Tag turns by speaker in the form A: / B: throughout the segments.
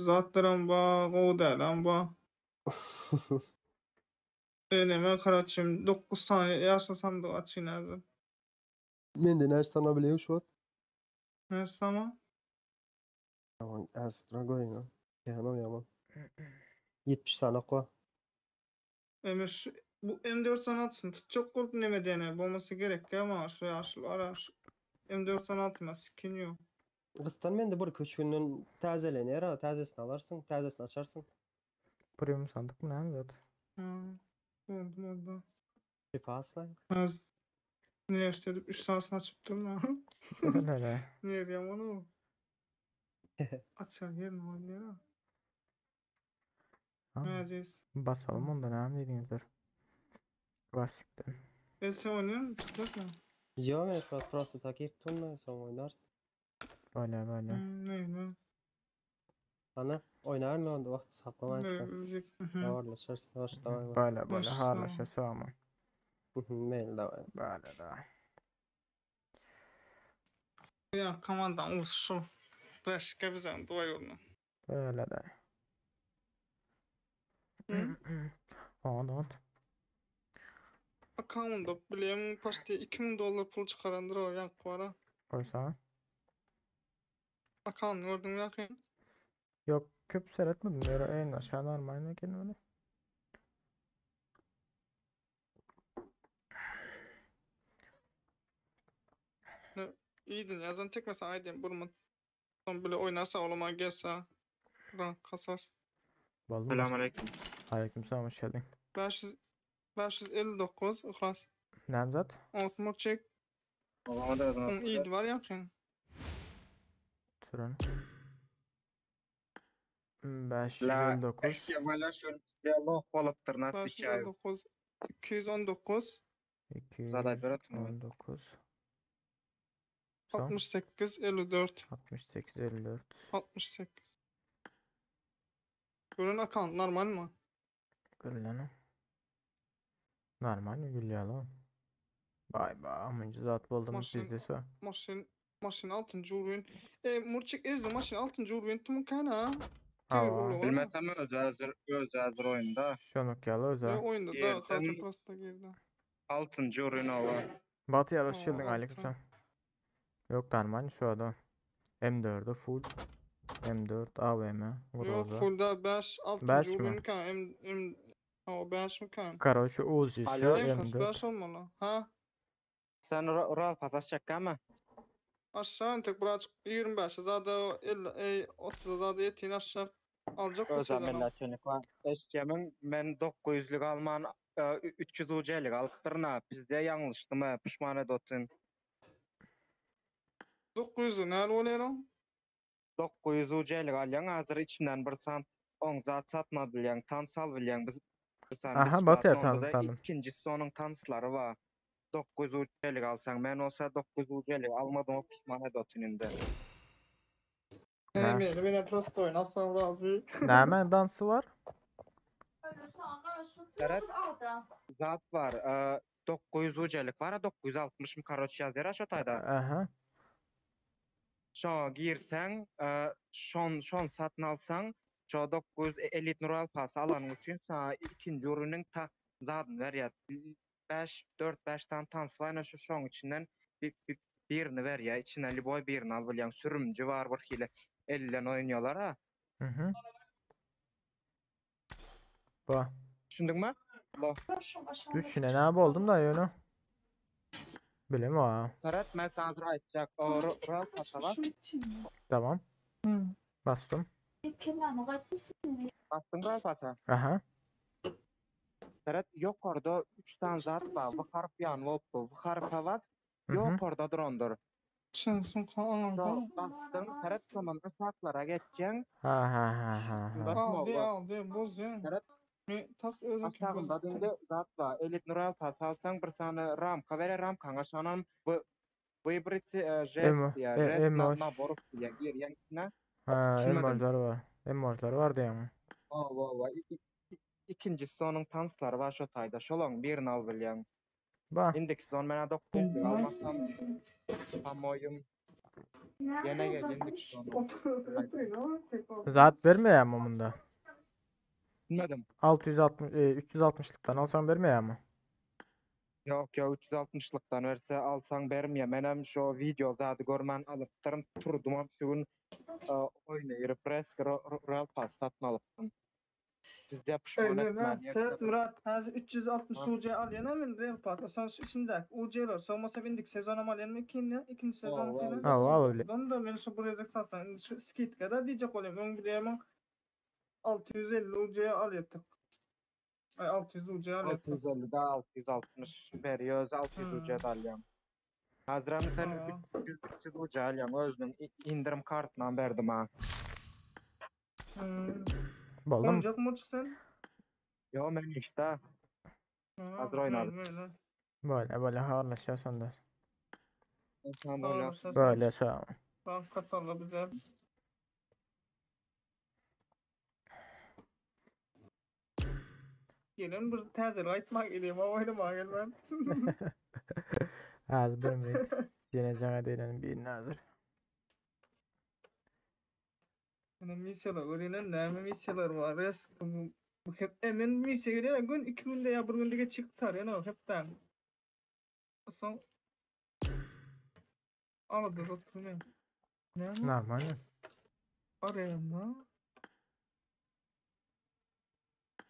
A: Zatlaram ba, gowy dälem ba. Neme karaçym 9 sany ýaşyl sandyk açyn häzir.
B: Mende näçe sany bilýän şu wagt?
A: Näçe sany?
B: Tamam, astra goýun. Ýa ýaman. 70 sany kwa.
A: Eme şu bu M4 sanatsyn tutjak bolup neme dene bolmasa gerek ya maňa şu ýaşyl ara şu M4 sanatyma skin ýok.
B: Gysdan mende bir üç günden täzelenýär, ha, täzesini alarsyň, täzesini açarsyň.
C: Premium sandyk mı näme zat?
A: Ha, oldu oldu.
B: Pripasla.
A: Az üniversitede 3 saat açıp durma.
C: Öyle.
A: Ne diyorum onu? Açar yerini oynuyor ha. Aziz.
C: Basalım onda näme diýdiňizler? Klasikden.
A: Ben sen oynuyor musun? Çıkacak mı?
B: Ýok, men şu wagt prosta takip tutma, soň oýnarsyn.
C: Böyle böyle.
A: Hmm, ne ne?
B: Ana, oýnaryn onda wagt saklamayız.
A: Ne müzik. Hı.
B: Habarlaşarys, hoş daway.
C: Böyle böyle
A: Hoş,
C: harlaşa sağma.
B: Meyli daway.
C: Böyle da.
A: Ya komandan uluşu. Başka bize dua yolunu.
C: Böyle de.
A: Hı?
C: Ot ot.
A: Account'da bileyim почти 2000 dollar pul çıkarandır o yank var ha.
C: Koysa.
A: Account gördün mü yakın?
C: Yok köp seyretmedim. Böyle en aşağı normal ne öyle.
A: İyiydin ya. Zaten tek mesela aydın burma. Son bile oynarsa olama gelse. Rank kasas.
C: Vallahi
D: Selamünaleyküm.
C: Aleykümselam hoş geldin.
A: 500 559 İhlas.
C: Nemzat?
A: Otmur çek.
D: Babama da
A: Onun iyiydi var yakın.
C: Türün.
D: La
C: 559.
D: eşya şöyle diyalog bolupdyr natwiçaý.
A: 559 219
D: Zaday berat mı?
C: 219. Son
A: 68 54
C: 68 54.
A: 68. Görün account normal mi?
C: Güllen. Normal mi gülüyor lan? Vay be amıncı zat buldum
A: Maşın-
C: bizde su.
A: Maşın maşın 6. urun. E Murçik ezdi maşın 6. urun tüm kana.
C: Aa.
D: Bilmesem öz hazır öz hazır oyunda.
C: Şonuk yalı
A: Ve
C: özel.
A: oyunda da
D: Yerden-
A: Karacı Prosta girdi.
D: 6. oyun ola.
C: Batı hoş
A: Aa,
C: geldin
A: altı.
C: aleykümselam. Yok normal şu adam. M4'ü full. M4 AVM.
A: Yok
C: Groza.
A: fullda 5 6.
C: Beş mi?
A: urun kan M M o 5 mi kan?
C: Karoşu Uzi'si
D: Alo.
A: En kas
C: M4.
A: 5 olmalı. Ha?
D: Sen Royal Pass açacak mı?
A: Aşağı tek birazcık 25 zaten o 50 e, 30 zaten yetin aşağı alacak
D: Öz
A: bu sezon.
D: milletçilik var. Eşyamın men 900'lük alman 300 ucelik alypdyr na. Bizde yanlıştım ha, pişman edotun.
A: 900 nerede oluyor o?
D: 900 ucelik alyan hazır içinden bir san on zat satma bilýän, tans al bilýän biz. bir san
C: Aha,
D: biz
C: Batyr,
D: onda
C: tanıdım,
D: da
C: tanıdım.
D: İkincisi onun tanslary var. 900 ucelik alsan, men olsa 900 ucelik almadım o pişman edotun indi.
C: Ne?
A: Ne beni beni prosto oynasam razı.
C: Näme dansı var?
D: Evet. Zat var. E, 900 ucelik var, 960 mı karoç yazar şu tayda.
C: Aha.
D: Şo girsen, e, şon şon satın alsan, şo 900 elit Royal Pass alan üçin sana ikinci ürünün ta zadını ver 5 4 5 tane tans var şu şoň içinden bir, bir, birini ver ya içinden liboy birini al bilýän sürümcü var bir hile elden oynıyorlar ha.
C: Hı hı. Ba.
D: Düşündün mü? Lo.
C: Düşüne ne oldum da yönü. Bilem ha.
D: Tarat ben sana zor aytacak. O Ro- Royal Pass'a var.
C: Tamam. Bastım.
D: Bastın Royal Pass'a.
C: Aha.
D: Tarat yok orada 3 tane zat var. Bu harf yan oldu. Bu harf havas
C: Hı hı.
D: yok orada drondur.
A: Şansın
D: Şo
A: anladım.
D: bastın tarat sonunda şartlara geçeceksin.
C: Ha ha ha ha ha.
D: Bak-
A: Aldı aldı boz ya.
D: Tarat
A: Me tas özüm
D: aşağında dindi zat var. Elit Royal Pass alsan bir tane ramka vere ramkana şanan bu Выбрать жест
C: Emo,
D: ya,
C: e,
D: jest na,
C: emoş.
D: naborów ya, girýän içine.
C: Ha,
D: Düşünmedim.
C: emojlar var. Emojlar var diýen.
D: Owa, owa. İkincisi onun tanslary var şo taýda. Şolaň birini al bilýän.
C: Ba.
D: Indiki son mena 900 almasam pamoýum. Ýene gel indik şonu.
C: Zat bermeýärmi munda?
D: Bilmedim.
C: 660 e, 360-lykdan alsaň bermeýärmi?
D: Ýok, ýok 360-lykdan berse alsaň bermeýär. Menem şo video zady görmän alypdyryn. Turdumam şu gün e, oýna girip Resk Royal Pass satyn alypdym. Sizde pişman etmän.
A: Sen Murat häzir 360 UC alýan men Real Pass. Sen şu içindäki UC-ler soňmasa indik sezonam alýan men ikinji, ikinji sezon
D: Hawa,
A: filan.
C: Hawa, alabilir.
A: Onda men şu buraya satsan indi şu skitka da diýjek bolýan. Öň bilýän 650 UC alýardyk. Ay 600 UC alýardyk.
D: 650 da 660 berýär, 600
A: Hmm.
D: UC alýan. Hazıram sen
A: Ha.
D: 300 300 UC alýan özüniň indirim kartyndan berdim ha.
A: Hmm.
C: Boldum.
A: Oynayacak mı sen?
D: Yo men işte. Hazır oynadık.
A: Böyle.
C: Böyle böyle habarlaşýas onda.
D: Sen böyle
C: Böyle sağ ol.
A: Tamam katallı bize. Gelin bir täze aýtmak geleyim, ama oynama gelmem.
C: Hazır bir Yine cana değilim bir nazır.
A: Ýene missiýalar öğrenen näme missiýalar var? Res bu bu hep emen missiýa gelýär gün iki günde ýa bir günde geçip tar ýene hepden. Soň Alada oturmayın. Näme?
C: Normal.
A: Arena.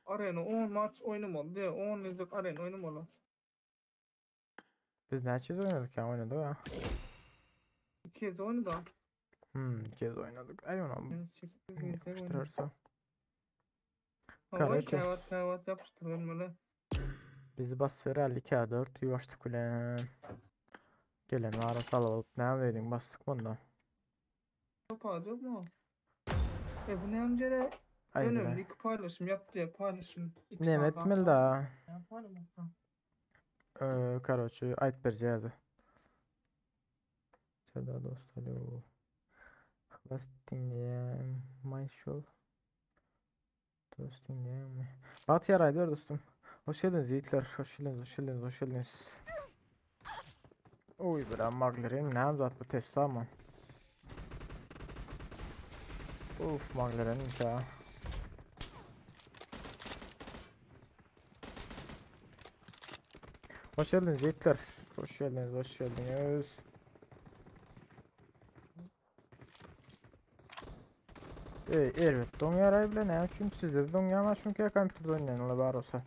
A: Arena 10 maç oynamaly diýe 10 ýyllyk arena oynamaly.
C: Biz näçe oynadık ya oynadık ha.
A: İki kez oynadı.
C: Hmm, iki kez oynadık. Ay onu
A: Yani 8 gezek oynadı.
C: yapıştırırsa.
A: Hawa,
C: Короче.
A: Kavat kavat yapıştırılmalı.
C: Bizi bas ver 52 4 yuvaştık bilen. Gelen ara alıp ne verin bastık bundan.
A: Toparlayacak mı? E bu ne amcere
C: Ay
A: önemli
C: bile.
A: iki paylaşım yaptı ya paylaşım. İki
C: Ne
A: saat
C: etmeli
A: sonra.
C: da.
A: Ya paylaşım. Ha.
C: Ee, короче, ayt berjerdi. Seda dost alo. Xlas dinleyen Mayşol. Dost dinleyen. Bahtiyar aylar dostum. Hoş geldiniz yiğitler. Hoş geldiniz, hoş geldiniz, hoş geldiniz. Oy bre McLaren ne zat bu Tesla mı? Uf McLaren'miş ha. Hoş geldiniz yiğitler. Hoş geldiniz, hoş geldiniz. Ey, erbet doňýar bile näme üçin sizde doňýar çünki kompýuterde oýnaýanlar bar bolsa.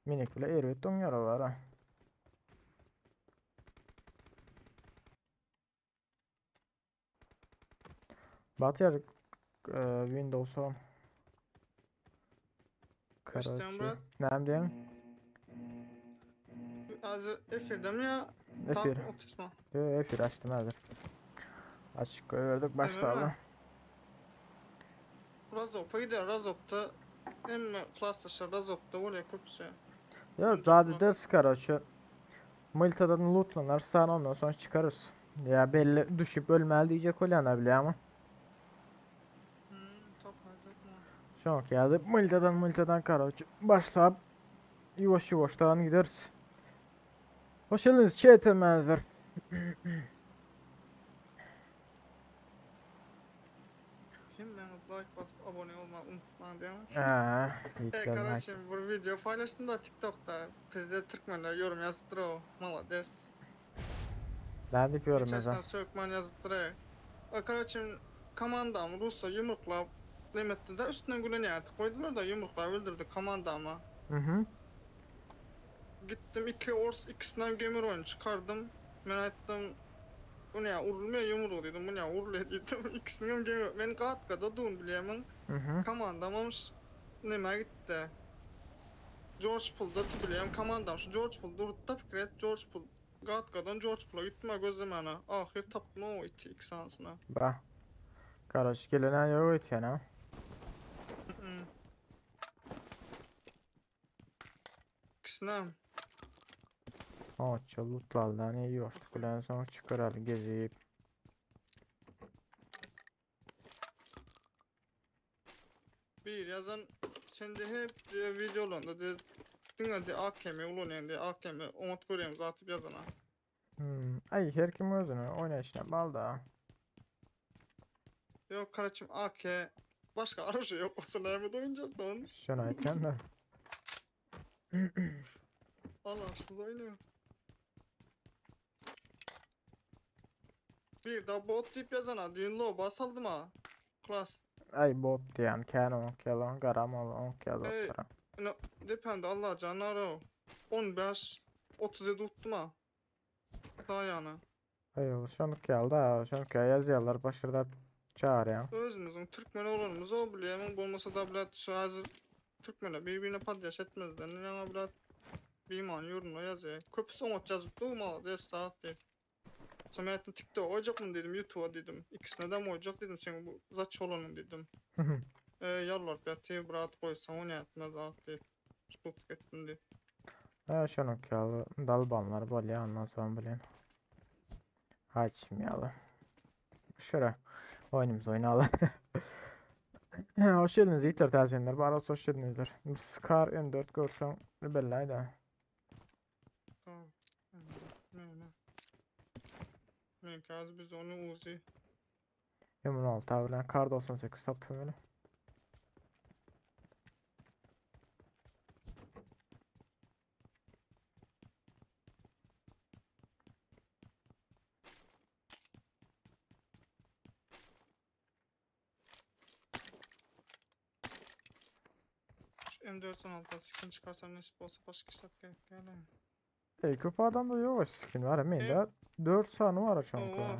C: Minik bile erbet doňýar bar ha. Bahtiyar e, Windows 10.
A: Christian
C: Короче,
A: Murat.
C: näme diýen?
A: Hazır efirde mi ya?
C: Efir.
A: Tam oturma.
C: Yo, efir açtım hazır. Açık koyuyorduk başlayalım.
A: Razop'a gider. Razop'ta emme klaslaşar Razop'ta oraya köpse.
C: Ya zaten ders короче. Milta'dan lootlanar sen ondan sonra çıkarız. Ya belli düşüp ölmeli diyecek olanlar bile ama.
A: Hmm, toparlayacak mı?
C: Çok geldi. Milta'dan Milta'dan короче başlayıp yavaş yavaştan gideriz. Hoş geldiniz chat'imizler.
A: Kim ben like basıp abone olmayı unutmayın değil mi?
C: Aa,
A: E
C: yiğitler like.
A: kardeşim bu video paylaştım da TikTok'ta. Bizde Türkmenler yorum yazıp duruyor. Malades.
C: Ben de yapıyorum
A: İçerisinden
C: mesela.
A: Sökmen yazıp duruyor. E kardeşim komandamı Rus'a yumruklap Demetdi de üstüne gülen ýaty koydular da yumruklap öldürdü komandamı.
C: Hı hı.
A: Gittim iki ors ikisinden gemir oyunu çıkardım. Men aýtdym bu ne urulmaýar yumruğu dedim. Bu ne urulýar dedim. İkisini hem gemir. Men gatkada dun bilýämin.
C: Hı hı.
A: Komandamam neme gitti. George Pool'da bilýän komandam şu George Pool durdy da pikir et George Pool Gatkadan George Pool'a gitme gözlemene. Ahir tapdym o iti iki sansına.
C: Ba. Короче, gelenen yok ötken ha.
A: Hı. İkisine
C: Oça lootlardan iyi yoştuk bilen sonra çıkaralım gezip.
A: bir yazan sende hep diye videolarında diye diňe diye AKM ulanýan diye AKM oňat görýän zaten yazana.
C: Hmm. Ay her kim özüne oynayışına bal da.
A: Ýok karaçym AK başga orujy ýok bolsa näme oýnajak lan?
C: Şony aýtýan da.
A: Alaçsyz oýnaýar. Bir da bot diýip ýazana düýn loba saldym ha. Klas.
C: Ay bot diýen kän oňk ýalan garam ol oňk
A: Ey,
C: ýazypdyr.
A: ine depende Allajan ara. 15 37 utdum ha. Daýana.
C: Aý ol şonuk ýaly da, şonuk ýaly ýazýarlar başyrdap çağırýan.
A: Özümüzün türkmen olanymyz o bilýämiň bolmasa da bilet şu hazir türkmenler bir-birine podýaş etmezden ýaňa bilet biman ýuruna ýazýar. Köpüsi oňat ýazyp dur malades saat diýip. Soň men aýtdym TikTok goýjakmyň diýdim YouTube'a diýdim. Ikisine de goýjak diýdim seň bu zaç bolanyň diýdim. E, ýalbaryp ýatyr brat goýsaň o nätmez zat diýip. Şutluk etdim diýip.
C: Ha şonuk ýaly dalbanlar bolýar ondan soň bilen. Haçym ýaly. Şöyle oýnumyzy oýnaly. Hoş geldiniz yiğitler täzeyenler. Bar olsa hoş geldinizler. Bir Scar M4 görseň belli da.
A: Tamam. Ne ne. Men biz onu Uzi.
C: M16 bilen Kar 98 tapdym öyle.
A: Şu M416 skin çıkarsam nasip olsa başka hesap gerek geldi.
C: Ey köp adamda yok skin var mende 4 sany var çünkü.
A: Oo.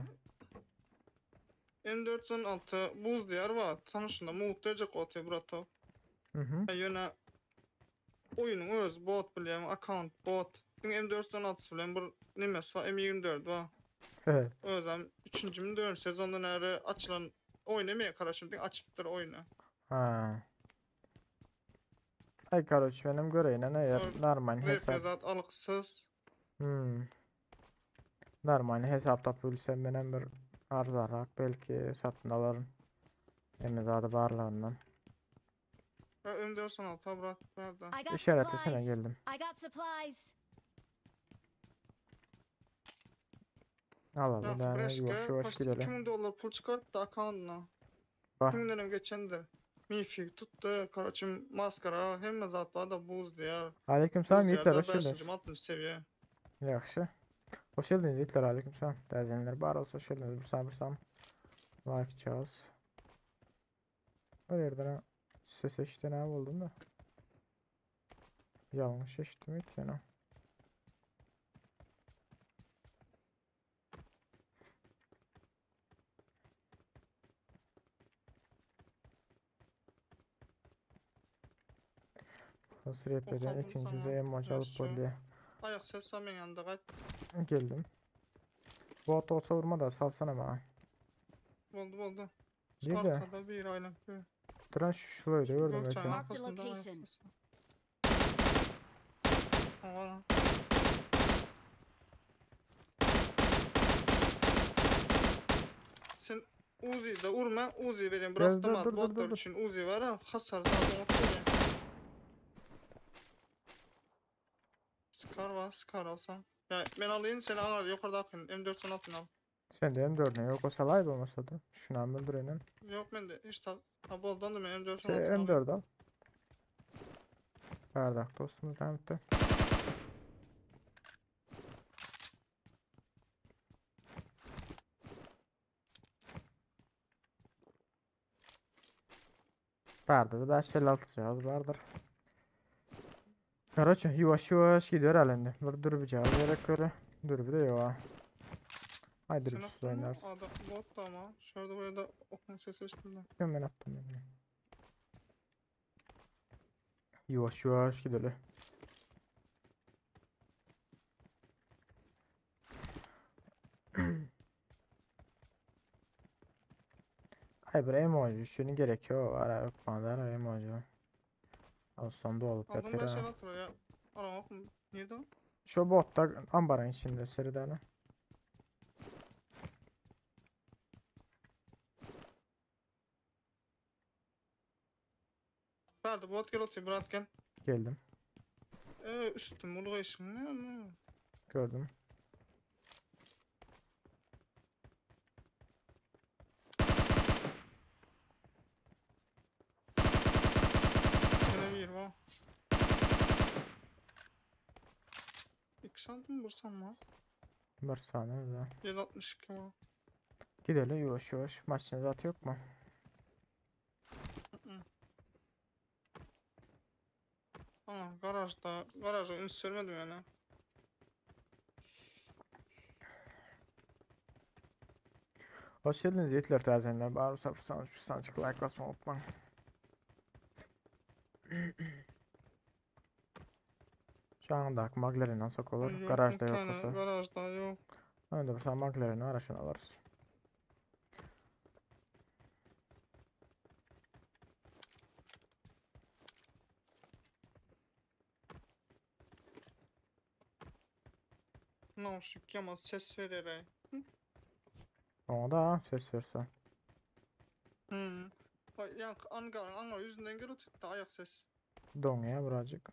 A: M416 buz diyar var. Tanışında muhtacak otuyor brato.
C: Hı hı.
A: E, Ýöne oyunun öz bot bilýän account bot. Diňe M416 bilen bir nemesi var, M24 var.
C: Evet.
A: Özem 3. mi 4. sezondan beri açılan oynamaya karışım diňe açıpdyr oyunu.
C: Ha. Ay karoç benim göreyine ne yer normal hesap.
A: Refezat alyksız.
C: Hmm. Normal hesap tapabilsem benim bir arzarak belki satın alırım. Emizadı barlığından.
A: Ya M416 bırak nerede?
E: I got
C: İşaretlesene
E: supplies.
C: geldim.
E: I got supplies.
C: Al al
A: Ya
C: yani
A: Breşke
C: yavaş yavaş
A: başta
C: gidelim.
A: 2000 dolar pul çıkarttı account'una.
C: Bak.
A: 2000'den geçendir. Mifik tuttu, karaçım maskara, hemme zatlar da buz diyar.
C: Aleyküm selam
A: Buz
C: yiğitler
A: diyarda
C: hoş geldiniz.
A: 5. 6. seviye.
C: Yaxşı. Hoş geldiniz yiğitler aleyküm selam. Değerli bar olsun hoş geldiniz. Bir saniye bir saniye. Like çağız. Bir yerden ses eşitti ne buldum da. Yanlış eşittim hiç yani. Nasıl yapıyor?
A: aldım
C: İkincimize
A: sana.
C: emoji alıp
A: Yaşa.
C: böyle
A: Ayak ses var yanında kaç.
C: geldim. Bot olsa vurma da salsana bana.
A: Oldu oldu. Şu
C: Bir de
A: arkada bir aynen. Bir.
C: Duran şurayı da gördüm
A: Gökçen
C: belki.
E: Marked a
A: arkasında ayak
E: location.
A: sesi. Aman. Sen Uzi'de vurma, Uzi vereyim.
C: Gel,
A: Bıraktım
C: dur,
A: at,
C: dur, dur,
A: botlar
C: dur, dur.
A: için Uzi var ha. Hasar zaten oturuyor. Scar var, Scar alsam. Ya ben alayım seni al yukarıda akın. M4 atın al.
C: Sen de M4'üne yok olsa live olmasa da. Şunu am öldürelim.
A: Yok ben de hiç ta ha boldan da ben M4
C: Şey
A: alayım.
C: M4 al. Bardak dostumuz devam etti. Barda da 556 cihaz vardır. Karaç yavaş yavaş gidiyor halinde. Bir dürbü cihaz gerek öyle. Dürbü de yok ha. Haydi
A: Sen
C: dürbüsüz
A: attın mı?
C: oynarsın.
A: Adam bot da ama. Şurada buraya da okun sesi üstünde.
C: Yok ben attım yani. Yavaş yavaş gidelim. Ay bir emoji şunu gerekiyor. Ara yok bana da ara emoji. Olsun da olup
A: Aldım
C: yatır
A: ben
C: ha.
A: şey atıyor ya. Ara bakın. Niye de?
C: Şu botta ambarın içinde seriden.
A: Verdi bot gel atıyor bırak gel.
C: Geldim.
A: Ee üstüm bunu işim ne ne?
C: Gördüm.
A: 2 aldym bir sanma.
C: Bir saniye da.
A: 762 var.
C: Gidelim yavaş yavaş. Maçın zaten yok mu?
A: Ana garajda, garaja üns vermedim yani.
C: Hoş geldiniz Yiğitler tercihler. Bari sapırsanız bir sancık like basmayı unutmayın. Şu anda McLaren'den sok olur.
A: Yok,
C: Garajda
A: bir
C: yok
A: tane
C: olsa.
A: Garajda yok.
C: Önde bir sen McLaren'i araşın alırız.
A: Nauşik yamaz ses vererek.
C: Ona da ses verse.
A: Hı. Bak yani Ankara'nın Ankara yüzünden geri tuttu ayak ses.
C: Donuyor birazcık.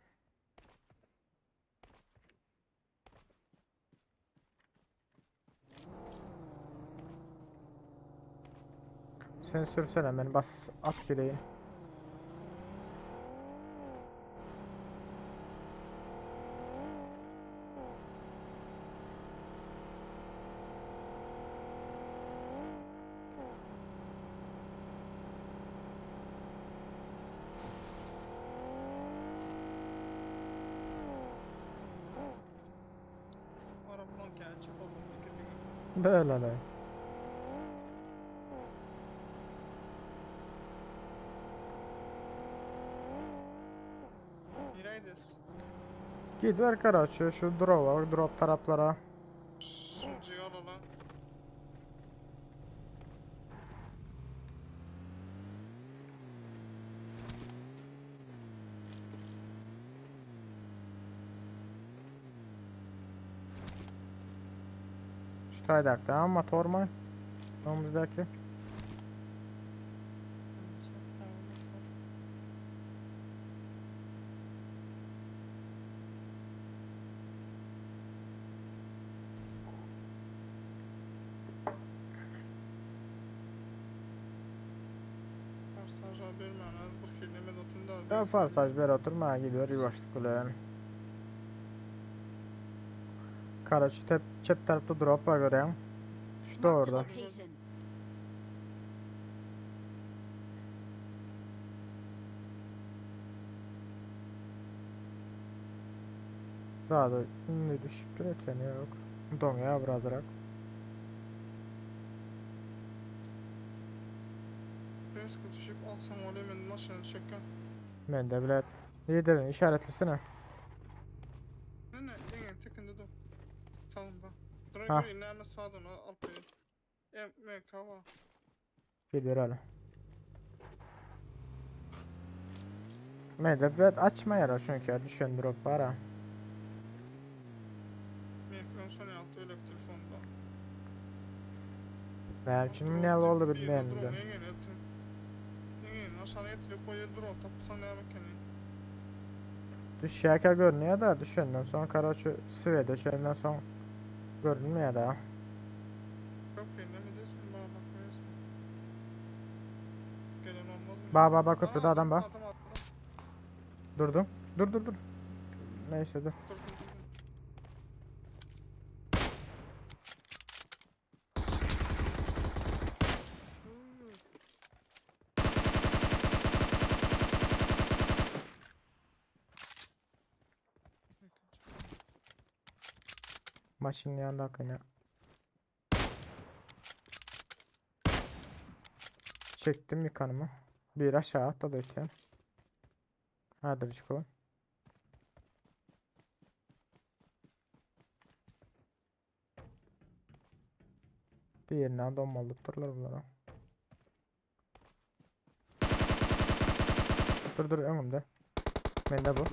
C: Sen sürsene ben bas at gideyim.
A: Araplan gerçek oldu.
C: Böyle de.
A: Nereydiz?
C: Gider karaçı şu drop drop taraflara.
A: Şuncu alalım.
C: Şu taydakta motor mu? Önümüzdeki.
A: Farsaja bermän, bu filmi otunda.
C: Ben farsaj bir oturma gidiyor yuvaşlık ulan. Karaçı tep, çep tarafta drop var görüyorum. Şu da
E: Marked a
C: orada.
E: location.
C: Sağda ne düşüp duruyor yok. Donuyor birazrak.
A: Risk düşüp alsam olayım ben maşını çekken.
C: Ben de bile liderin işaretlisene.
A: Ne ne, en tekinde dur. Salın bak.
C: Ha.
A: Dur inäme sağdan alıp bereyim. MK var.
C: Gidiyor hala. Ben de bile açma yara çünkü düşen drop var ha.
A: MK son altı öyle telefonda.
C: Ben için ne oldu bilmeyen de.
A: Ingen aşağıya getirip koyuyor drone tapsan ne mekeni.
C: Düşerken görünüyor da düşenden sonra karaçı sıvı düşenden sonra görünmüyor da.
A: Yok ne mi diyorsun bana bakmıyorsun. Gelen olmaz mı?
C: Ba ba ba köprüde
A: Aa,
C: adam bak.
A: Adam adam.
C: Durdum. Dur dur dur. Neyse dur.
A: Dur dur dur. Hmm.
C: Maşının yanında hakkını. Çektim yıkanımı. Bir aşağı atladı öten. Hadi çıkalım. Diğerinden donmalıp dururlar bunlara. Dur dur önümde. Bende bu.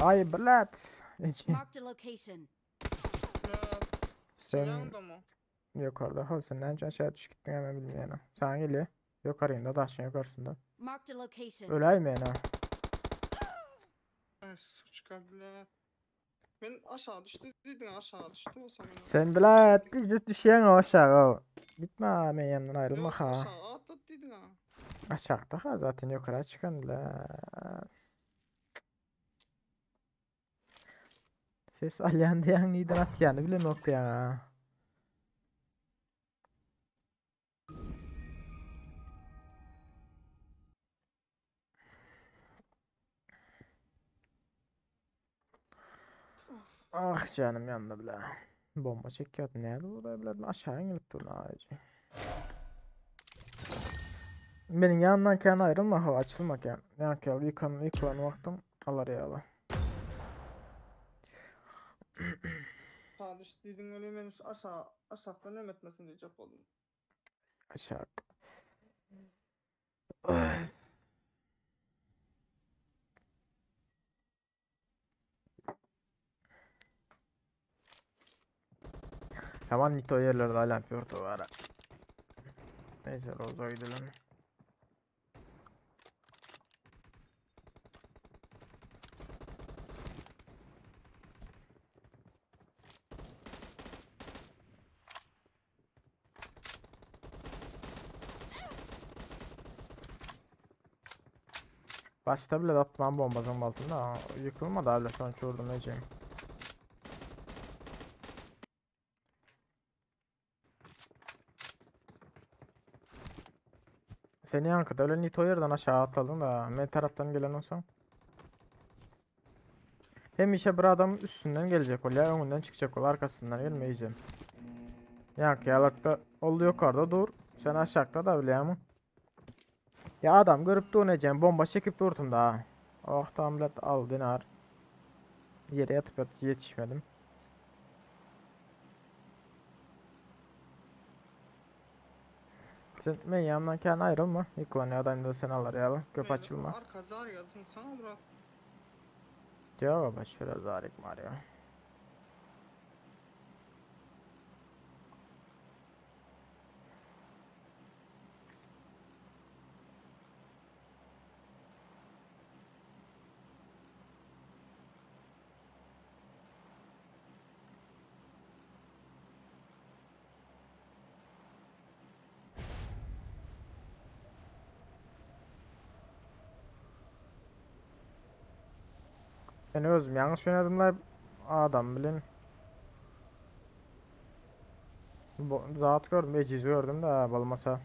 C: Ay blat. İçin.
E: Marked a location.
A: Ya,
C: Sen
A: yanında mı?
C: yukarıda. Ha sen önce aşağı düş gittin hemen bilmiyorum. Sen geliyor. Yukarıyında daşın yukarısında.
E: Marked a location.
C: Öleyim yani.
A: Ay suçka bile. Ben aşağı düştü dedin aşağı düştü o zaman.
C: Sen blat biz de düşen o aşağı. Gitme ben yanımdan ayrılma
A: Yok,
C: ha.
A: Aşağı atladı dedin ha.
C: Aşağıda ha zaten yukarı çıkan bile. Ses alýan diýýäň, nirden atýany bilemok diýýäň ha. Ah janym ýandy bile. Bomba çekýärdi. Näde bu da bilerdim. Aşağı inilip dur naýjy. Meniň ýanymdan kän aýrylma, hawa açylma kän. Ýa ýaly ýykan ýykylan wagtym alar ýaly.
A: Sadyş diýdiň weli men şu aşağı aşakdan nem etmesin diýjek boldum.
C: Aşak. Tamam Nito yerlerde alarm ýurdy bar. Neyse Roza gidelim. Başda bile atman bombasının altında. Yıkılmadı abi sonuç vurdum Ece'm. Seni yankıda öyle Nito yerden aşağı atladın da ne taraftan gelen olsa. Hemişe bir adam üstünden gelecek ol ya önünden çıkacak ol arkasından gelmeyeceğim. Yankı yalakta oldu yukarıda dur. Sen aşağıda da bile ama. Ya adam görüp dur bomba çekip durdum da. Oh tamam let al dinar. Yere yatıp yatıp yetişmedim. Sen men yanımdan kendi ayrılma. Yıkılan adam da sen alır ya. Köp açılma.
A: Arka zar yazın sana bırak.
C: Diyor baba şöyle zarik Mario. Ben özüm yanlış oynadımlar adam bilin. Bu, zat gördüm, eciz gördüm de bolmasa.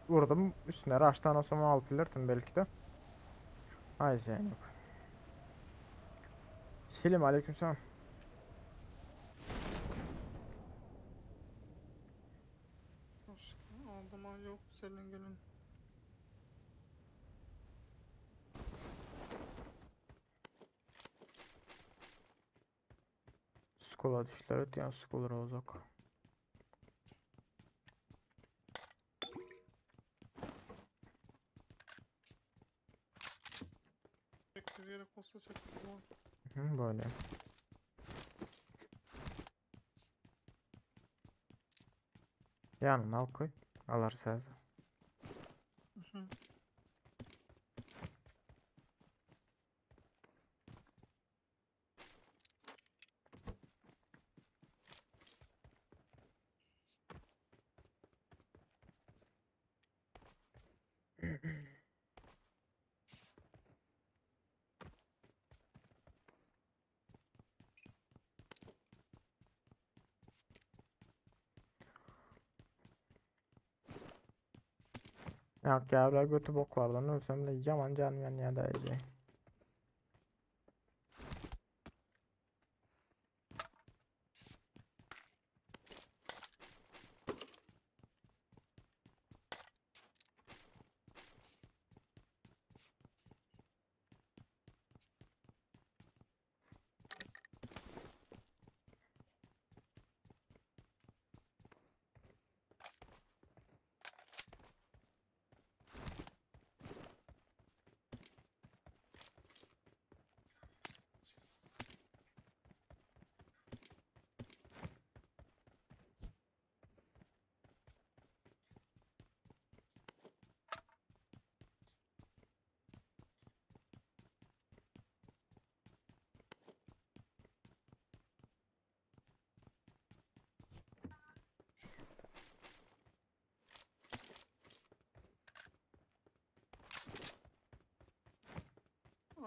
C: Vurdum üstüne raştan olsam alıp bilirdim belki de. Ay Zeynep. Selim aleykümselam.
A: Başka aldım ha yok senin gelin.
C: Skola düştüler ötýän skola rozok.
A: 8 gerek olsa 8 var.
C: Hı, böyle. Ýanyna al koy. Alar söz.
A: Hı.
C: Yok ya bile götü boklardan ölsem de yaman canım yanıyor da ece.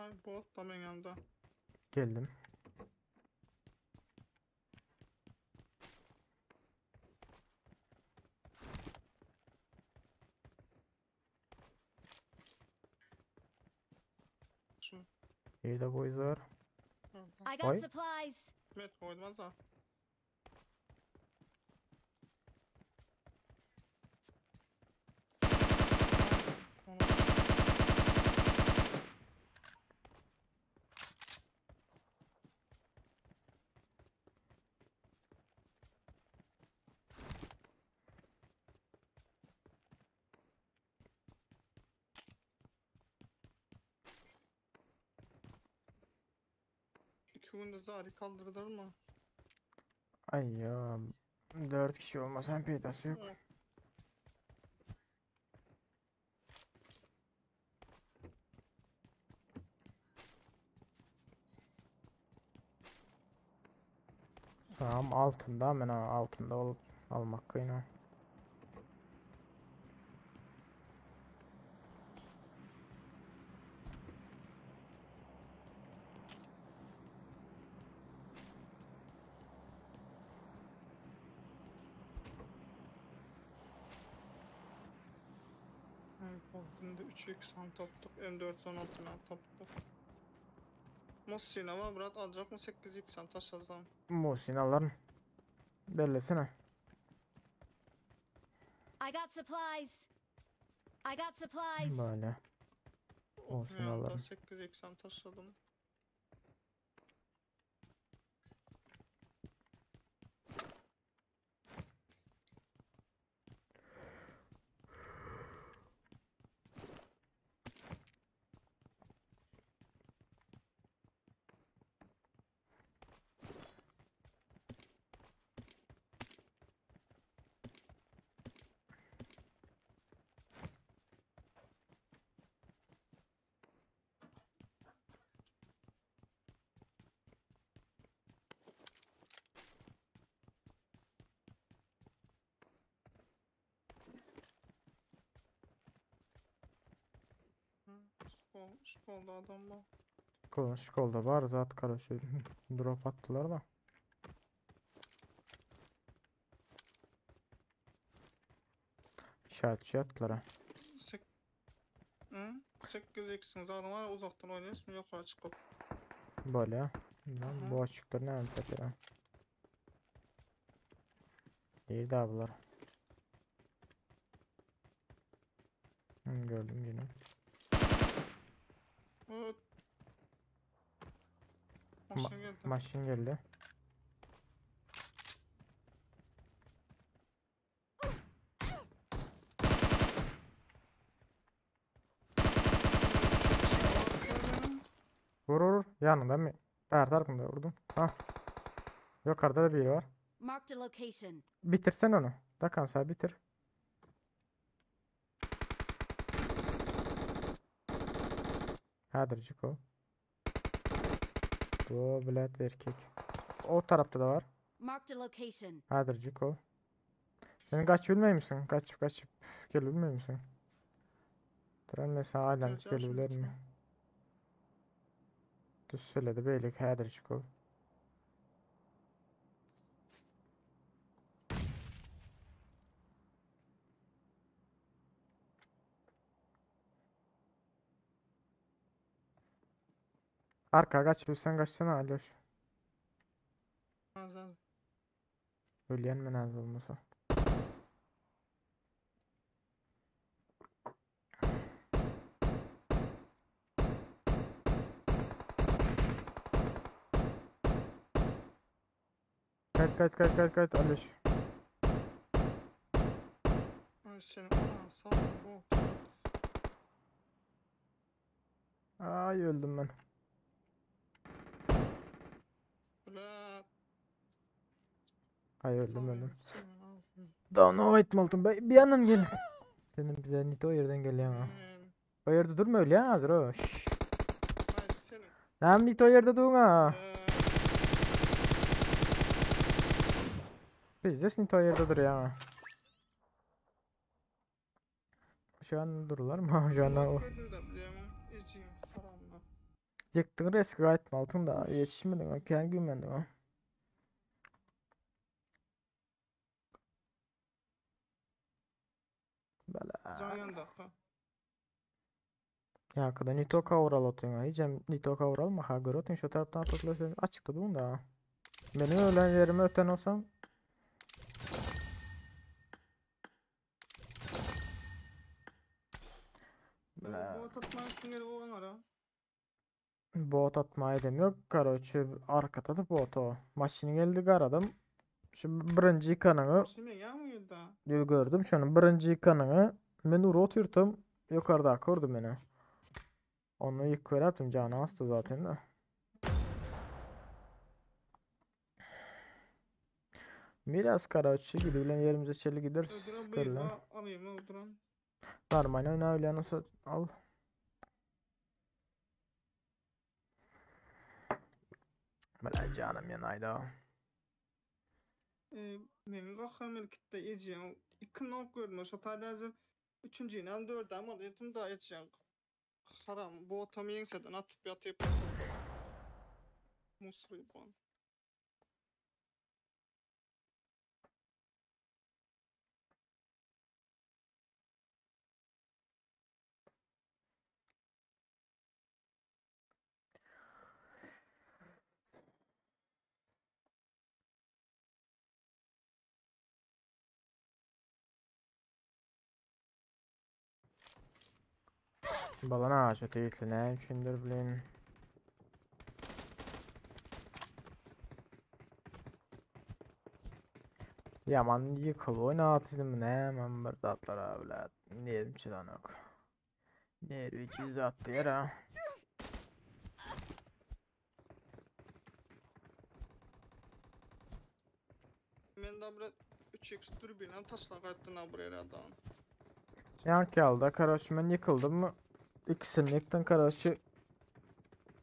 A: Ay bot da men yanında.
C: Geldim.
A: şunu.
C: Nirde bu izler?
E: I
C: Oy.
E: got supplies.
A: Met koydum da. İki günde zari kaldırılır mı?
C: Ay ya. 4 kişi olmasan peydası yok.
A: Evet.
C: Tamam altında hemen ha, altında olup almak kıyına.
A: Evet, baktığımda 3x han taptık, M416 han taptık. Mossina var brat alacak mı 8x han taşlasam?
C: Muhsin alırım. Bellesene.
E: I got supplies. I got supplies.
C: Böyle. Olsun
A: Okumayan da
C: alırım.
A: 8x han taşladım. Hı, Şkol, şkolda adam var.
C: Kol, şkolda var zat karışıyor. Drop attılar da. Şartçı attılar ha.
A: Sek Hı? 8x'in zaten var ya, uzaktan oynuyorsun yukarı çıkıp.
C: Böyle. Lan
A: Hı.
C: bu açıklar ne antepler ha. İyi daha bunlar. Hı, gördüm yine.
A: Evet.
C: Ma
A: Maşın geldi.
C: maşın geldi. Vur vur. Yanında mı? Her tarafında vurdum. Ha. Yukarıda da biri var.
E: Marked a location.
C: Bitirsen onu. Dakan sen bitir. Hadir Ciko. Bu bilet erkek. O tarafta da var.
E: Marked a location.
C: Hadir Ciko. Senin kaç bilmiyor musun? Kaç kaç gel bilmiyor musun? Duran mesela halen
A: Geleceğim şimdi
C: gelebilir mi? Düz söyledi beylik Hadir Ciko. Arka kaç bilsen kaçsana Aloş.
A: Az az.
C: Ölýän men az bolmasa. Kaç kaç kaç kaç kaç Aloş.
A: Ay senin anan sağ ol bu.
C: Ay öldüm ben.
A: Blat.
C: Ay öldüm öldüm.
A: Senin ağzını.
C: Daha ne etme be. Bir yandan gel. Senin bize nito o yerden geliyor ha.
A: Hmm.
C: O yerde durma öyle ya hazır o. Şşş.
A: Ay senin.
C: Nam nito yerde durma. ha.
A: Ee,
C: Biz de nito yerde dur ya. Şu an dururlar mı? Şu an o.
A: gördüm de bileyim. İçeyim haramla.
C: Yıktın reski gayet altın da yetişmedin ha. Kendi güvenmedin ha. Bela.
A: Can yan dakika.
C: Ýaňkyda ne to kawral otyň, hijem ne to kawral ha gör otyň şu tarapdan atdylar sen açykda duň da. Meniň ölen ýerime öten olsaň Bla.
A: Bot atmak üçin gelip oňara.
C: Bot atma edem yok. Karoçe arkada da bot o. Maşyn geldi garadym. Şu birinji yıkanını
A: Şimdi ýa mı geldi?
C: gördüm. Şunu birinji yıkanını men uru oturttum. Yukarıda gördüm beni. Onu ilk yaptım canı astı zaten de. Miras Karaçı gidilen yerimize çeli gider.
A: Öldüren bu
C: Görülen.
A: yıla alayım öldüren.
C: Normal oyna öyle nasıl al. Bela canım yanayda.
A: Ee, Benim kahram elkitte eceğim. İki nok gördüm. Şu paylaşım. Üçüncü inem dördü ama dedim daha eceğim. Haram. Bu otamı yengseden atıp yatıp. Musri ban.
C: Balana ağaç öte ne üçündür bilin. Yaman yıkıl oyna atdım ne hemen bir datlar abiler. Niye çıdanok. Ne 300 attı yere.
A: Ben de bre 3x türbinen taşla kaçtın ha buraya adam.
C: Yank geldi. Karaçı ben yıkıldım mı? İkisini yıktın karaçı.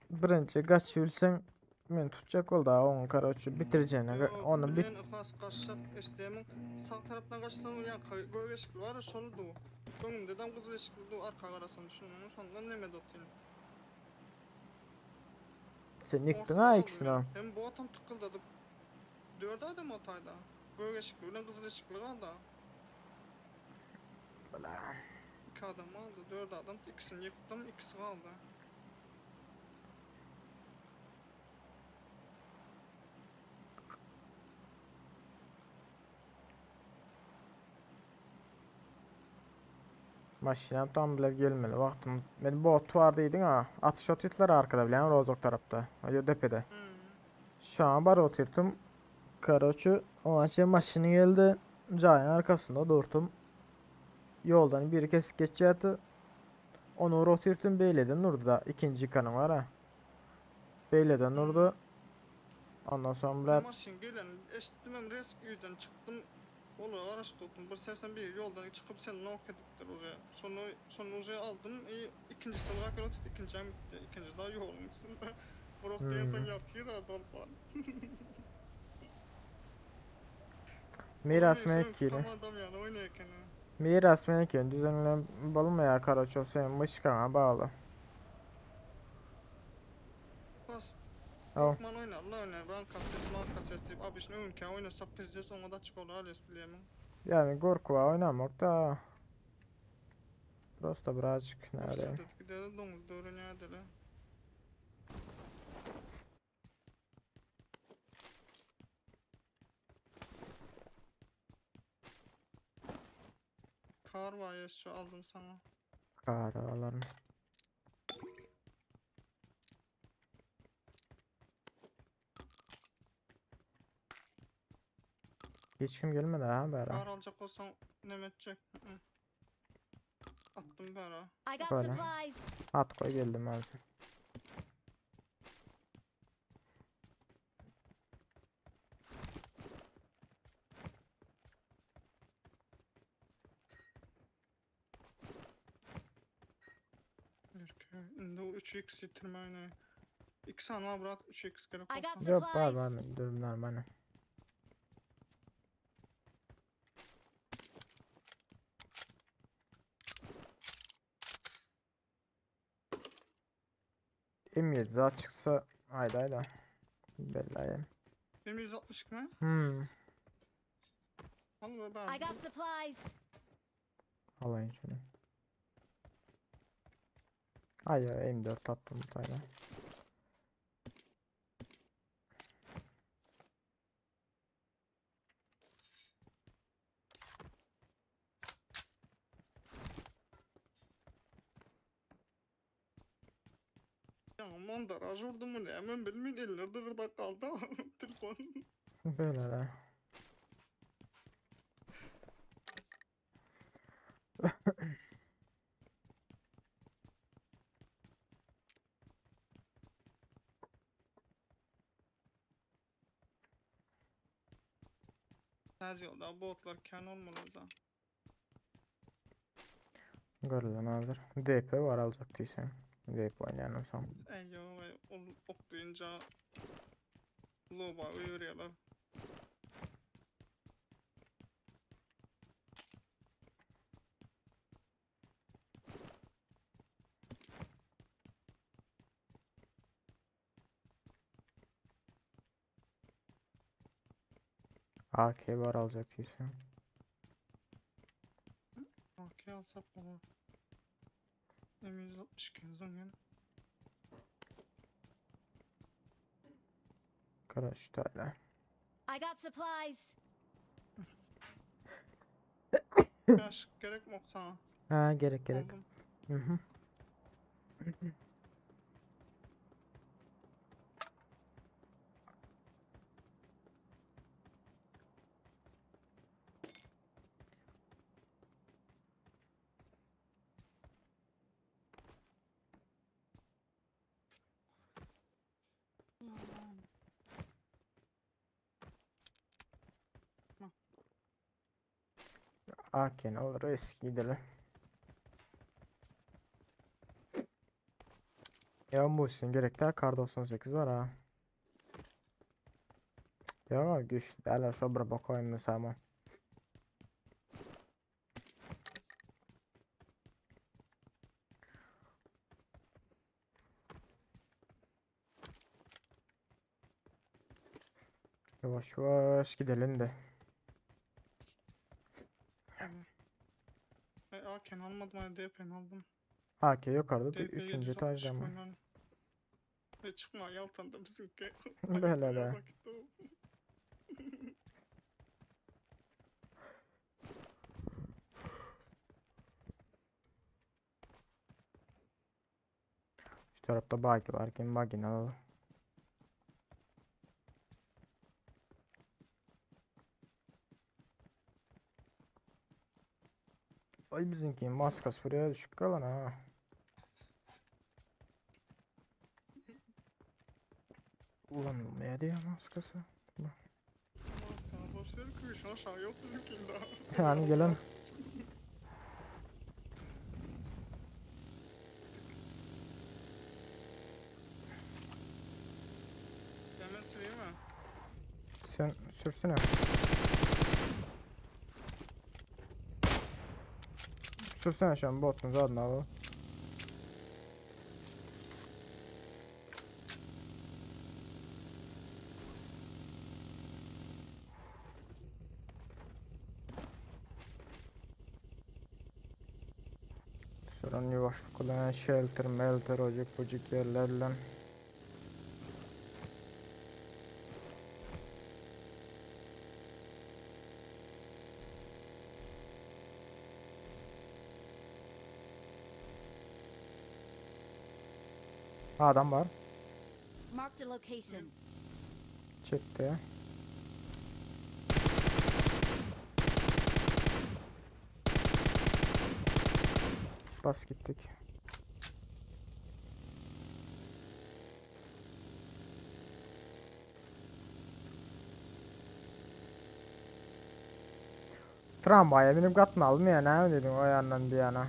C: Birinci kaç ülsen men tutacak oldu ha onu karaçı bitireceğine
A: Yo,
C: onu bit
A: bilen ıhlas kaçsak SDM'in sağ taraftan kaçsan yani gök eşikli var ya şolu du. Önümde de kızıl eşikli du arka karasını düşünüyorum. Sondan neme dotayım.
C: sen yıktın
A: Ortada
C: ha
A: aldım
C: ikisini
A: ben.
C: ha.
A: Hem bu atam tıkıldadı. Dört adam otayda. Gök eşikli bilen kızıl eşikli kaldı.
C: Bala.
A: İki adam aldı. Dört adam. İkisini yıktım. ikisi kaldı.
C: Maşinam tam bile gelmeli wagtym. Men bot var diýdiň ha. Atış otytlar arkada bilen Rozok tarapta. Ayo depede.
A: Hmm.
C: Şu an bar otyrtym. Karaçı o an şey maşını geldi. Cayın arkasında durdum. Yoldan biri kesip geçecekti. Onu otyrtym beyleden durdu da ikinci kanım var ha. Beyleden durdu. Ondan sonra
A: Maşin gelen eşittim hem risk yüzden çıktım. Olur araç tuttum. Bir sen bir yoldan çıkıp sen nok ediptir oraya. Sonra sonra oraya aldım. E, ikincisini kalkar tut ikinci hem bitti. İkinci daha yolun içinde. Burası
C: Hmm.
A: hmm. yatıyor adam falan.
C: miras mekili.
A: Tam adam yani oynarken. ha.
C: Miras mekili düzenli bolmaýar karaçı sen mışkana bağlı.
A: Bas.
C: Al.
A: Korkman oynar la oynar. Rank ses, marka ses deyip abi şimdi ünke oynasa pizdes ona da çık olur alles bileyim.
C: Yani gorku oynamak da. Prosta birazcık nerede?
A: Gidelim domuz doğru nerede la? Kar var ya şu aldım sana.
C: Karalarım. Hiç kim gelmedi ha bera.
A: Kar alacak olsan ne edecek? Hı hı. Attım bera.
E: I got
C: Böyle.
E: supplies.
C: At koy geldim abi.
A: Ürkü. Indi o 3x yitirmeyine. 2 saniye bırak 3x gerek
E: I got
A: olsa.
C: Yok var var
E: supplies.
C: dürbünler bana. M7 zaten çıksa haydi haydi. Belli.
A: Benim 160 mı?
C: Hmm.
A: Al be ben.
E: I got supplies.
C: Alayım şunu. Ay M4 tapdym bu taýda.
A: Ya mandaraj vurdum mu ne? Hemen bilmeyin eller dığırda kaldı. Telefon.
C: Böyle de.
A: Tez yolda botlar ken olmalı o zaman.
C: Görülen hazır. DP var alacak diyorsan. DP oynayan olsam.
A: Ey yo ey ol oklayınca loba uyuruyorlar.
C: AK var alacak diyorsan.
A: AK alsak olur. M162 zongin.
C: Kara şu tane.
E: I got supplies.
A: Yaş gerek mi sana?
C: Ha gerek gerek.
A: Aldım.
C: Hı hı. AK ne olur eski gidelim. Ya Muhsin gerek daha kar 98 var ha. Ya güçlü derler şu bir bakayım mesela. Yavaş yavaş gidelim de.
A: E, AK'ni almadım hani DP'ni aldım.
C: AK yukarıda da
A: DP
C: üçüncü
A: 762
C: etajda mı?
A: oynar. Ve çıkma Yaltan'da bizimki.
C: Böyle de.
A: Vakit o.
C: Şu tarafta buggy var. Kim buggy'ni alalım. Ay bizimki maskası buraya düşük kalan ha. Ulan ne diyor maskası?
A: Maska boş ver kuyuşun aşağı yok bizimkinde.
C: Yani gelen
A: Hemen süreyim mi?
C: sen sürsene. Sürsene şu an botun zaten alalım. Sonra yavaşlık kullanan shelter, melter, ocuk bucuk yerlerle. Adam var.
E: Marked a location.
C: Çıktı. Bas gittik. Tramvaya binip gatnalı mı ya ne dedim o yandan bir yana.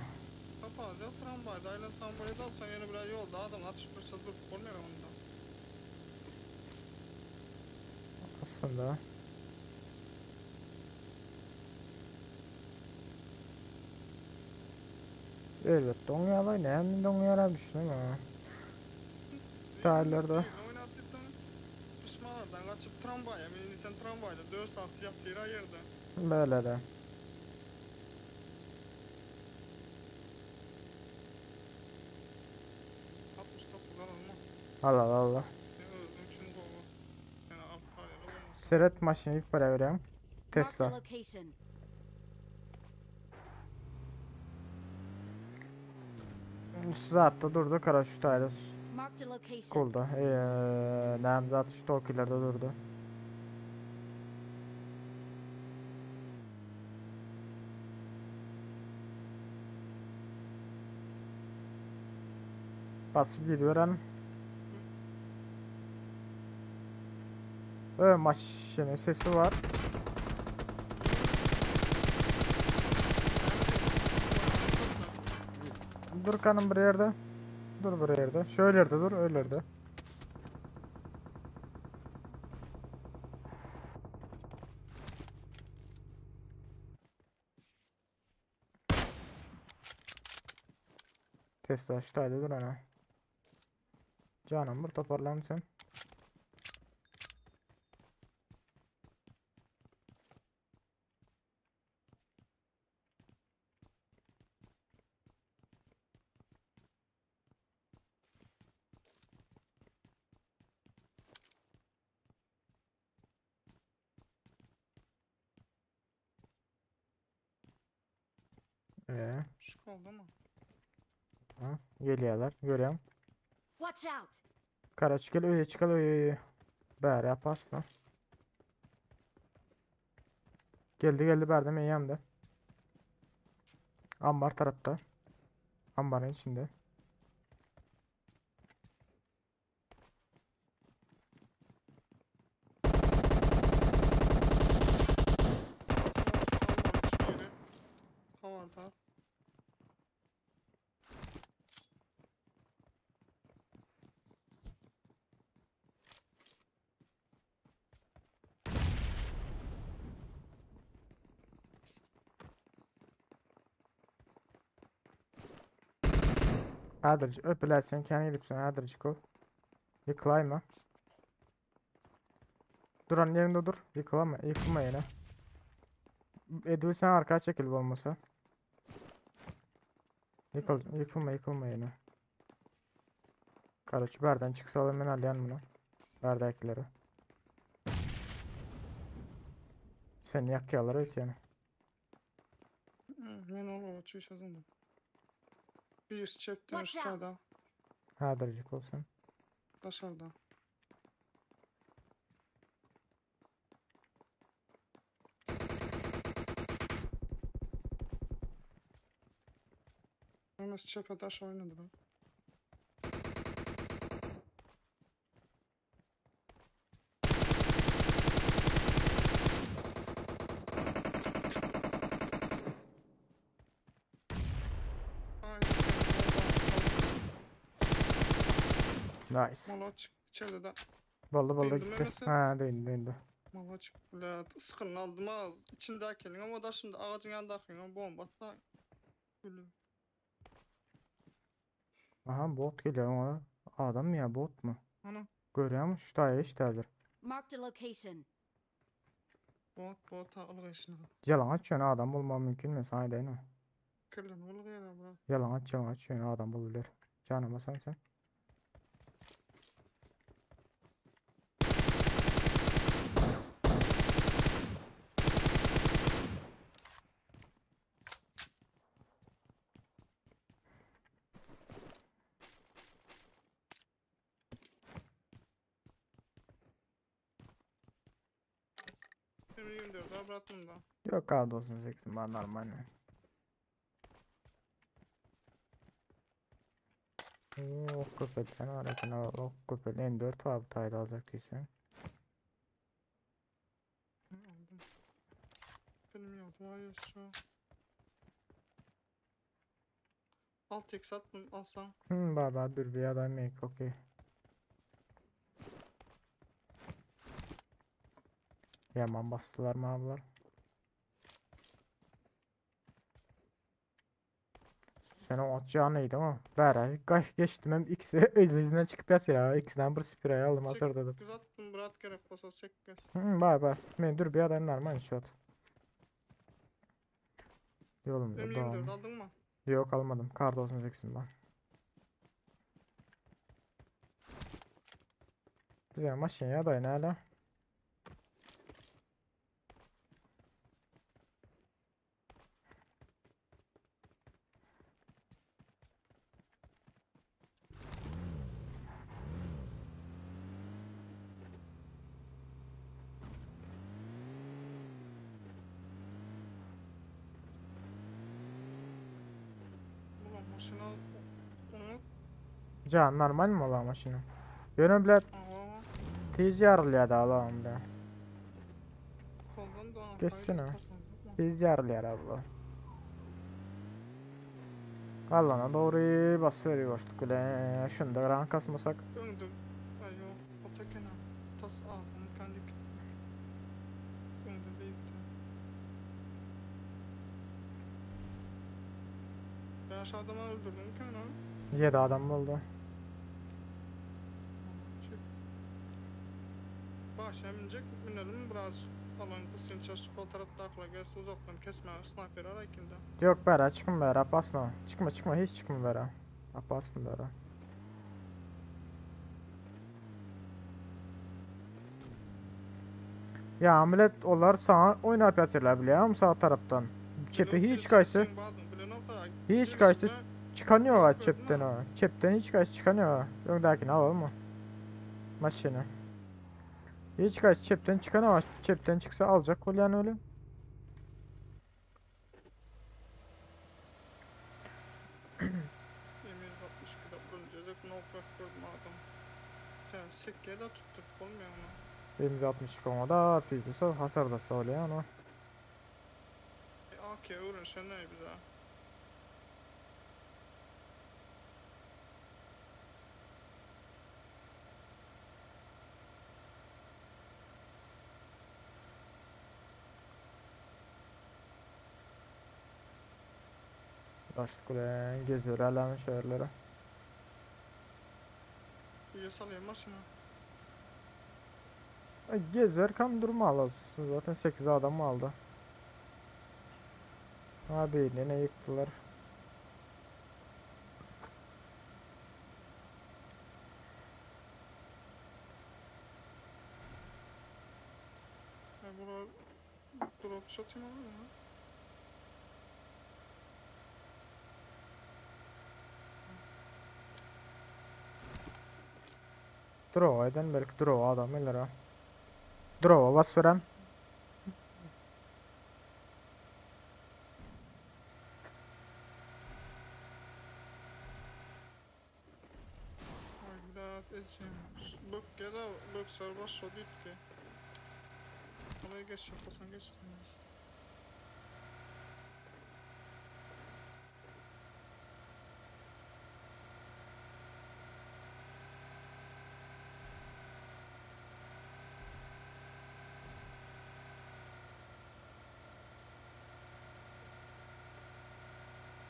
A: Kapağı da tramvayda aylansan buraya da alsan yine biraz yolda adam atış fırsat durup olmuyor onda.
C: Aslında. Elbette oňýarlar, näme oňýarlar düşünemem. Tärlerde.
A: Oynattın. Pişmanlardan kaçıp tramvaya bindin sen tramvayda 4 saat yatıyor yerde.
C: Böyle de.
A: Daralma.
C: Al al al. al.
A: Sen özün üçin gowy. Seni alyp barýarlar bolmasa.
C: Seret maşyny ýük bara berýän.
E: Marked a
C: Tesla.
E: location.
C: Zatda durdy kara şu taýda
E: Marked a location.
C: Kulda. Eee, näme zat şu tokilerde durdy. Basyp gidiveren. Ee, maşının sesi var. Dur kanım bir yerde. Dur bir yerde. Şöyle yerde dur, öyle yerde. Tesla şurada dur ana. Canım bir toparlan sen. Ee,
A: Şu kaldı mı?
C: ha, geliyorlar. Görüyorum.
E: Watch out!
C: Kara çıkalı öyle çıkalı öyle. Bari yapasın. Geldi geldi berdim iyi de. Ambar tarafta. Ambarın içinde.
A: Havarda.
C: Hädirji öpüler sen kendi gidipsin hädirji kol. Yıkılayma. Duran yerinde dur. Yıkılama, yıkılma yine. Edwin sen arkaya çekil bu olmasa. Yıkıl, yıkılma, yıkılma yine. Karaçı berden çıksa alayım ben alayan bunu. Berdekileri. Seni yakıyorlar öyle yani.
A: Men ol çüş azında. Bir çepten
E: Watch out.
A: aşağıda.
C: Hädirji kol sen.
A: Dışarıda. Mehmet çepe taş oynadı bak. Ay,
C: Nice.
A: Mola çık içeride de
C: Boldu boldu
A: Değindi
C: gitti.
A: Mehmet'e.
C: Ha değindi değindi.
A: Mola çık bile sıkın aldım ha içindekinin ama da şimdi ağacın yanındakinin bomba atla. Gülüm.
C: Aha bot geliyor ama adam mı ya bot mu?
A: Ana
C: Görüyor musun? Şu tane işlerdir.
E: Marked a location.
A: bot bot algı işine.
C: Yalan açıyorsun adam bulma mümkün mü? Sana değil mi?
A: Kirlen olgu ya bura.
C: Yalan aç yalan açıyorsun adam bulabilir. Canım sen sen.
A: Benim 24 daha bıraktım da.
C: Yok karda olsun 8 ben normal. Oo, köpekten var ekran o köpek M4 var bu tayda alacak değilsen.
A: Hı, Aldım. Benim yardım var şu. Alt x attım alsan.
C: Hmm baba dur bir adam make okey. Yaman bastılar mı abiler? Sen o atacağın neydi ama? Bera kaç geçtim hem ikisi elinden çıkıp yatıyor ya. İkisinden bir sprey aldım
A: Çık.
C: atar dedim.
A: 8 attım bırak gerek olsa 8.
C: Hmm bay bay. Men dur bir adam normal shot. Yolum
A: Benim
C: da
A: 24
C: devam.
A: aldın mı?
C: Yok almadım. Kar 98 ben. Bize maşyn ýagdaýy näle?
A: Ulan maşyna onu
C: Can normal mi ola maşyna? Ýöne bilet
A: Aha.
C: tiz ýarylýar da alam da.
A: Soldan da
C: Geçsene. Tiz ýarylýar abla. Alana doğru bas veriyor başlık bile. Şunda rank kasmasak.
A: Öňde Ay yok. O tekene. Tas ağzını kendi gitti. Öňde büyüktü. Ben aşağıda ben öldürdüm ki onu.
C: 7 adam oldu.
A: Çık. Başa binecek binelim biraz alan kısınca sol tarafta akla gelse uzaktan kesme sniper ara ikinde.
C: Yok bera çıkma bera basma. Çıkma çıkma hiç çıkma bera. Basma bera. Ya millet onlar sana oynayıp yatırlar biliyor musun sağ taraftan. Çepe hiç kaysı Hiç kaysı çıkanıyorlar çepten o. Çepten hiç kaysı çıkanıyor. Öndekini alalım mı? Maşını. Hiç kaysı çepten çıkanıyor. Çepten çıksa alacak ol yani öyle.
A: Emir 62'de vurunca knockback gördüm adam. Sen sekkeye de tutturup olmuyor ama.
C: 162 da pizdisi hasar da söylüyor ama.
A: E, AK öğrenşen ne bize?
C: Başlık ulan geziyor hala şehirlere.
A: İyi salayım maşını.
C: Ay, Gezer kam durma alasın zaten 8 adam aldı. Abi ne yıktılar.
A: Ya bura drop shot'im olur mu?
C: Draw eden belki draw adam eller ha. Draw bas veren.
A: Ay bilat edeceğim. Bök gel abi, bök sarı baş o ki. Oraya geç yapasan geç.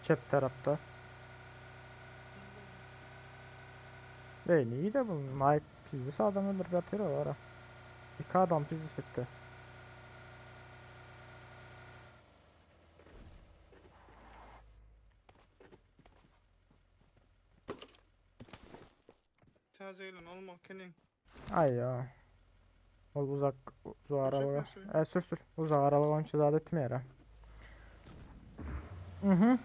C: Çep tarafta. Değil iyi de bu Mike pizdisi adam öldürüp yatıyor o ara. İki adam pizdi çıktı.
A: Taze ile olma kenin.
C: Ay ya. Ol uzak uzak aralığa.
A: mi
C: E, sür sür. Uzak aralığa onun için zat etmiyor ha. Hı hı.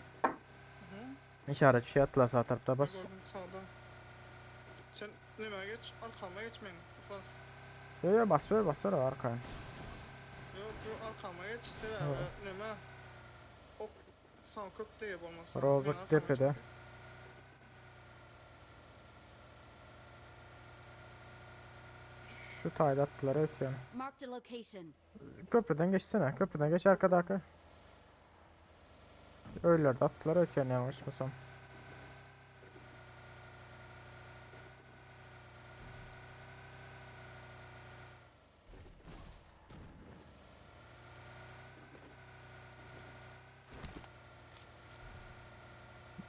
A: Hı.
C: İşaret şey attılar sağ tarafta bas.
A: Gördüm sağda. Sen neme geç, arkama geçmeyin. Bas.
C: Yo yo bas ver bas ver arkaya.
A: Yok yok arkama geç.
C: Ha.
A: Sebebe neme. Ok sağ kök diye olmasa.
C: Rozok
A: Men arkama
C: tepede.
A: geçtim.
C: Şu tayda attılar evet yani.
E: Marked a location.
C: Köprüden geçsene. Köprüden geç arkada arka. Öyle de attılar evet yani yanlışmasam.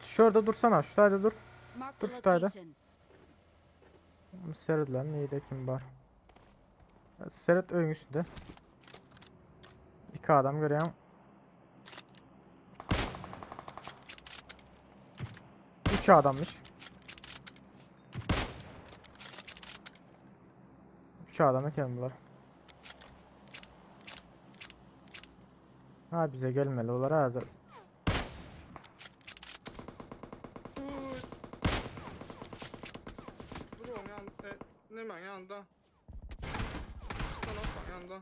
C: Şurada dursana. Şu tayda dur.
E: Marked
C: Dur
E: a
C: şu tayda.
E: location.
C: Seyret lan iyi de kim var. Seyret öyün üstünde. İki adam görüyorum. Üç adammış. Üç adam eken bular. Ha bize gelmeli olar hazır.
A: Uy. Dur oğlum yan, e, nemen yanında. Sana bak yanında.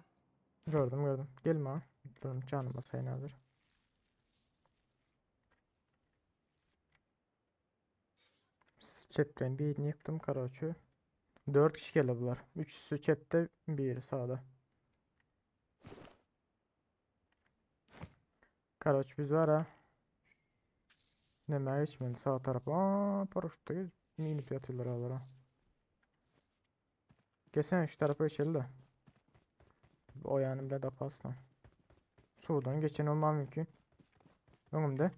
C: Gördüm gördüm. Gelme ha. Durum canım basayın hazır. Çepten birini yıktım karaçı. 4 kişi geldi bular. Üçüsü çepte, biri sağda. Karaç biz var ha. Neme geçmeli sağ tarafa. Aa, paraşütte minip yatıyorlar oralara. Geçen şu tarafa geçelim de. O yani bile de pasla. Sudan geçen olmam mümkün. Önümde.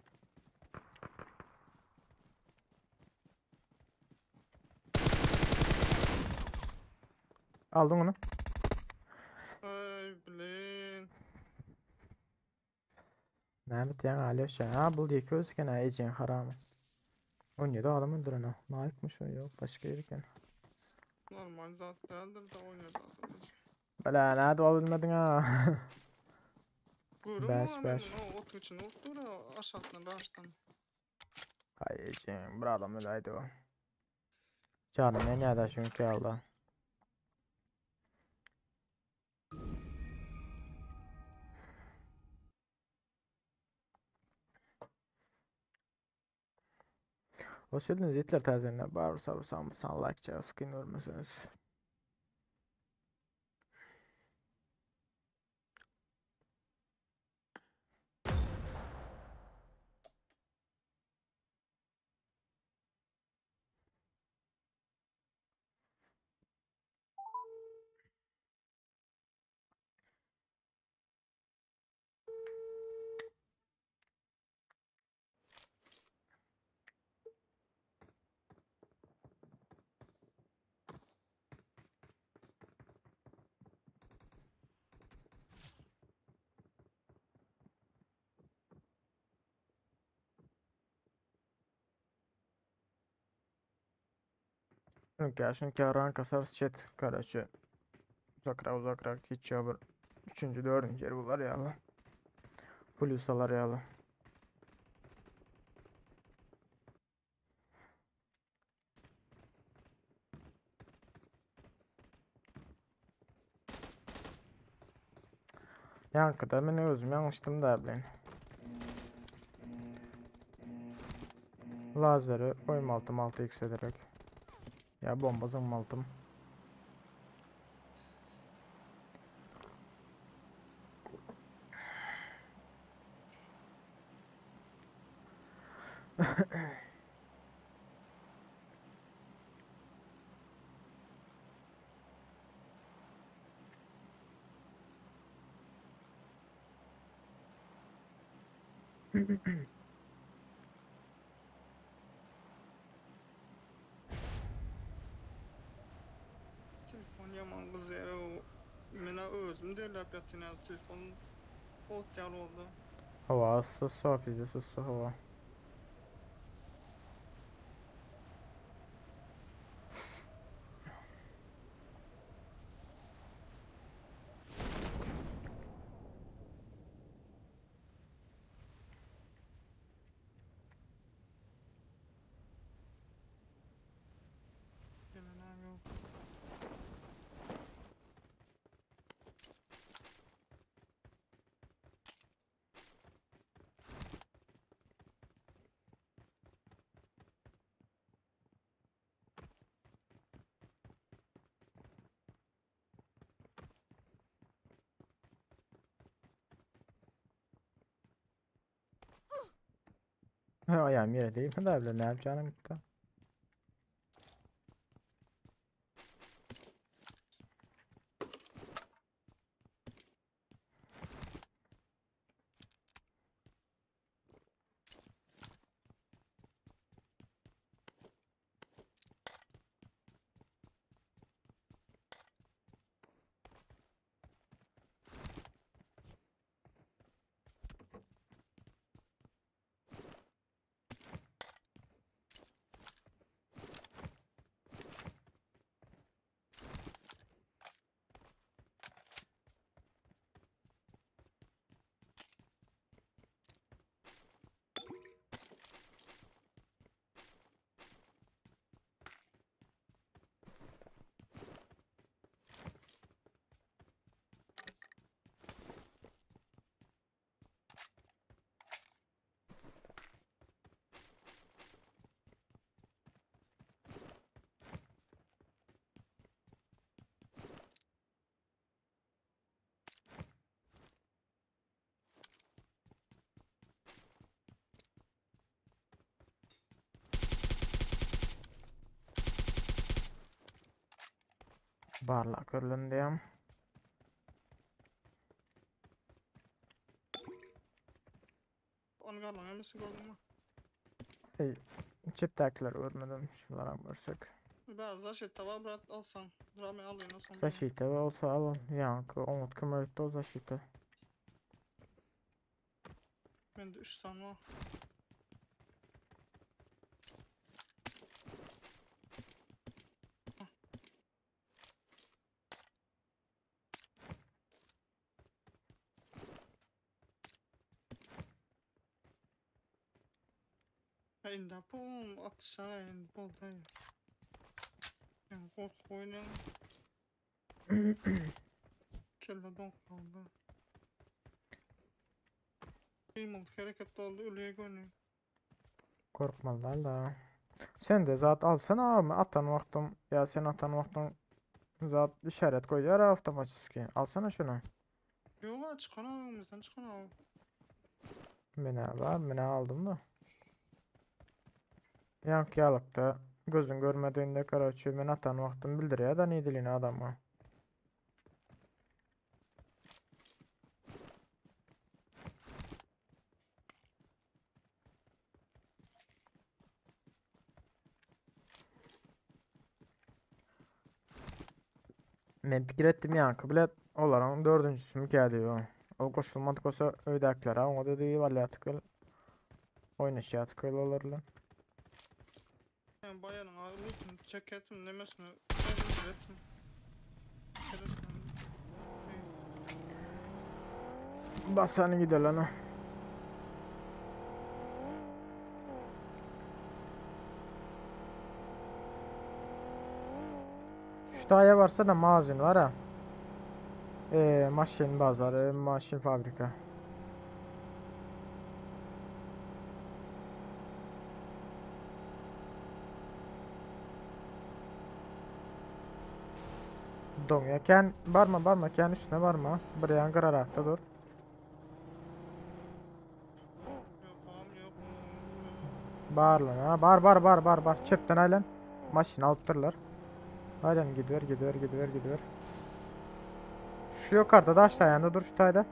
C: Aldın onu.
A: Ay blin.
C: Mehmet yani Alyosha. Ha bu diye közken ha Ece'nin haramı. 17 adam öldüren o. Naikmiş o yok başka yerken.
A: Normal zaten de oynuyor zaten.
C: Bela nerede olabilmedin ha.
A: Görün
C: Beş,
A: mü
C: beş.
A: O otun içine vurdu da aşağıdan raştan.
C: Hay Ece'nin bir adam öyleydi o. Canım ne nerede çünkü Allah. Hoş geldiniz Hitler tazenler. Bağır sarı san like çağ sıkın görmüyorsunuz. Çünkü çünkü rank kasar chat karaçı. Uzakrak uzakrak hiç ya bir. Üçüncü dördüncü yer bunlar ya. Plusalar ya. Yankıda men özüm yanlıştım da ben. Lazeri koymaltım 6 yükselerek. Ya bomba zımmaltım.
A: Telefon yaman kız yere o. Mene özüm derlep yatın ya telefon ot yar oldu.
C: Hava sus bizde sus hava.
A: Gelen abi yok.
C: Ha, ayağım yere değil mi da bile ne yapacağını gitti. Barlak görlen diýem.
A: Onu garlan emesi gördün mü?
C: Ey, çepdäkileri görmedim. Şularam görsek.
A: Ber zaşita var brat alsan. Rami alayım alsan.
C: Zaşita olsa al. Yankı oňat kömek etdi o zaşita.
A: Ben de 3 tane var. Ha indi pum atışana indi boldy. Yani korku oynayan. Kelle donk kaldı. Kıymalı hareket oldu ölüye gönlü.
C: Korkmalylar da. Sen de zat alsana abi atan wagtyň ya sen atan wagtyň zat işaret goýýar awtomatiki. Alsana şunu.
A: Yok ha çıkan abi çıkan abi.
C: Mene var, mene aldım da. Yaňky ýalykda gözün görmediğinde karaçı men atan wagtym bildirýär da neydiligini adama. Men pikir etdim yaňky bilet olaryň dördüncüsü mü geldi o. O goşulmadyk bolsa öýdäkilere oňa dedi walýatyk el. Oýnaşýatyk el olar bilen.
A: Yani bayanın abi loot'unu çeketim nemesini ettim.
C: Basany gidelim ha. Şu taya varsa da mağazin var ha. Maşin bazarı, maşin fabrika. Doňýa kän barma barma kän üstüne barma. Bir ýan gyrarakda dur. Bar lan ha. Bar bar bar bar bar. Çepden aýlan. Maşyn alypdyrlar. Aýlan gidiyor gidiyor gidiyor gidiyor. Şu yukarıda da aşağı yanında dur şu tayda.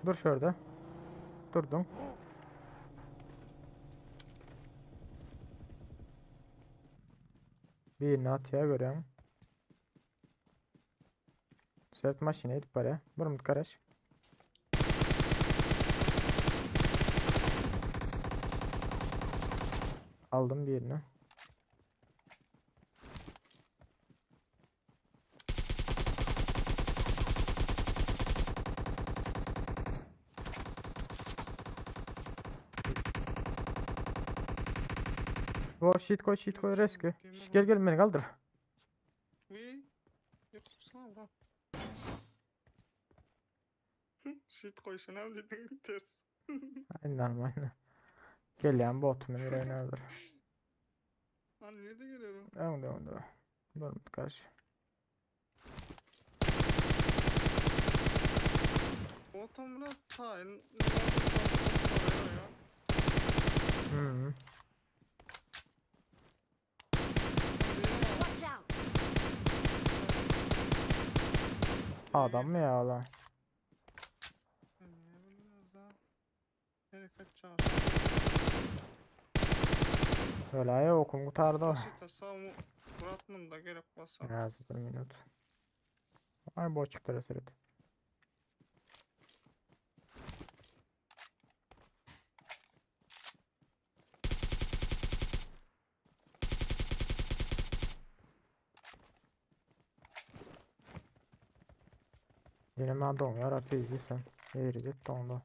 C: Dur şurada. Durdun. Birini atya görüyorum. Sert maşina edip barýar. Bir minut garaş. Aldım birini. O shit koy shit koy rescue. Şş, gel gel beni kaldır.
A: Ýykypsyň brat. Shit koýşuna dedin ters.
C: Aynen aynen. Gelýän botum beni öldür.
A: Lan nerede geliyorum?
C: Öňde öňde. Bir minut garaş.
A: Botum brat taýyn.
C: Hmm.
E: Watch out!
C: Adam mı ya lan? Öyle ay okum kurtardı o.
A: Bırakmın da gerek bolsa.
C: Biraz bir minut. Ay boş çıktı seret. Yine ben doňýar apeydi sen. Eğridik doňdu.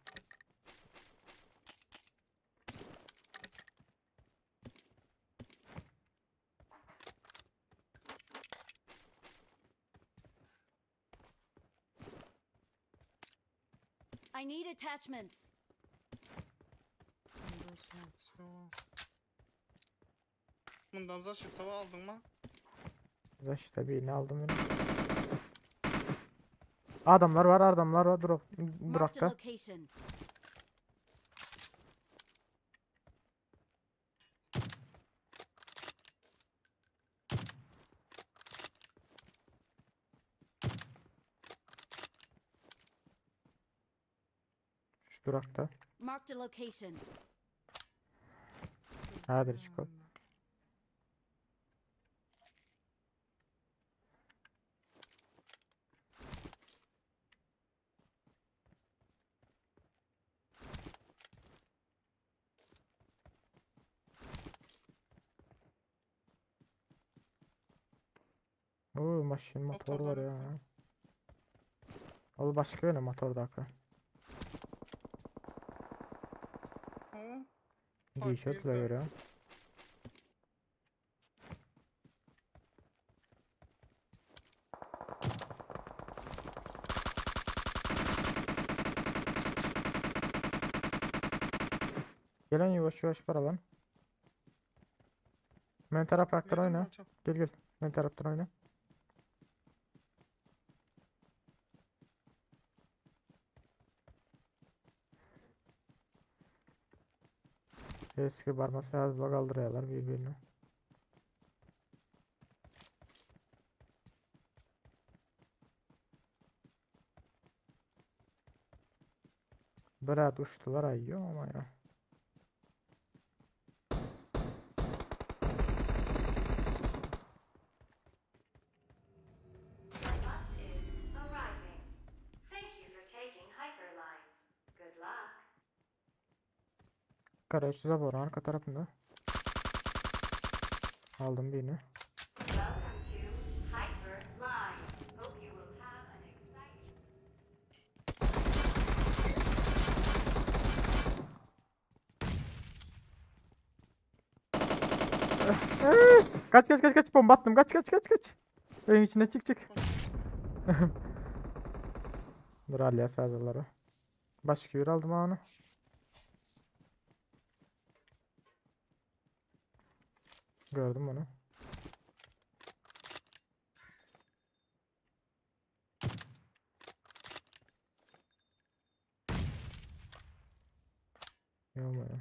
E: I need attachments.
A: Bundan zaşita aldın mı?
C: Zaşita birini aldım yine. Adamlar var, adamlar var. Drop, durakta. Şu durakda.
E: Marked a location.
C: Häzir çykyp. Oo, maşyn motor
A: Motordan
C: var ya. Ol başga ýöne motordaki.
A: O.
C: Giyşetler
A: girdi.
C: göre. Gelen yavaş yavaş para lan. Men taraftan oyna. Gel gel. Men taraftan oyna. Eski barması az kaldırıyorlar birbirini. Biraz uçtular ayıyor ama ya.
E: The bus is arriving. Thank you for taking Hyperlines. Good luck.
C: Kardeş zaborun arka tarafında. Aldım birini.
E: Welcome to Hyperlines. Hope you will have an exciting
C: Kaç kaç kaç kaç bomba attım kaç kaç kaç kaç. Evin içine çık çık. Dur Aliye sazları. Başka bir aldım ha onu. Gördüm onu. Yok ya.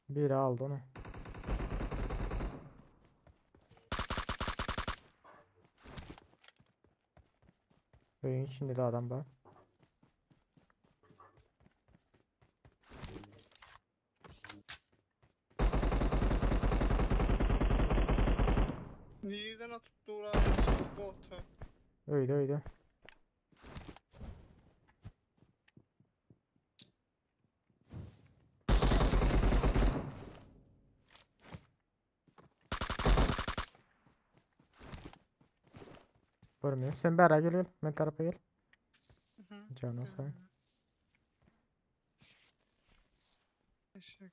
C: Biri aldı onu. Evin içinde de adam var.
A: Nirden atıp dur abi? Botu.
C: Öyle öyle. Görmüyor. Sen beraber gel gel. Ben tarafa gel.
A: Hı.
C: Canım sen.
A: Eşek.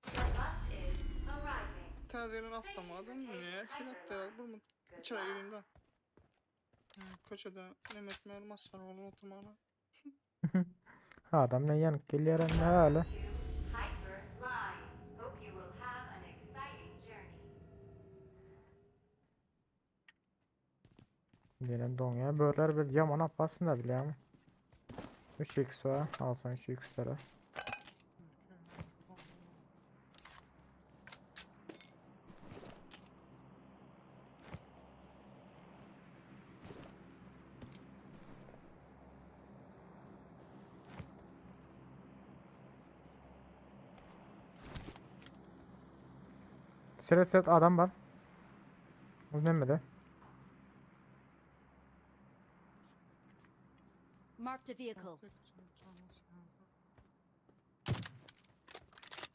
E: The bus is arriving.
A: Täzelen atlamadım. Niye? Kilat ya. Burma
E: Good
A: içeri
E: luck.
A: gireyim de. Köşede Mehmet Mermaz var oğlum oturmana.
C: Adam ne yanık geliyor ne öyle.
E: To Hyperlines. Hope you will have an exciting journey.
C: Gelen donuyor. Böyleler bir yaman apasın da bile ama. 3x var. Alsan 3x lira. Sıra sıra adam var. Bu ne mi de?
E: Marked a vehicle.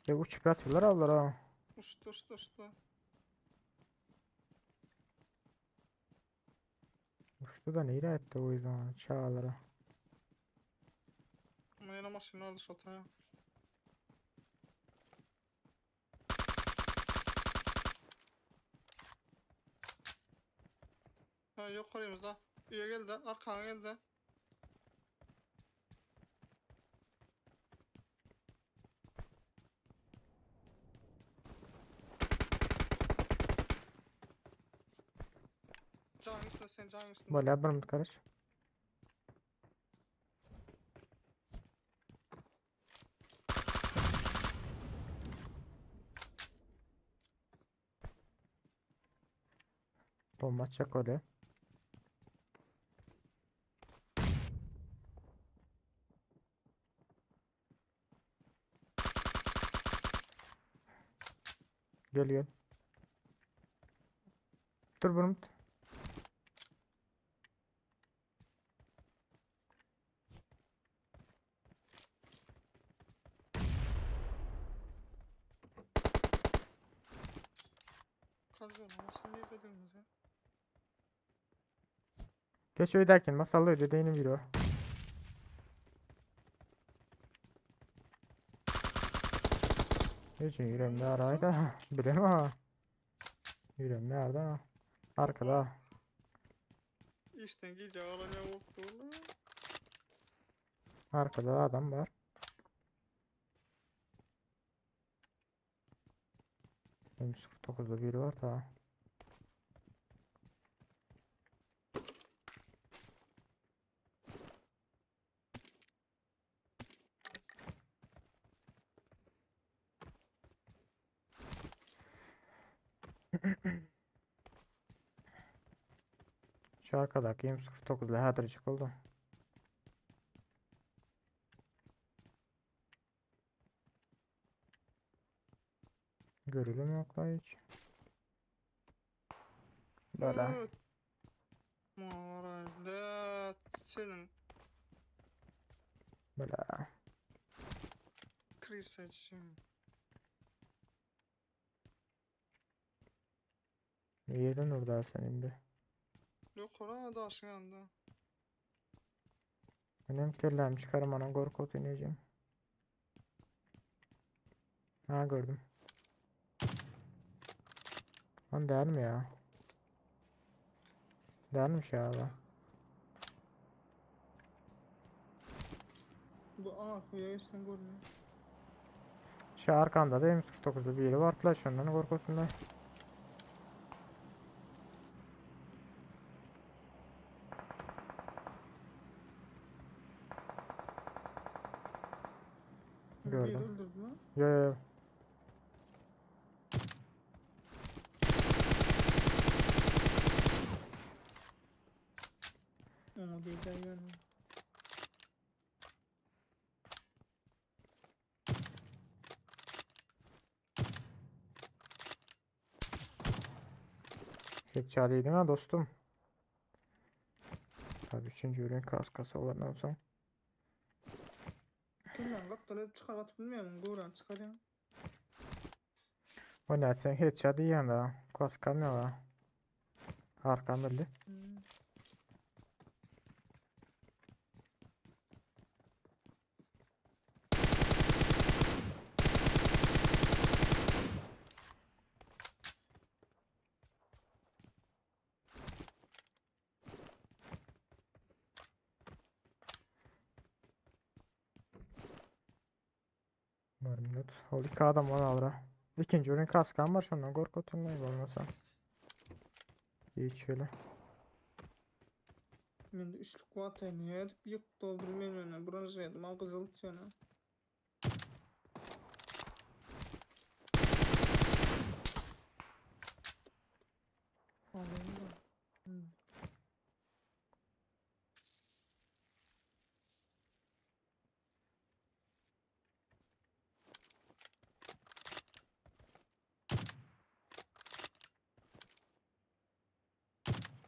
C: Ya uçup yatıyorlar avlar ha.
A: Uçtu uçtu uçtu.
C: Uçtu da neyle etti o yüzden çağlara.
A: Ama yine maşını aldı sotaya. Ha yok orayımızda. Üye geldi, arkana geldi. Can üstünde sen can üstünde.
C: Böyle bir karış. Bomba çak öyle. Gel gel. Dur bir minut.
A: Kazıyorum ama sen niye dediniz ya?
C: Geç öýdäkin masaly öýde deýini biri bar. Hiç ýüremde araýda. Bilem ha. Ýüremde arda. Arkada.
A: İşten gece alan ya boktu oğlum.
C: Arkada adam var. M49'da biri var da. Şu arkadaki M49'da hädirjik oldu. Görülüm yok la hiç. Böyle.
A: Evet. Moralet senin
C: Böyle.
A: kriseçin.
C: Yerden orada sen indi.
A: Yok ora da aşın yanında.
C: Benim kellem çıkarım korkut ineceğim. Ha gördüm. Lan değer mi ya? Değermiş ya bu.
A: Bu arkaya sen görmüyor.
C: Şu arkamda da M49'da bir yeri var. Flash ondan korkutun da. Gördüm.
A: Bir öldürdü mü?
C: Yo yo yo.
A: Onu değil de yani.
C: Headshot ha dostum. Tabii üçüncü ürün kaskası olandan sonra.
A: Kimden kaptal edip çıkar atıp bilmiyorum. Gören çıkar ya.
C: O ne sen headshot yiyen da. Kaskam ne var? Arkam öldü.
A: Hmm.
C: Bir minut. Ol iki adam var alır. İkinci ürün kaskam var şundan korkutun ne olmasa. Hiç öyle.
A: Men de üçlük vatayını yedik yıktı doldurmayın öne. Bronz yedim. Al kızıl tüyene. Alayım da. Hmm.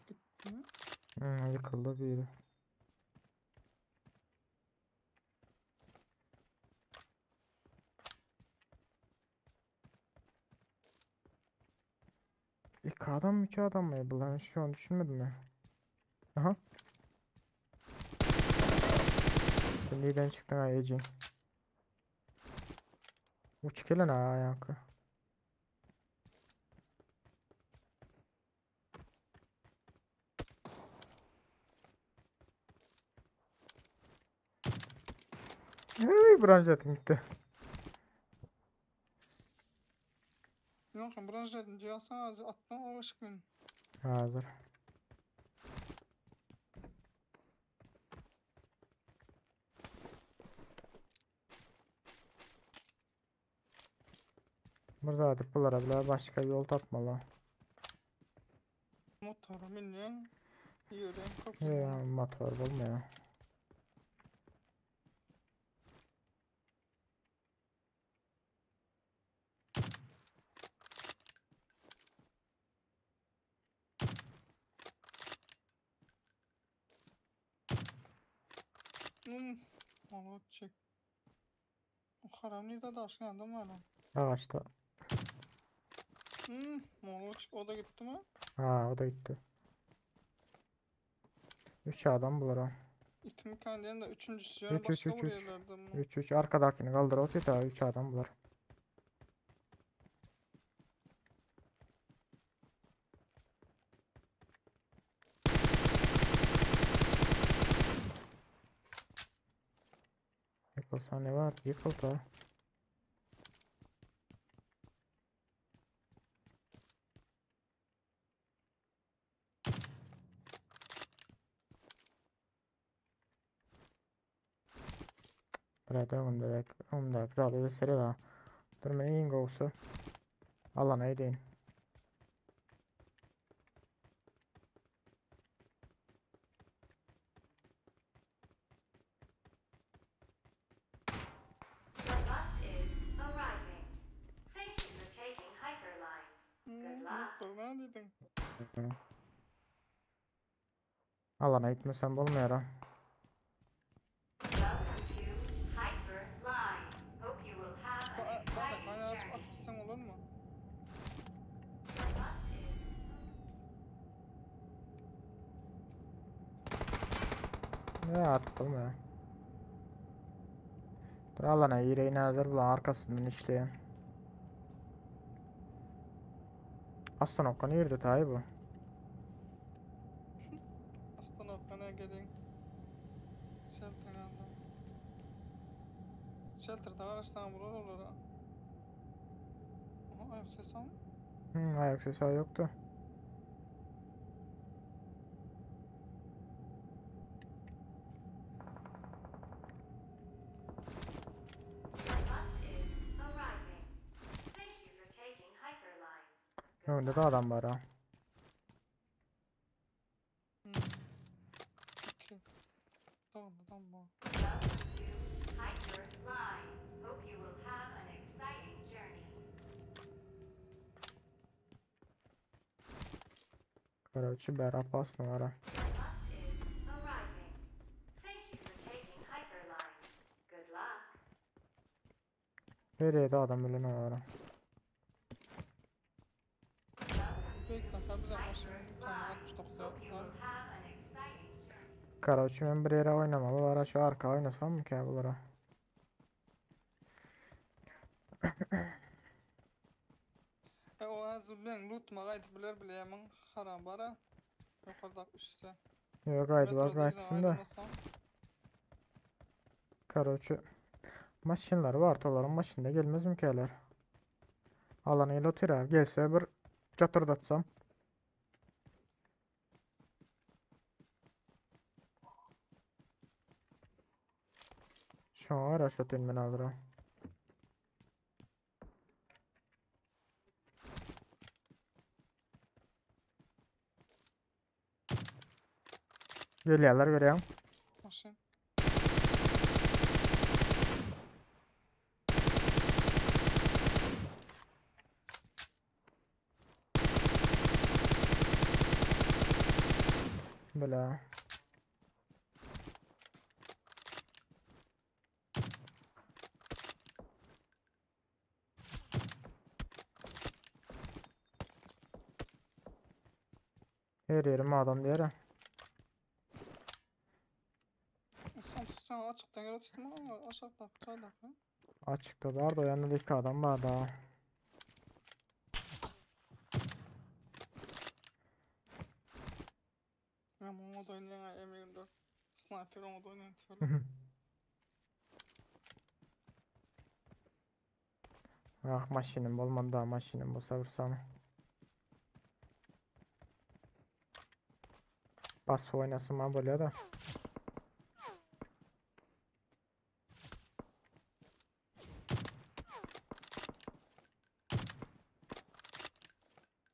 A: Gitti mi?
C: Yıkıldı biri. İki adam mı iki adam mı? Bunların şu an düşünmedim ya. Aha. Sen nereden çıktın ha Ece? Uç gelin ha yankı. Hey, bronzetim gitti.
A: Yok bronz cihazı attım o ışık benim.
C: Hazır. Burada bunlara bile başka yol tapmalı.
A: Motora minyen. Yürüyen kapı.
C: Ya motor bulmuyor.
A: Hmm. Molodçik. O haram nirde daşın yanında mı hala?
C: Agaçda.
A: Hmm. Molodçik o da gitti mi?
C: Ha o da gitti. 3 adam bular ha.
A: İki mi kendi de üçüncüsü yani
C: Üç, üç,
A: başka
C: üç,
A: bir
C: üç.
A: yerlerde mi?
C: 3 3 arkadakini kaldır o ta 3 adam bular. Yıkılsa ne var? Yıkıl da. Burada öňümdäki öňümdäki zady gösterýär da. Dur men iň gowusy. Alana edeýin.
E: The bus is arriving. Thank you for taking Hyperlines.
A: Hmm,
E: luck.
A: Dur ne dedin?
C: Alana gitmesem bolmaýar ha.
E: Welcome to Hyperlines. Hope you will have
A: Ba
E: an
A: bak
E: exciting
A: hani açıp
E: journey.
A: atıp gitsen olur mu?
E: The bus is
C: Ne atıp bolmaýar. Dur alana ýereýin hazır bulan arkasyndan işleýän. Aslan okka nirde taý bu?
A: Aslan Okan'a gelin. Shelter yanında. Shelter'da araçtan bulur olur ha. Aha ayak sesi ama.
C: Hmm, ayak sesi yoktu.
E: The bus is arriving. Thank you for taking Hyperlines. Good
C: Önde de
E: luck.
C: adam var ha.
A: Hmm. İki. Tamam tamam bu.
E: Welcome to Hyperlines. Hope you will have an exciting journey.
C: Karaçı bera pasny var ha.
E: The bus is arriving. Thank you for taking Hyperlines. Good luck.
C: Her yerde adam ölen var ha.
E: Welcome
A: Bir
E: to
A: dakika bize maşının bir tane
E: Hyperlines.
A: 69
E: Hope you
A: var.
E: will have an exciting journey.
C: Karaçı ben bir yere oynamalı var ha. Şu arka oynasam mı ki bulara?
A: E o hazır ben loot magaydı biler bile yaman haram bara. Yukarıda üstse.
C: Yok haydi bak
A: Metroda izin
C: kaçsın da.
A: ayrılmasam.
C: Karaçı. Maşinler var toların maşında gelmez mi ki eller? Alanı ile otur Gelse bir çatırdatsam. Şu an var ya şu ben alırım. Geliyorlar görüyorum.
A: Maşın.
C: Böyle. Her yerim adam diyor ha.
A: Sen, sen açıktan göre tutma ama aşağıda aşağıda.
C: Açıkta var da yanında iki adam var daha.
A: Ya ona da oynayan M24. Sniper ona da oynayan tüfeği.
C: Ah maşinim olmadı daha maşinim bolsa vursam. Bas oynasın ha bolýar da.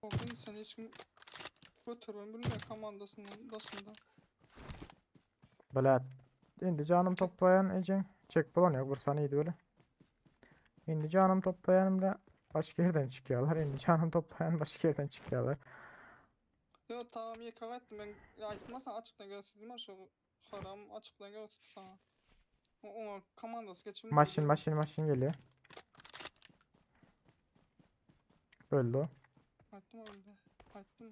A: O gün seni hiç götürmem bilmiyor komandasının dasında.
C: Böyle indi canım toplayan ecen. Çek bulan yok vursan iyiydi böyle. Indi canım toplayan bile başka yerden çıkıyorlar. Indi canım toplayan başka yerden çıkıyorlar.
A: Yo tamam yıkav ettim ben ya aytmasan açıktan gösterdim ha şu haram açıktan gösterdim sana. Oňa komandasy geçip
C: Maşyn maşyn maşyn gelýär. Öldü o.
A: Aýtdym öldü. Aýtdym.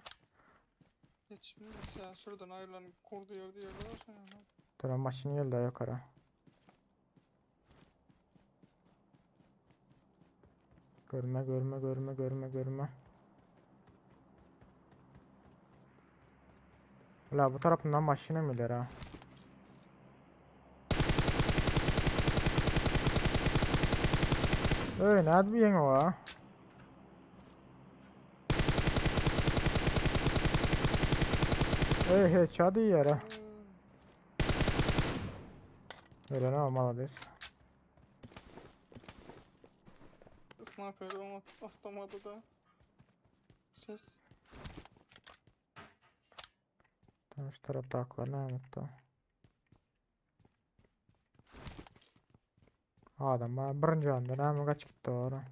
A: Geçip ya şuradan aýrylan kurdu ýerde ýerde şuna.
C: Dur maşyn geldi ýokara. Görme görme görme görme görme. La bu tarapyndan maşyn hem geler ha. Öý, nädip ýeňi o? Öý, headshot diýýär ha. Ölen ha, malades.
A: Sniper oňa avtomady da. Ses.
C: Tamam şu tarapdakylar näme etdi? Adam bar birinji anda näme kaç gitdi ora.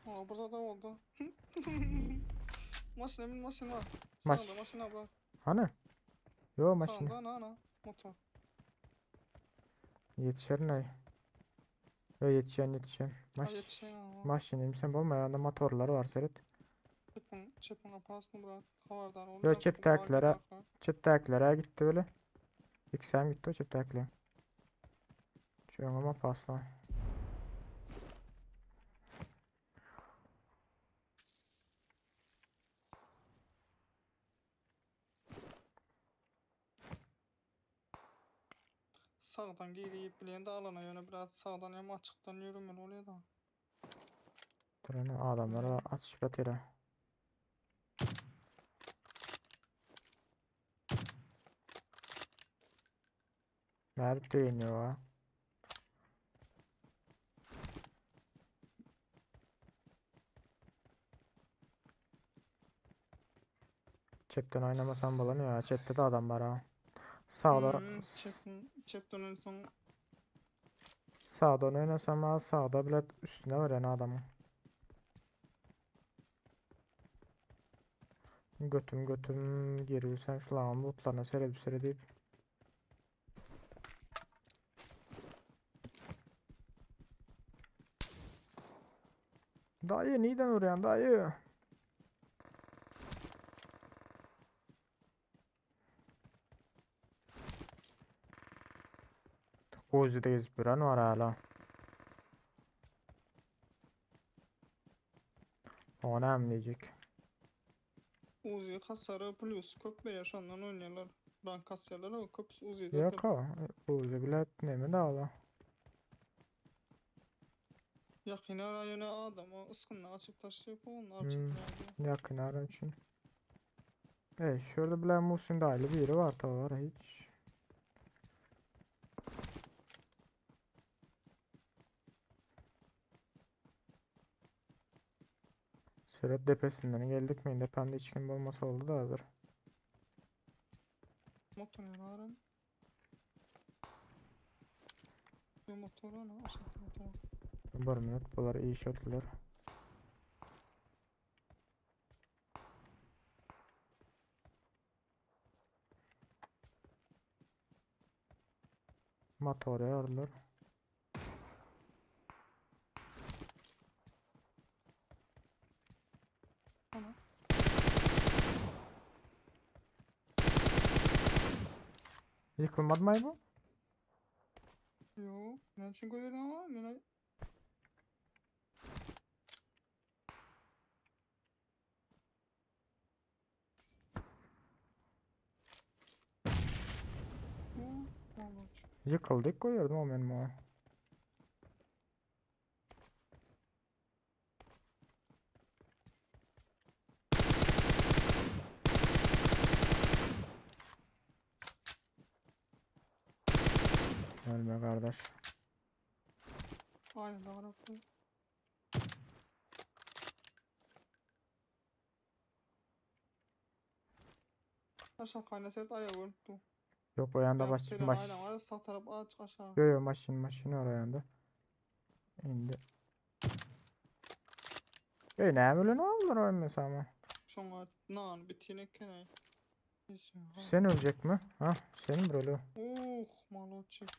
A: Aa burada da oldu. Maşına bin maşına.
C: Maş-
A: Sağda maşına bak.
C: Hani? Yo maşyn.
A: Sağda ana ana. Motor.
C: Ýetişer ne? Yo ýetişen ýetişen.
A: Ha
C: Maş
A: yetişen ama.
C: maşyn imsen bolmaýar anda motorlar var seret.
A: Çepin, çepin apasını bırak. Havardar
C: Yo
A: ol.
C: çepdäkilere çepdäkilere gitti böyle. X'em gitti o çepdäkiler. Şu ama pasla.
A: Sağdan girip bilen de alana yöne biraz sağdan hem açıktan yürümeli oluyor da.
C: Dur ana adamlara açyp ýatyr. Nädip değiniyor ha? Çepten oynamasam bolanıyor ya. Çepte de adam var ha. Sağda
A: Hmm, çepin, çepten en son
C: sağdan oynasam ha sağda bile üstüne var yani adamın. Götüm götüm gerilsem şu lan lootlarına seyredip seyredip. Dayı neden uğrayan dayı? Uzi'de gezip duran var hala. O ne diyecek?
A: Uzi hasarı plus köp berýär şondan oýnaýarlar. Rank kasýarlar o köp Uzi'de.
C: Yok o. Uzi bile neme de ala.
A: Yakın rayona adam o ıskınla açıp taşıyıp onlar
C: Hmm.
A: çıkmıyor.
C: Yakın ara için. Evet şurada bile Muhsin dahili bir yeri var tabi var hiç. Sırat depesinden geldik mi? Depemde hiç kim olmasa oldu da hazır.
A: Motor yaparım. Bir motoru ne? Aşağı motoru.
C: Bir minut bular iyi şortlar. Motor yarlar.
A: Ana.
C: Yıkılmadı mı bu?
A: Yo, ben çünkü öyle ama ben Yo, vallahi.
C: Yıkıldık koyuyordum o benim o. Ölme kardeş.
A: Aynen doğru. Aşağı kaynasaydı ayağı öldü.
C: Yok o yanda baş,
A: Aynen
C: baş.
A: aynen var sağ taraf aç aşağı.
C: Yo yo maşın maşın oraya yanda. İndi. Ey näme bilen aldylar oýun sama?
A: Şoňa nan bitin eken.
C: Sen ölecek mi? Ha, sen bir ölü.
A: Oh, молодчик.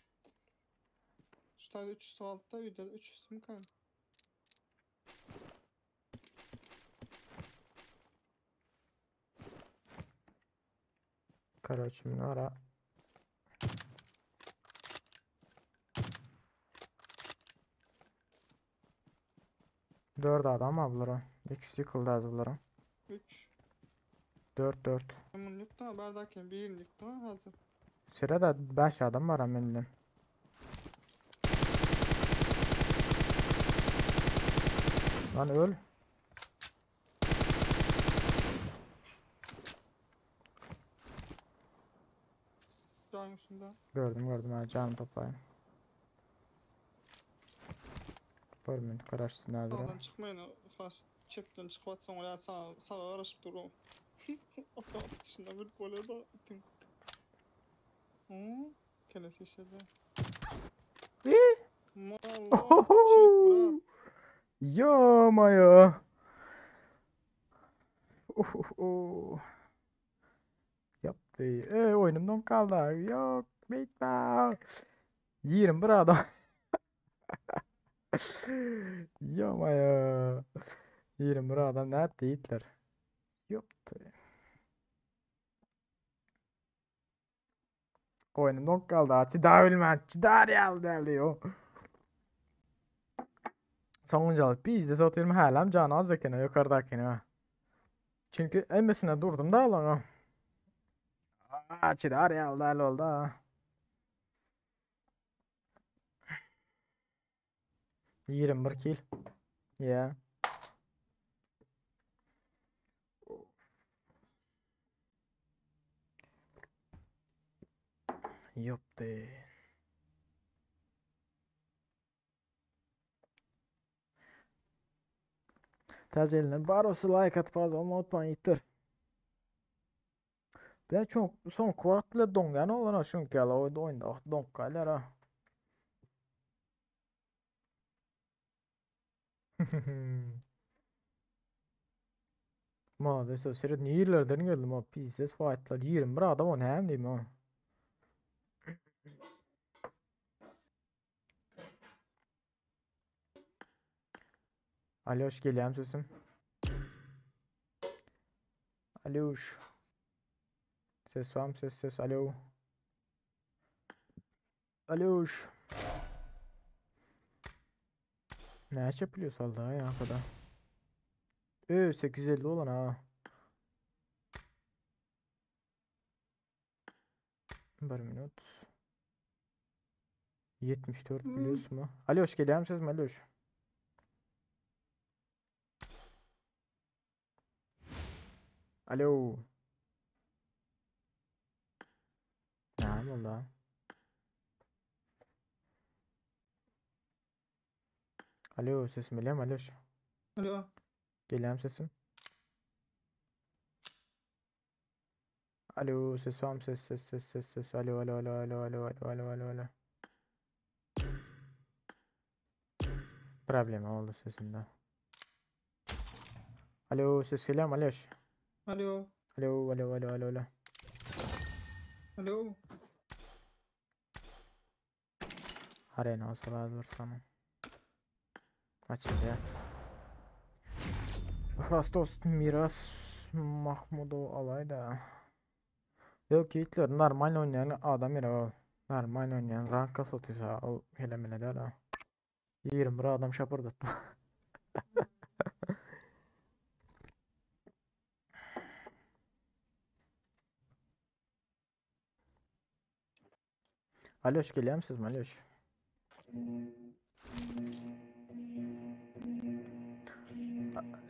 A: Şu 306'da bir de 300 mü kan?
C: Короче, ara. Dört adam ablara. İkisi yıkıldı az bunlara.
A: 3.
C: 4 4.
A: Bunu yıktı, berdakini birini yıktı hazır.
C: Sırada 5 adam var amenden. Lan öl.
A: Can üstünde.
C: Gördüm gördüm ha canım toplayın. Bir minut karaşsın nerede?
A: Sağdan çıkmayın. Fas çepten çıkıp atsan oraya sağ sağa araşıp durun. Ata dışında bir gole da itin. Hı? Kelesi işledi. Молодчик, брат.
C: Ё-моё. Uhuhu. Yaptı. E, oyunumdan kaldı. Yok, bitme. 21 adam. Ё-моё. 21 adam ne Hitler? Yaptı. Oyunumdan kaldı. Çıda bilmem. Çıda real geldi yo. Sonuncu biz de satıyorum hälem canı az ekene yukarıdakine ha. Çünkü emmesine durdum da lan. Aa, çıdar ya oldu oldu ha. 21 kill. Yeah. Yaptı. Täze elinden barosy like atyp az olma unutmayın yiğitler. Ben çok son kuvvet bile dongan olan çünkü ala oyunda oyunda donk galar ha. Ma det så ser det nirlerden geldim ha pieces fightlar 21 adam o näm diýim ha. Aloş gelýän sesim. Aloş. Ses var mı? Ses ses. Alo. Aloş. Ne yapıyor salda ya kadar. 850 olan ha. Bir minut. 74 biliyorsun mu? Aloş gelýän sesim Aloş. Alo. Ne oldu? Alo sesim geliyor mu Aloş?
A: Alo.
C: Geliyor mu sesim? Alo ses var mı? Ses ses ses ses ses. Alo alo alo alo alo alo alo alo alo. Problem oldu sesinde. Alo ses geliyor mu Aloş?
A: Alo.
C: Alo alo alo alo alo.
A: Alo.
C: Arena olsalar dur sana. Açıldı. Dost Miras Mahmudov alay da. Yok yiğitler normal oynayan adam yere o. Normal oynayan rank kasıltıysa o hele mele der ha. 21 adam şapırdatma. Aloş geliyor musunuz Aloş?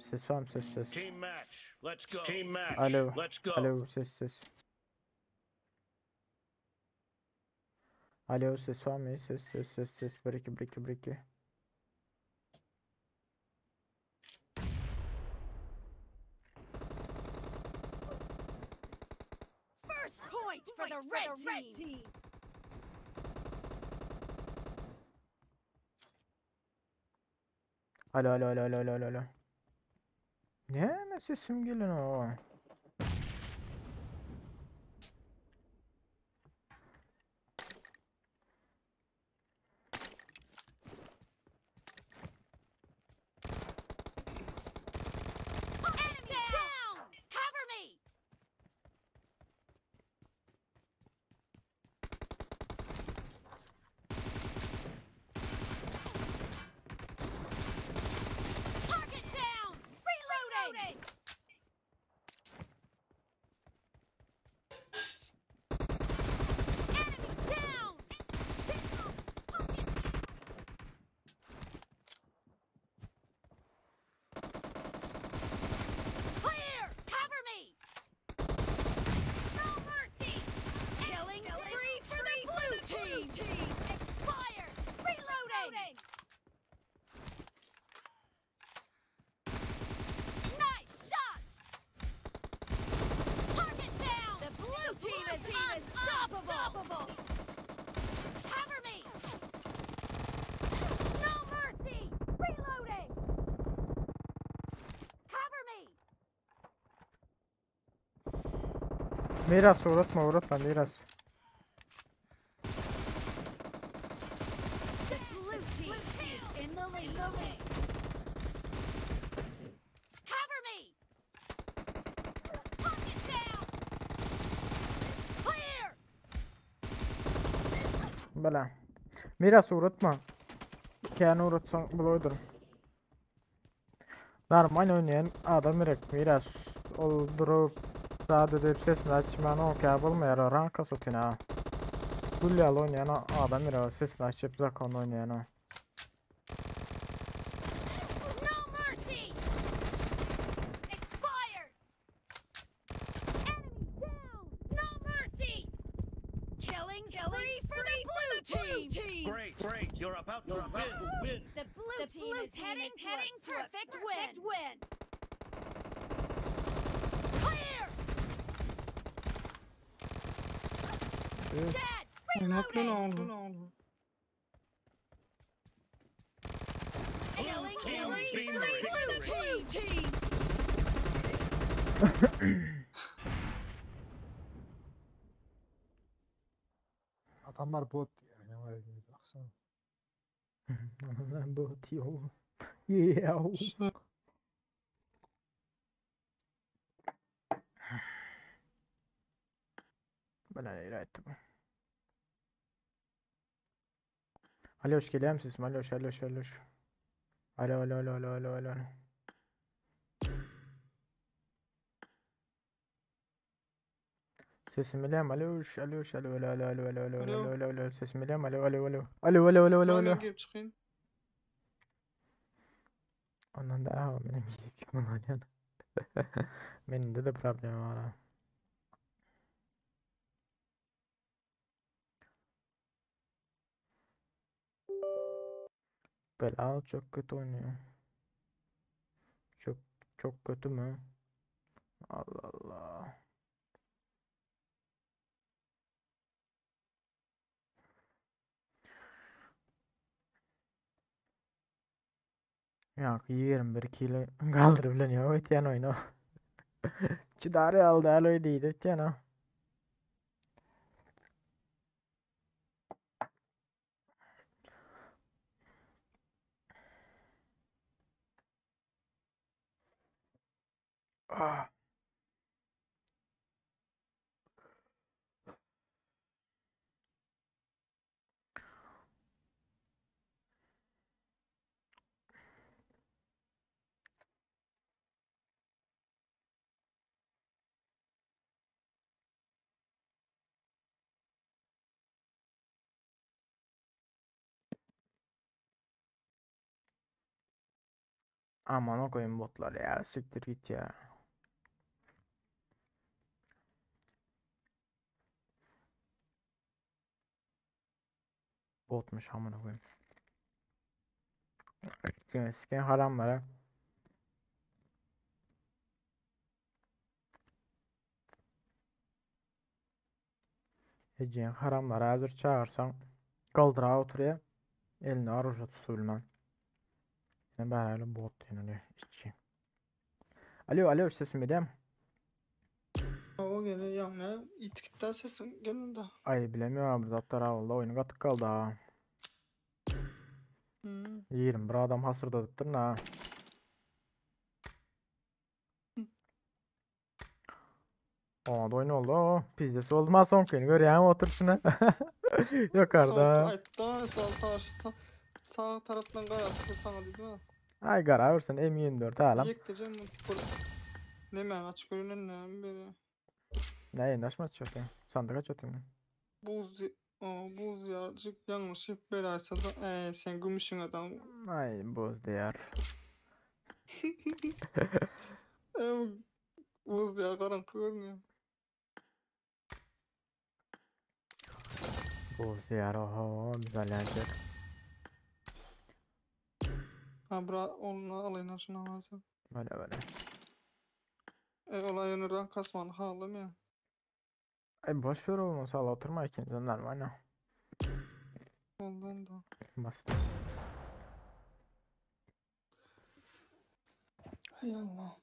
C: Ses var mı ses ses?
F: Team match. Let's go. Team match.
C: Alo.
F: Let's go.
C: Alo ses ses. Alo ses var mı? Ses ses ses ses 1 2 1 2 1 2.
E: First point for the red team.
C: Alo alo alo alo alo alo alo. Näme sesim gelenok?
E: Enemy down! Cover me! Target down! Reloading! Enemy down! Down! Target Clear! Cover me! No mercy! Killing spree for the blue team! Expired! Reloading! Nice shot! Target down! The blue team is unstoppable! Cover me! No mercy! Reloading! Cover me!
C: Miras uğratma uğratma Miras.
E: The blue team is in the lead. Cover me! Target down! Clear!
C: Bela. Miras uğratma. Kän uğratsaň buloýdyr. Normal oynayan adam gerek Miras. Ol durup zat edip sesini açman okey bolmaýar ranka sokin ha. Gül ýaly oynayan adam gerek sesini açyp zakon oynayan o.
E: No mercy! Expired! Enemy down! No mercy! Killing spree for the blue team!
F: Great, great. You're about to win.
E: The blue team is heading to a perfect win! Clear! Dead!
A: Ne yapıyorsun
E: Reloading!
A: oğlum?
E: Killing
F: team
E: spree for the
F: victory.
E: blue team!
G: Adamlar bot ya. Ne var elimizde baksana.
C: Bot yo. Yeah. Bela eýräýtdi bu. Aloş gelýär sesim? Aloş, aloş, aloş. Alo, alo, alo, alo, alo, alo. Sesim gelýärmi? Aloş, aloş, alo, alo, alo, alo, alo, alo, alo,
A: Alo.
C: alo, alo, sesim gelýärmi? Alo, alo, alo. Alo, alo, alo, alo, alo.
A: Ben girip çıkayım.
C: Ondan da aha benim müzik alýan. Mende de problem var ha. Bela çok kötü oynuyor. Çok çok kötü mü? Allah Allah. Ya 21 kilo galdyryp bilen ýok ötýän oýny. Çydary aldy aloý diýdi ötýän o. Ah. Aman o koyun botlar ya siktir git ya. Botmuş amına koyayım. Siken haramlara. Eceğin haramlara hazır çağırsan kaldıra oturuyor. Elini oruja tutulman. Yine beraber bot yani içi. Alo, alo, sesim edem.
A: O gene ýaňy ýitip gitdi sesiň gelende.
C: Ay bilemiyorum bir zatlar oldu. Oyunu gatyk kaldı ha.
A: Hmm.
C: 21 adam hasırdadypdyr na. Ona da oyun oldu. O pizdesi oldu. Ma son köyünü görýän oturşuny. Yukarıda.
A: Aýtda sağ sağ sağ, sağ tarapdan garasy sana dedim ha.
C: Ay gara versin M24 alam.
A: Ýekkeje mi bir Nemen açık görünen näme beri.
C: Ne naşma çöküyor. Sandık aç ötüyor.
A: Buz o buz yarcık yanlış beraysa da e, sen gümüşün adam.
C: Ay boz diyar.
A: E, buz diyar karanlık görünüyor.
C: Boz diyar oho güzellenecek.
A: Ha bura onunla alayım şunu alsın.
C: Böyle böyle.
A: E olay yönü kasman halim ya.
C: Ay boş ver oğlum sağ oturma ikinci normal ne.
A: Ondan da.
C: Basit.
A: Hay Allah.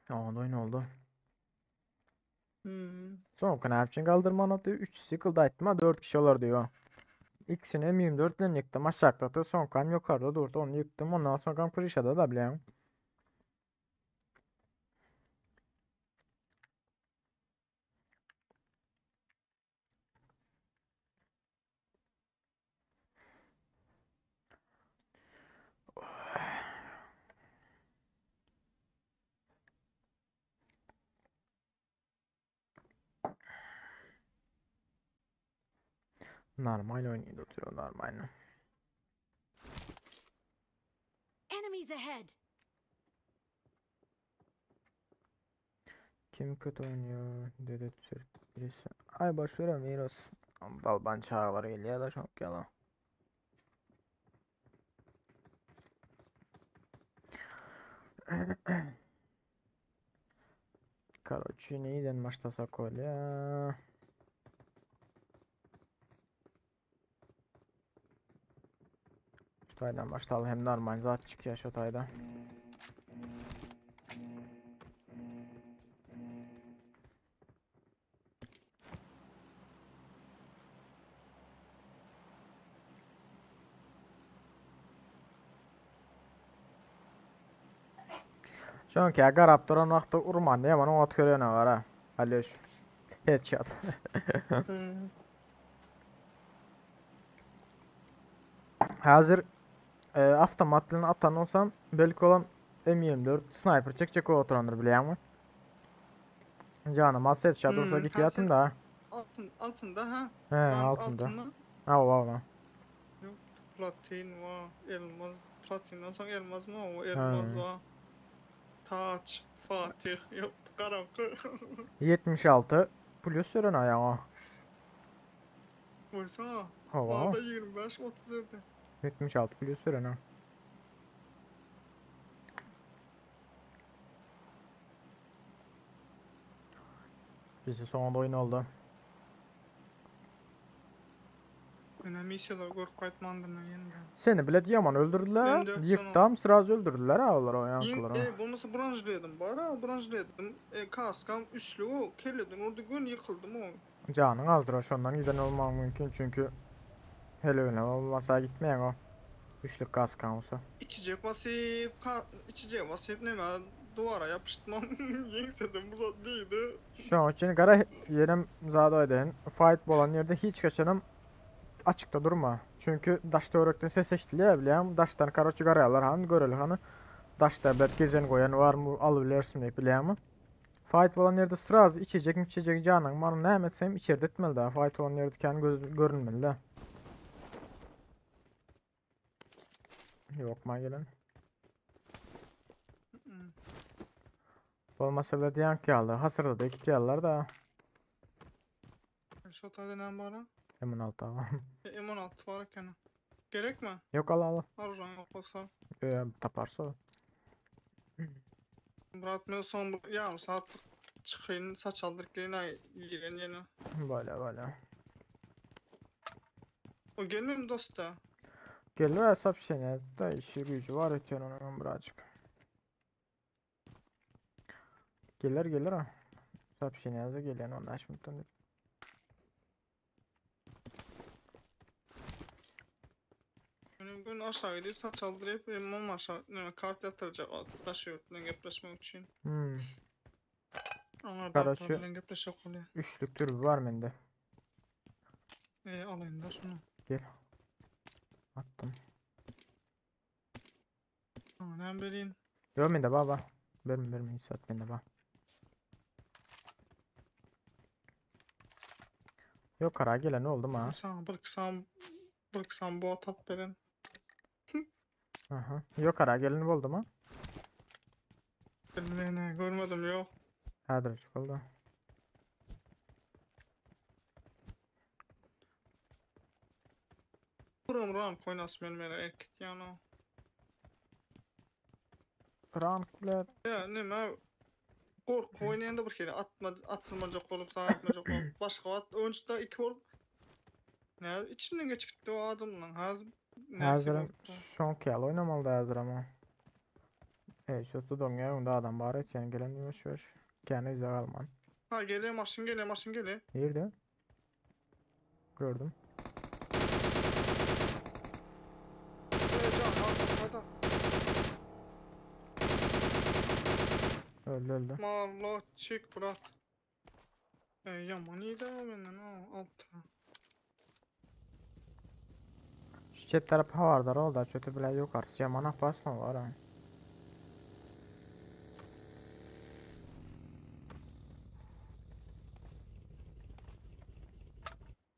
C: Aa oyun oldu.
A: Hmm.
C: Son kanalçın kaldırma notu 3 cycle da etme 4 kişi olur diyor. İkisini M24 ile yıktım aşağıda son kan yukarıda durdu onu yıktım ondan sonra kan Kurişa'da da biliyorum. Normal oynayıp oturuyor normal.
E: Enemies ahead!
C: Kim kötü oynuyor dedi Türk birisi. Ay başlıyorum Miros. Dalban çağlar geliyor da çok yalan. Короче, neyden başlasak öyle ya? Şutaydan başlayalım hem normal zat çıkıyor şutayda. Çünkü garap duran wagtda urman diye bana ot görene var ha. Alış. Headshot.
A: Hmm.
C: Hazır e, avtomatlını atan olsam belki olan M24 sniper çekecek o oturandır biliyor musun? Canım az headshot olsa
A: Hmm,
C: git
A: ha,
C: yatın
A: sen-
C: da.
A: Altın altında ha.
C: He
A: Rank
C: altında.
A: altın mı?
C: Ha valla.
A: Platin var, elmas, platinden sonra elmas mı o? Elmas
C: He.
A: var. Taç, Fatih, yok karanlık.
C: 76 plus süren ayağı.
A: Koysana.
C: Hava.
A: Bana da 25 37.
C: 76 plus süren ha. Bizi sonunda oyun oldu.
A: Önemli işler görüp kayıtmandım ben yeniden.
C: Seni bile diyaman öldürdüler.
A: Ben dört
C: Yıktım sırası öldürdüler ha onlar o yankıları.
A: E, bulmasa bronzluyordum bari, bronzluyordum. E, kaskam üçlü o, kelledim, orada gün yıkıldım o.
C: Canın azdır o şondan giden olmam mümkün çünkü hele öyle olmasa gitmeyen o. Üçlük kask olsa.
A: İçecek basıp, ka içecek basıp ne ben duvara yapıştırmam. Yensedim bu değildi.
C: Şu an için kara yerim zada edin. Fight bolan yerde hiç kaçanım açıkta durma. Çünkü daşta öğrekten ses eşitiliyor bileyim. Daştan kara çıkarıyorlar hani görelim hani. Daşta bet gezen koyan var mı alabilirsin diye bileyim. Fight bolan yerde sıra içecek mi içecek canın manın ne etsem içeride etmeli daha. Fight olan yerde kendi göz görünmeli de. Yok ma gelen.
A: Hmm.
C: Olmasa bile diyen ki aldı. Hasırda da iki yerler da.
A: Şu otelde ne var?
C: Hemen altta.
A: E, M16 var gene. Gerek mi?
C: Yok al al.
A: Arjan yok olsa.
C: Ee, taparsa. o.
A: Murat men son bir yarım saat çıkayım saç aldırıp gelin yiyen yine.
C: Böyle böyle.
A: O gelmiyor mu dosta?
C: Gelir hesap sene da işi güýji bar eken onuň birazjyk. Gelir gelir ha. Hesap sene gelýän 15 minutdan diýip.
A: Benim gün aşağı gidip saç aldırıp emmam aşağı neme kart ýatyrjak o daş ýurt bilen gepleşmek üçin. Oňa
C: Karaçy-
A: bilen gepleşek bolýar.
C: Üçlük türbi bar mende.
A: E alayım da şunu.
C: Gel. Attım.
A: Sana ne vereyim?
C: Yok mende baba. Berme berme hiç at mende baba. Yok kara gelen oldu mu ha?
A: Sana bıraksam bıraksam bu atap veren.
C: Aha. Yok kara gelen oldu mu?
A: Ne ne görmedim yok.
C: Häzir oldu.
A: Buram ram koynas men mene erkek yani.
C: Rank bile
A: Ya neme korku oynayan da bir kere atma atılmacak olup sağ atmayacak olup başka at oyuncuda iki olup ne içinden geçip gitti o adamla haz ne
C: Häzir şonk ýaly oynamaly da häzir ama. Ey şu doňýar onda adam bar eken gelen ýuwaş ýuwaş. Kän yza galman.
A: Ha geliyor maşın geliyor maşın geliyor.
C: Nerede? Gördüm.
A: Ee, can al bak
C: Öldü öldü.
A: Malloçik brat. E, yaman iyi de benden ha alt.
C: Şu çep tarafı havardar oldu. Çötü bile yok artık. Yaman apasma var ha.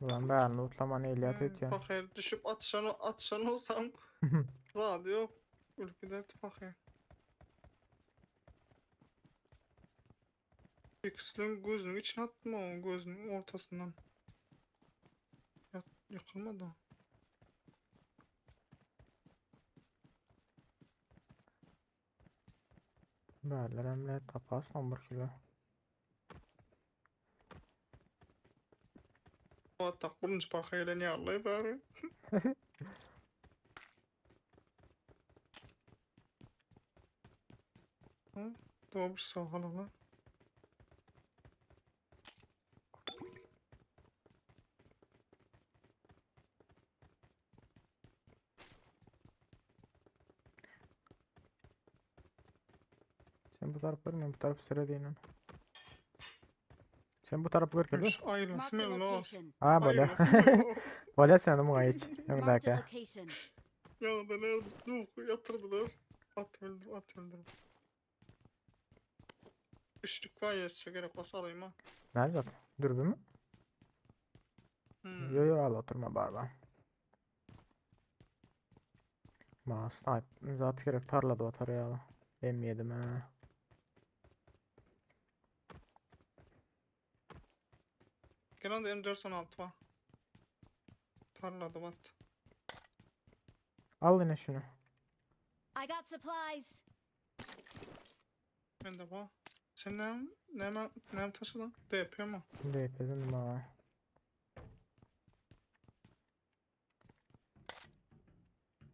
C: Ulan ben lootlama ne ilyat ötüyor.
A: Fakir düşüp atışan atışan olsam Zat yok. Ülkede fakir. İkisinin gözünün içine attım o gözünün ortasından. Yat, yıkılmadı.
C: Bärler emle tapasma bir kilo.
A: Hatta birinci parka gelen yarlay bari. Hı? Doğru sağ ol
C: Sen bu taraf görmüyor bu taraf sıra değil. Sen bu tarafı gör ki.
A: Ayrılsın
E: Marked a
A: memnun olsun.
E: location.
C: Ha böyle.
A: Ayrılsın
C: Böyle sen de hiç. Bir
E: Marked a
C: dakika.
E: location.
A: Ya da nerede dur yatırdılar. At öldür at öldür. Üçlük var ya size gerek olsa alayım ha.
C: Nerede? Dürbü mü?
A: Hmm.
C: Yo yo al oturma barba. Ma snipe zat gerek tarlada otar ya. M7 ha.
A: Gelen de M416 var. Tarlada bat.
C: Al yine şunu.
E: I got supplies.
A: Ben de var. Sen ne ne ne taşıdın? DP mi?
C: DP'den ma.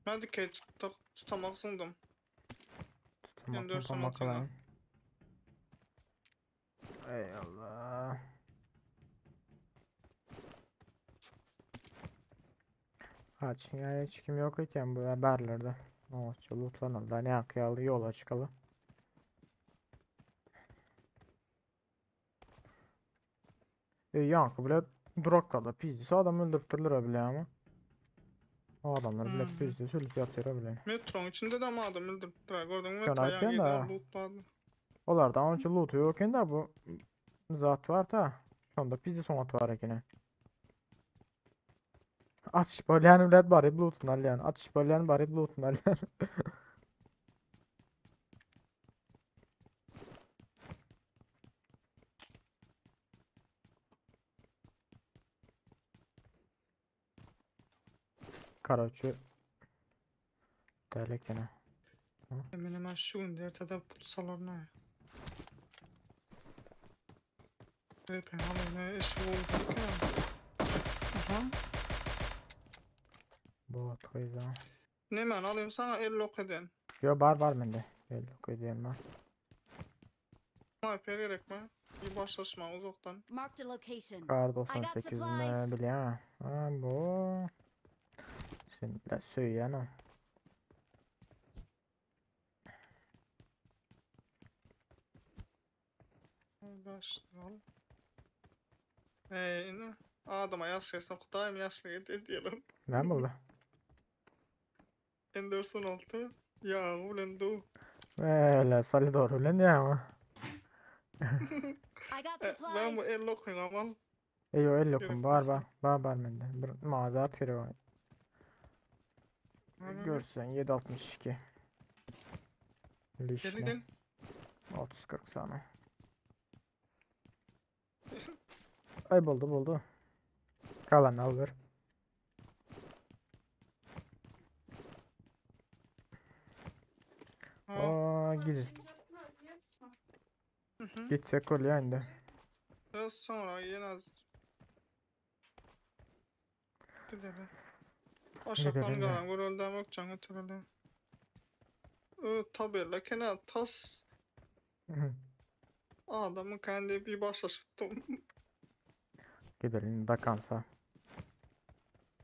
A: Ben dikey tutak, tutamak sundum.
C: Tutamak
A: M416
C: tutamak
A: yine.
C: alayım. Ey Allah. Açın ya hiç kim yok iken bu haberlerde. Oh, lootlanalım da ne yakyalı yola çıkalım. E, yankı bile durak pizdi. Adam öldürüp bile ama. O adamlar bile
A: Hmm.
C: pizdi sülüp yatıyor bile.
A: Metronun içinde de mi adam öldürüp gördün mü?
C: Ben
A: Metro yan
C: ayıpıyorum da.
A: gider lootladı.
C: Olardan onun için loot yok da bu zat var da. Sonda pizdi son at var ekene. Atış bolýan bilet bar, lootun alýan. Atış bolýan bar, lootun alýan. Karaçı. Dälekene.
A: Hemen hemen şu gün ertede pul salarına ya. Evet, ne eşi oldu ki? Aha.
C: Bu koyza.
A: Nemäni alayım sana 50 ok eden.
C: Yo bar bar mende. 50 ok edýän bar.
A: Sniper gerekmi? Bir başlaşma uzaktan.
E: Marked a location.
C: Kar
E: I got
C: 98 mi
E: supplies.
C: bilýän. Ha bu. Sen biraz söýýän o.
A: Başlayalım. Hey, ine. Adama yaşlıysan Kutayım yaşlı ediyorum.
C: Näme boldy?
A: Anderson 6. Ya bilen du.
C: Öyle Salidor bilen ya ama.
E: I got
A: E, ben bu
E: supplies.
A: 50 okuyun amal.
C: Eyo el yokum
A: Gerek
C: bar
A: bolsa.
C: bar. Bar bar mende. Bir mağaza gerek var. Görsen 7.62.
A: Gel
C: Lişne.
A: gel.
C: 30-40 saniye. Ay buldu buldu. Kalan al ver.
A: Ha.
C: Aa gidin.
A: Hı hı.
C: Gitsek ol ya indi.
A: Biraz sonra yine az. Gidelim. Aşağıdan
C: Gidelim de.
A: garan görüldü bak canı törele. Tabi lakin tas
C: Hı.
A: adamın kendi bir başlaştım.
C: Gidelim dakamsa.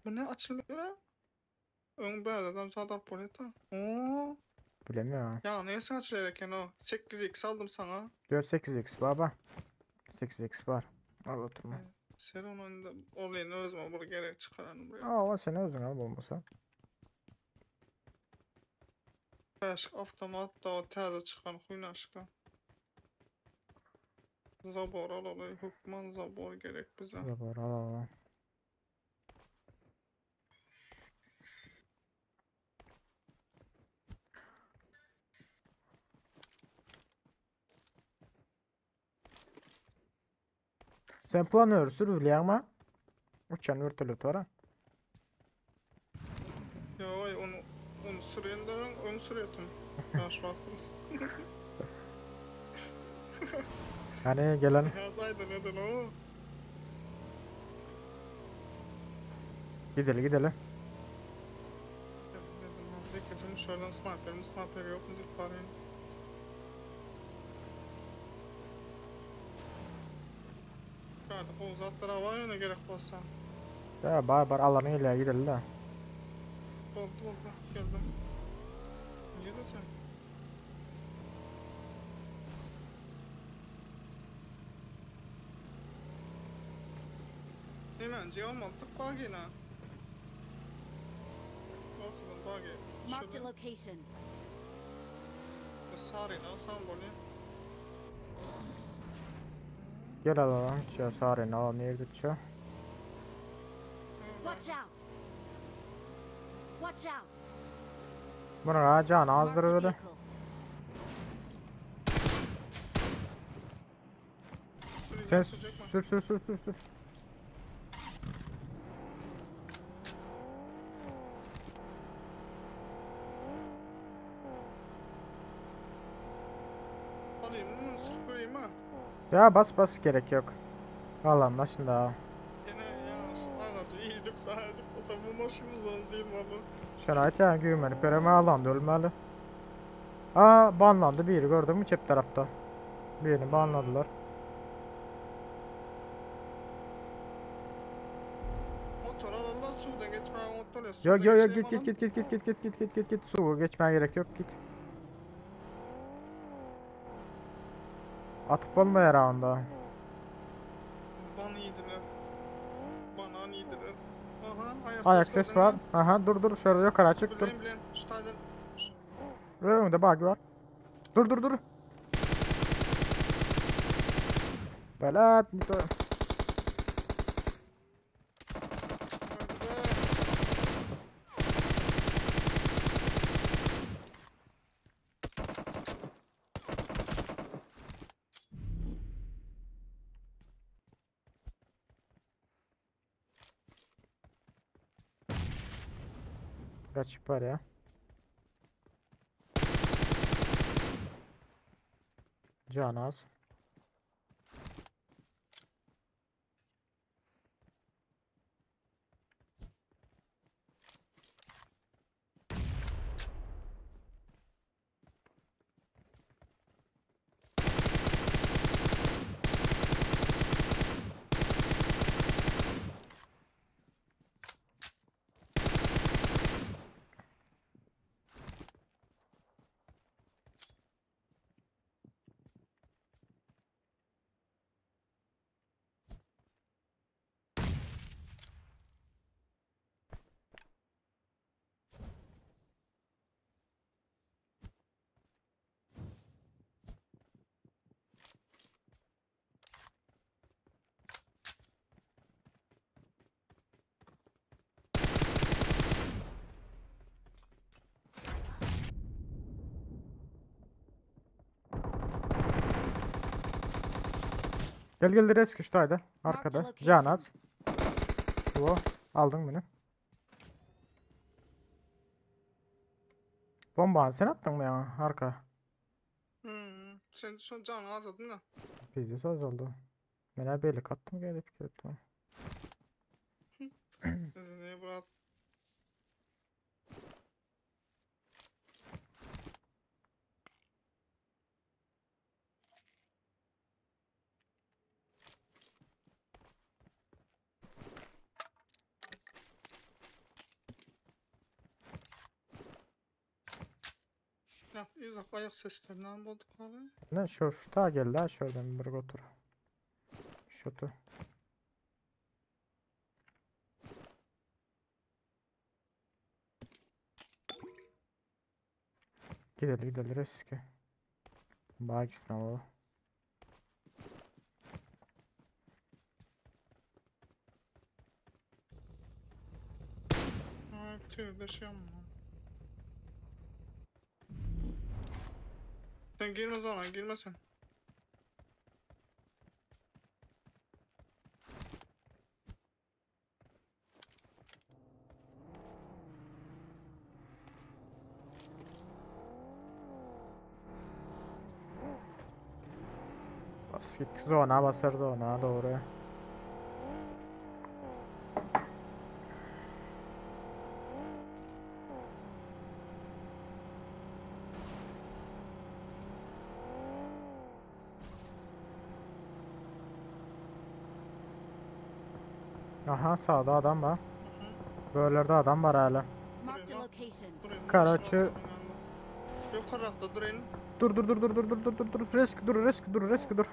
A: Bu ne açılmıyor ha? Ön berdeden sağda poleta. Oo.
C: Bilemiyorum.
A: Ya neyse açılıyor o. 8x aldım sana.
C: Gör 8x baba. 8x var. Al oturma.
A: Sen onun da olayını özme buraya gerek çıkaran buraya.
C: Aa o sen özün al olmasa.
A: Başka avtomat da o täze çıkan huyun aşkı. Zabor alalı hukman zabor gerek bize.
C: Zabor al al al. Sen planör sür bilýäňmi? Uçan vertolyot var ha.
A: Ya ay onu onu süren de ön süretim. Yaş baktım.
C: Hani gelen
A: Ya zaydı neden o?
C: gidelim gidelim.
A: Dedim hazır şuradan sniper mi sniper yok mu deyip parayım. Geldi o uzatlara var ya ne gerek bolsa.
C: Ya bar bar alanı ile gidelim de.
A: Oldu oldu geldim. Niye de sen? Hemen almadık bagina. Ortadan bagi.
E: Marked a location.
A: Sarıyla alsam bunu.
C: Gel alalım. Şu sarı alalım nerede şu?
E: Watch out! Watch out!
C: Bunu can azdır
E: Marked a
C: öyle.
E: vehicle.
C: Sen sür sür sür sür sür.
A: Alayım mı? Süreyim ha.
C: Ya bas bas gerek yok. Alan şimdi ha.
A: Yine yanlış ağacı eğilip sahilip o zaman bu maşınız onu değil mi abi?
C: Şuna ya güvenip vereme alan ölmeli. Aa banlandı biri gördün mü çep tarafta. Birini banladılar.
A: Motor al Allah sudan geçme motor ya.
C: Yok yok yok git git git git git git git git git git git su geçmeye gerek yok git. Atıp olmuyor herhalde.
A: Bana yediler. Bana yediler. Aha ayak,
C: Ayak ses var. Aha dur dur şöyle yukarı çık dur.
A: Bilen bilen şu tane
C: Önünde bug var. Dur dur dur. Belat. Kaçıp var ya. Can az. Gel gel reski şu taýda.
E: Marked a
C: Arkada.
E: location.
C: Can az. Bu. Aldın bunu. Bombanı sen attın mı ya? Arka.
A: Hmm. Sen şu canı azaldın da.
C: Bizde söz oldu. Men belik attım gelip gittim.
A: Ne bırak. Ya, uzak ayak seslerinden bulduk abi.
C: Ne şu şu ta geldi ha şuradan bir otur. Şutu. Gidelim gidelim riski. Bak alalım.
A: Ha, tüy şey ama. Sen girme zona, girme sen.
C: Bas git zona basar zona doğru. Aha sağda adam var. Böylerde adam var hala.
E: Marked a location.
A: Durayım.
C: Karaçı-
A: Yok tarafta durayım.
C: Dur dur dur dur dur dur dur dur dur risk dur risk dur risk dur.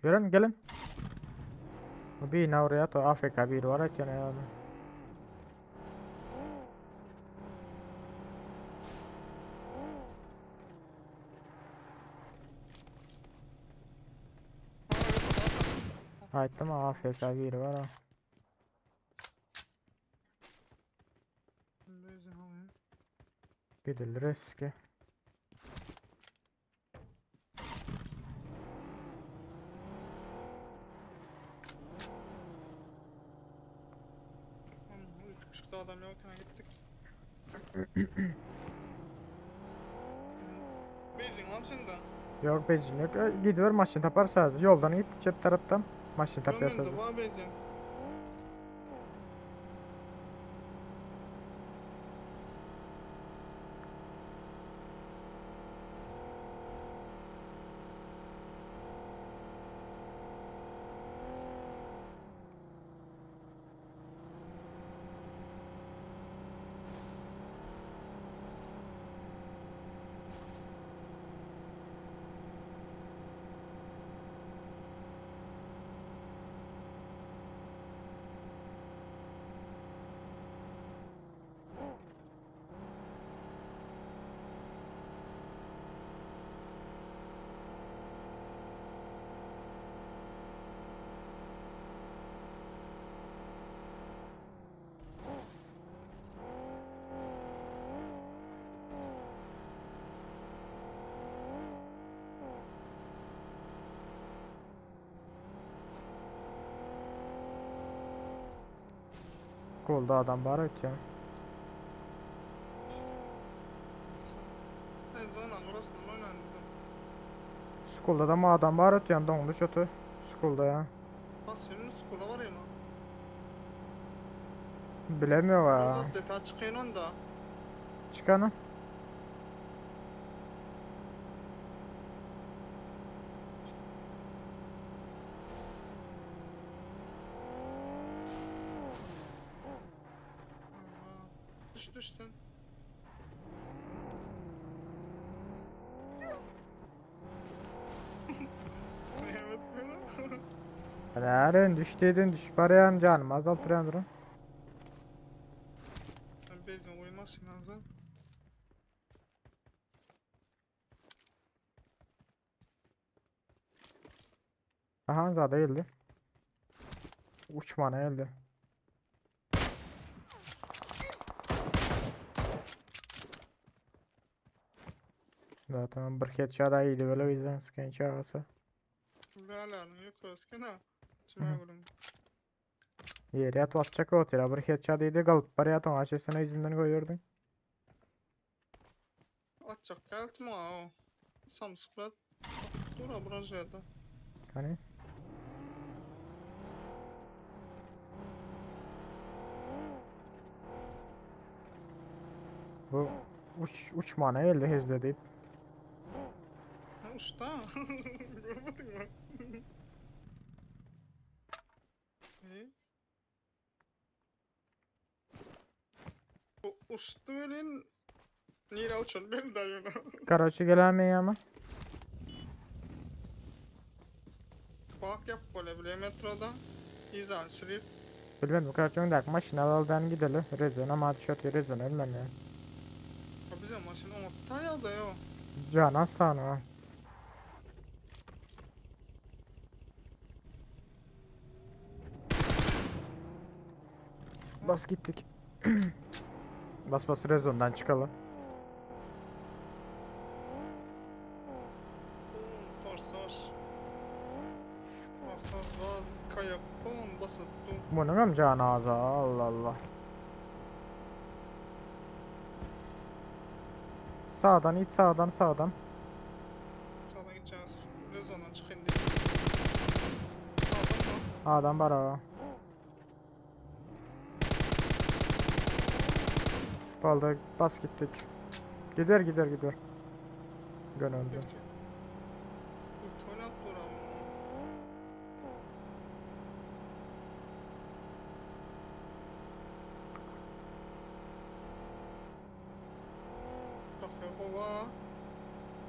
C: Gelin gelin. Bir ne oraya to AFK bir var ya yani. Aýtdym AFK bir var ha. Gidil riski.
A: Çıktı adam yokken gittik. Benzin var mı sende?
C: Yok benzin yok. E, Gidiver maşın taparsa yoldan git cep taraftan maşın tapyarsa.
A: Önümde var benzin.
C: Golda adam bar ötýän.
A: Ben zona orasından oynandım.
C: Skulda da adam bar ötýän doňdy şotu. Skulda ya.
A: Bas senin skola var ya lan.
C: Bilemiyor ya.
A: Uzak defa çıkayım onda.
C: Çıkanı.
A: Allah. Düş düş sen. Evet böyle.
C: Nären düşdüydün düş barýan canım azaltyrýan durun.
A: Ben benzin koymazsın ağza.
C: Aha zada geldi. Uçmana geldi. Zaten bir headshot aýdy bile bizden sken çagasy.
A: Bäläniň ýokarysy kena. Çyma gülüň.
C: Ýeri ýatyp atjak otyr. Bir headshot iýdi galyp barýar oňa çesene yzyndan goýurdun.
A: Atjak geldim o. Samsyklat. Dur ha branjada.
C: Hany? Bu uç uçmana geldi hezle diýip.
A: Ha uçta. Görmediňmi? Ne? Bu uçtu welin Nire uçan ben daýyna.
C: Karoçi gelämeýär ama.
A: Bak yap böyle bile metroda. İzan sürüp.
C: Bilmedim karoçi öňdäki maşyny alaldan gideli. Rezon ama düşert rezon ölmem ya.
A: Ha bize maşyn oňa taýada yo.
C: Can aslan Bas gittik. Bas bas rezondan çıkalım.
A: Forsaj. Forsaj gaz kaýak basyp dur.
C: Bunun hem canı az ha, Allah Allah. Sağdan it sağdan sağdan.
A: Sağdan gideceğiz. Rezondan çıkayım diye. Sağdan mı?
C: Adam var ha. Vallahi bas gittik. Gider gider gider. Gön öldü.
A: Peki. Tuvalet dur ama. Bak ya ova.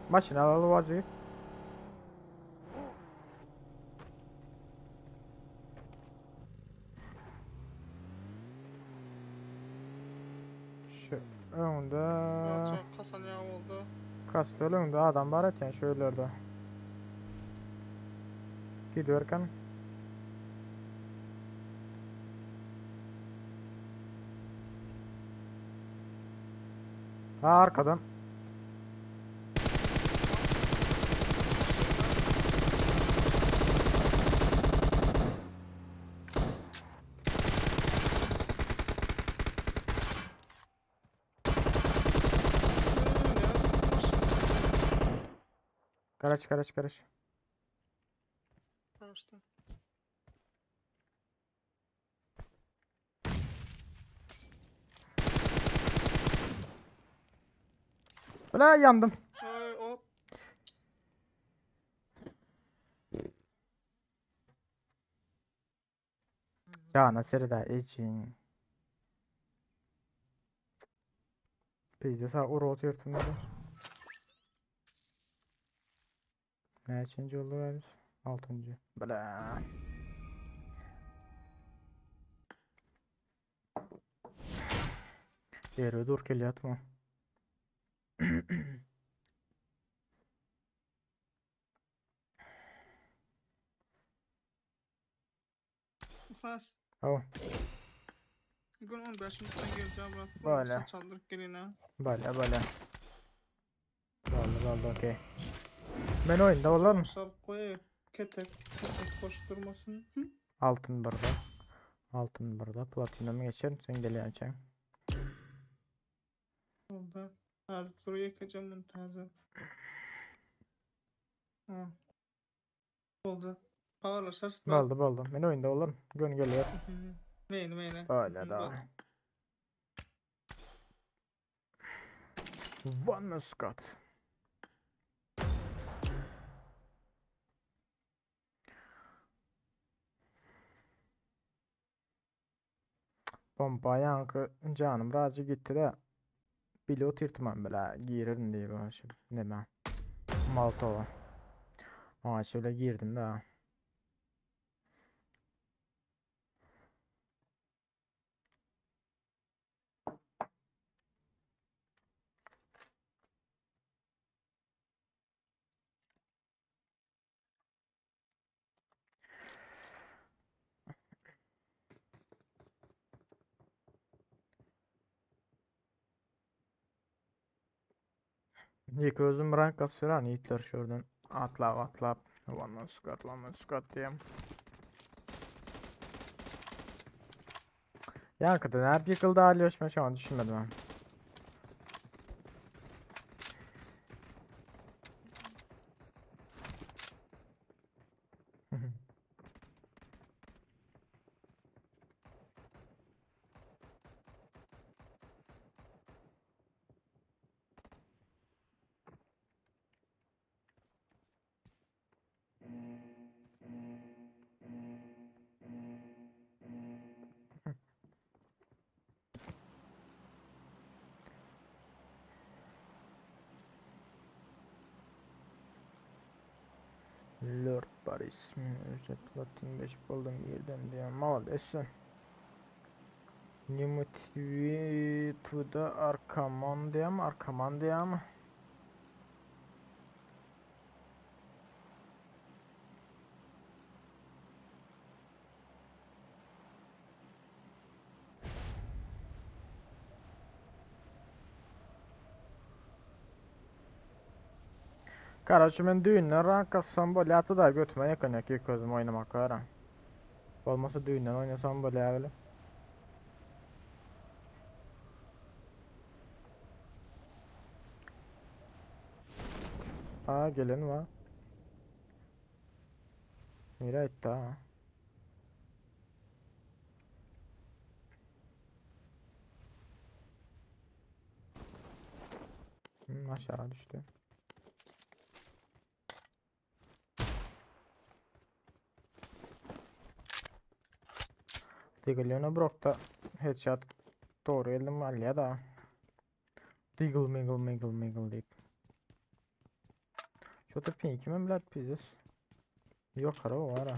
C: Maşın alalım vazı. Şu önde
A: Çok kasan ya oldu.
C: Kastel önde adam var eken şöylerde. Gidiyorken Ha arkadan. Garaj garaj garaj.
A: Karıştı.
C: Ulan yandım.
A: Ay o
C: Ya nasıl da için. Pizde sağ uru otuyordum dedi. Neçinci oldu abi? Altıncı. Bla. Yere dur gel yatma.
A: Fas.
C: Oh,
A: Gün 15 minuttan geleceğim bırak.
C: Böyle.
A: Çaldırıp gelin ha.
C: böyle böyle. Böyle böyle okey. Ben oyunda olur mu?
A: Şap koy. Ketek. Ketek koşturmasın. Hı?
C: Altın burada. Altın burada. Platinum geçerim. Sen geleceksin.
A: Oldu. Hadi dur yakacağım bunu taze. Ha. Oldu. Powerlaşır.
C: Oldu oldu. Ben oyunda olurum. Gün geliyor.
A: Meyne meyne.
C: Öyle daha. One Muscat. Bomba yankı canım razı gitti de Pilot yırtmam bile girerim diye ben şimdi ne ben Maltova. Aa şöyle girdim de. Ýeke özüm rank kasýan ýitler şuradan atlap atlap one man squad one man squad diýem. Ýaňkyda nädip ýykyldy Alýoş men şoňa düşünmedim ha. Lord Paris. Özet Latin 5 buldum yerden diýen. Malades. Nimutvi arkaman diýem, arkaman diýem. Karaçy men düýnden rank kassam bolýardy da götüme ýakan ýok ilk özüm oýnamak gara. Bolmasa düýnden oýnasam bolýar bile. Aa gelen var. Nereye gitti ha? Aşağı düştü. Deagle Brock'ta headshot doğru geldim alýa da. Deagle mingle mingle mingle deyip. Şu da pink mi bilet pizdes. Yok ara var ha.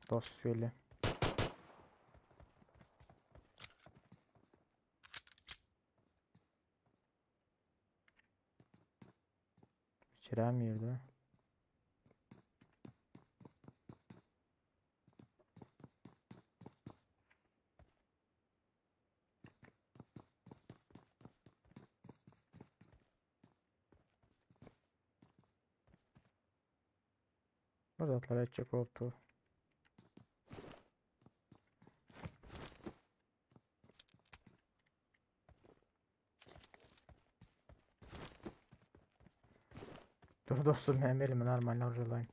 C: Dost söyle. İçeri girdi? Burada etjek bolupdy. Dur dostum hem elimi normal orjalayın.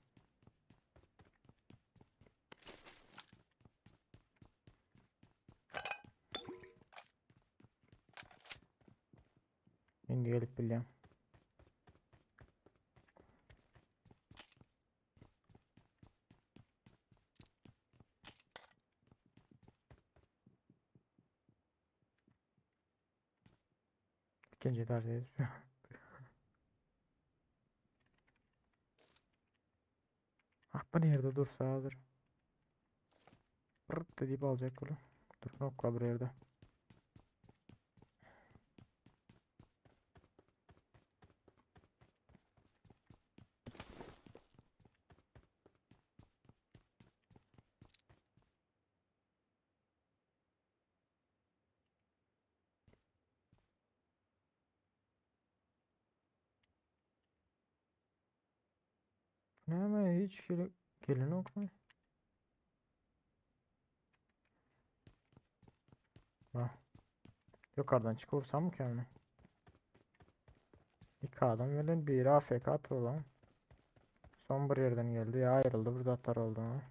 C: Indi gelip bilýän. İkinci etajdayız. Ah bu nerede dursa dur. Pırt deyip alacak bunu. Dur nokta bir yerde. Ne ama hiç gele gelin yok mu? Ha. Yukarıdan çıkırsam mı kendine? İki adam veren biri AFK atıyor lan. Son bir yerden geldi ya ayrıldı burada atar oldu ha.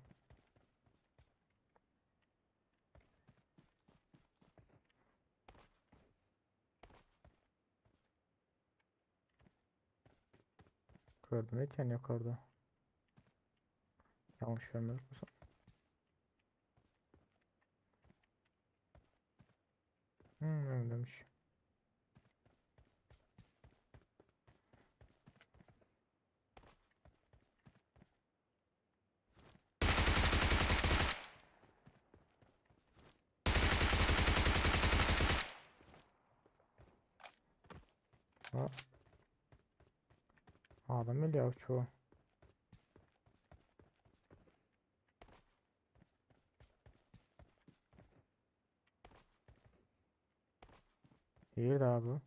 C: Gördüm eken yukarıda. Yanlış görmedik bu sefer. Öyle demiş. Ha. Adam gelýär uçuwa. Nirede abi?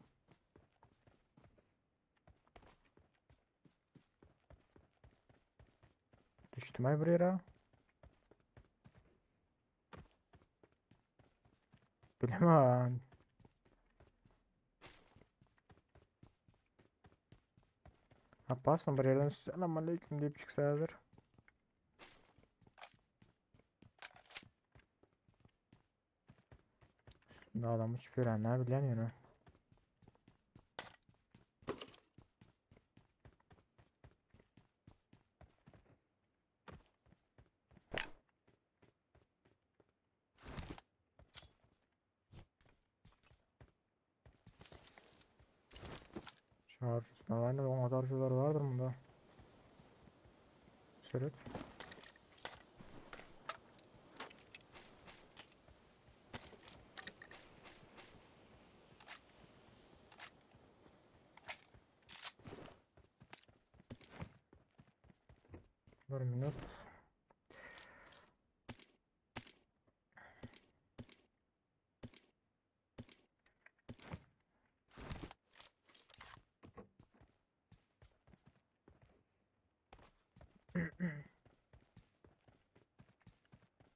C: Düşdüm ay bir ýere. Bilemem. Apasyn bir ýerden selam aleyküm diýip çyksa häzir. Şimdi adam uçup ýören ne bilýän ýöne. Şarj üstüne var ne o kadar şarjlar vardır bunda. Seret. Bir minut.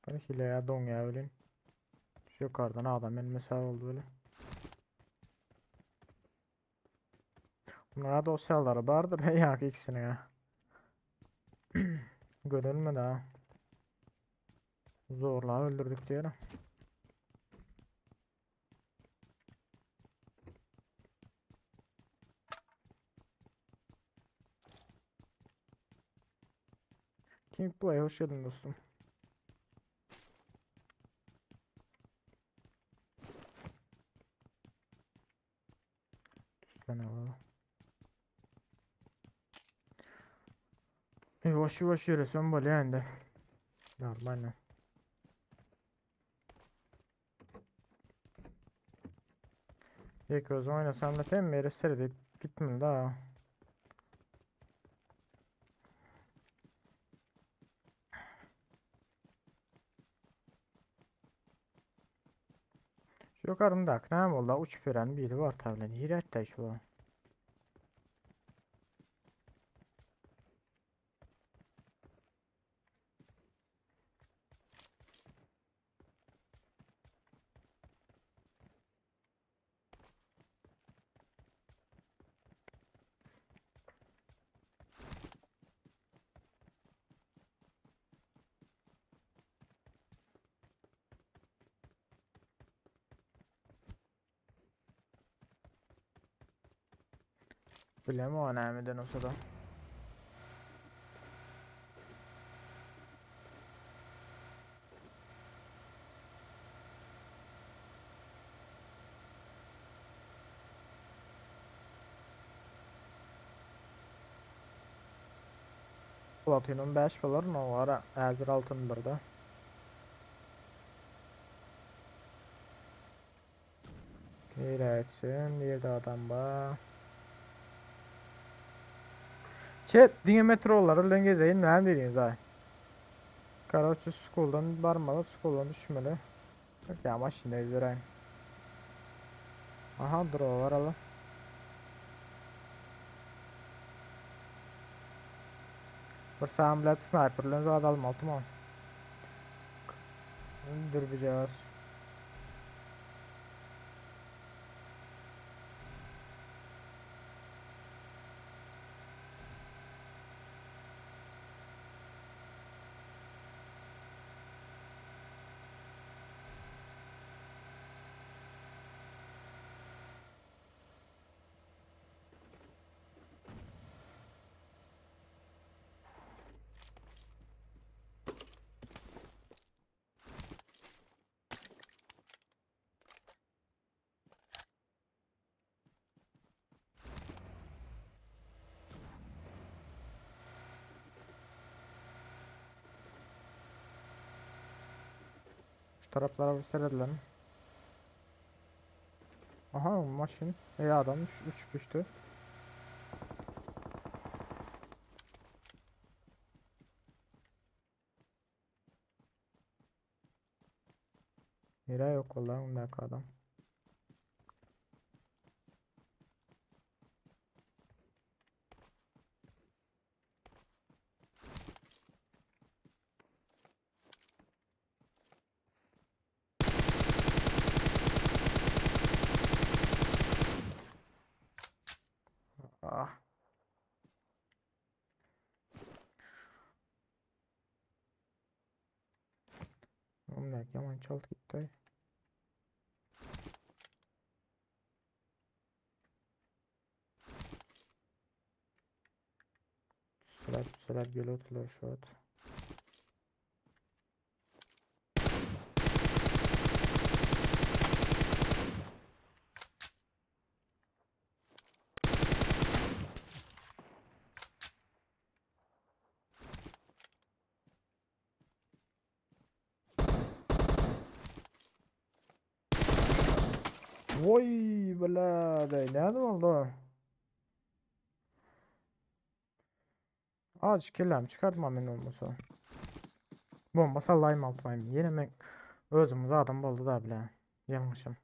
C: Bir hileye doňýar welin. Şu ýokardan adam inmese boldy weli. Bunlara dosýalary bardyr ýa ikisiniň ha. Görülmedi ha. Zorla öldürdük diýelim. King Play hoş geldin dostum. Üstüne alalım. Ýuwaş ýuwaş ýöresem bolýar indi. Normalno. Ýeke özüm oýnasam da sen beri seredip gitmeli da. Şu ýokaryndaky näme boldy? Uçup ýören biri bar tabi. Nirä etdi şu? Bilemok nämeden olsa-da. Platinum 5 bolar, nowara häzir altyn birde. Nirä etsin, nirde adam bar. Chat, diňe metrolar bilen gezeýin, näme diýdiňiz aý? Karoçe, skuldan barmaly, skuldan düşmeli. Ýa maşynda gezdiräýin. Aha, droga baraly. Bir sany bilet sniper bilen zat almaly tamam. Dürbüjagaz. Şu taraplara bir seredilen. Aha. maşyn. Ey adam uçup düşdi. Nere yok vallahi ondaki adam. Ah. Ondaki yaman çalt gitti. Sülep sülep geliyordular şu an. Voy bela ne oldu? Az kellem çıkartma men olmasa. Bomba sallayım altmayım. Yine men özümüz adam boldy da bile. Yanlışım.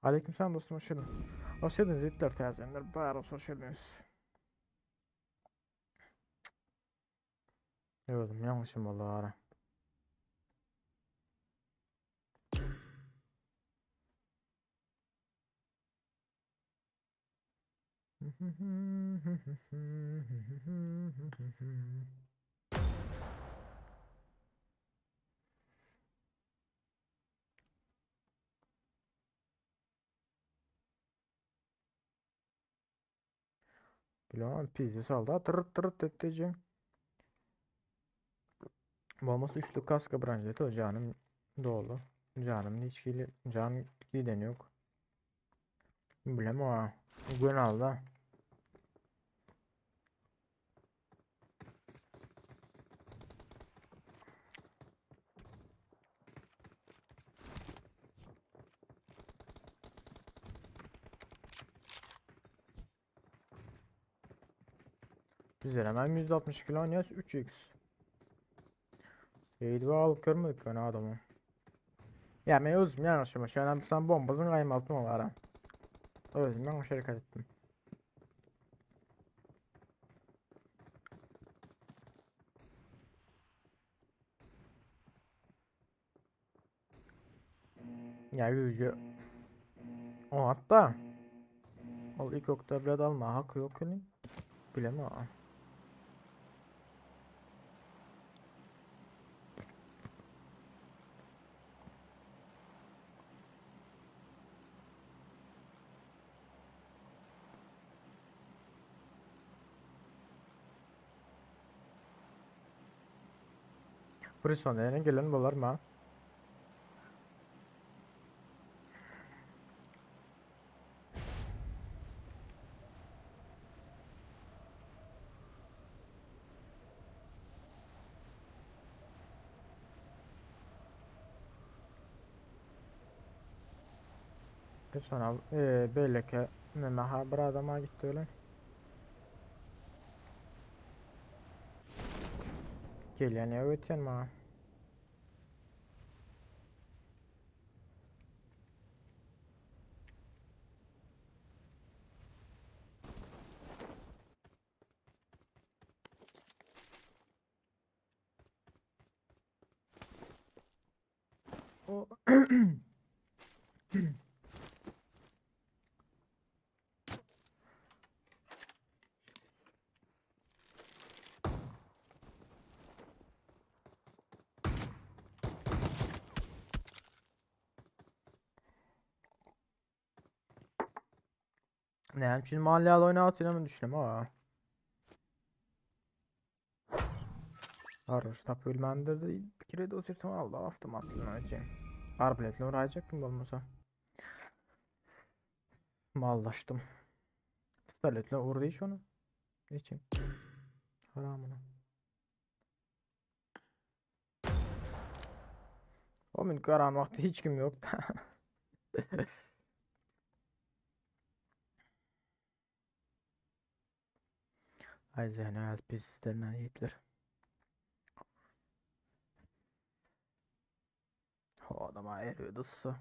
C: Aleykümselam dostum hoş geldin. Hoş geldiniz yiğitler təzənlər. Bari hoş geldiniz. Özüm yanlışım oldu ara. Bilmem pizza saldı. Tırırt tırırt ettici. Olmasa üçlü kaska branjeti o canım dolu. Canım hiç gili can giden yok. Bilmem o. Gün aldı. Güzel hemen 160 kilo oynuyoruz 3x. Eğil alıp görmedik yani adamı. Ya ben özüm yanlışım. Şöyle sen bombasın kaymaltım var. Özüm yanlış hareket ettim. Ya yüzü. O hatta. Ol ilk okta alma hakkı yok öyle. Bilemem. Prison gelen bolar mı? Sonra belli ki Memaha bir adama gitti öyle. Gelýän öwetýän maňa. O Ne üçin mahalle oynatýan mı düşünüm ha. Arış tap bilmendir bir kere de oturtum aldı avtomatla önce. Arbaletle uğrayacaktım olmasa. Mallaştım. Pistoletle vurdu hiç onu. Niçin? Haramına. O men garan wagty hiç kim ýok. Ay zehne bizden ýitler. O adama eriyordu su.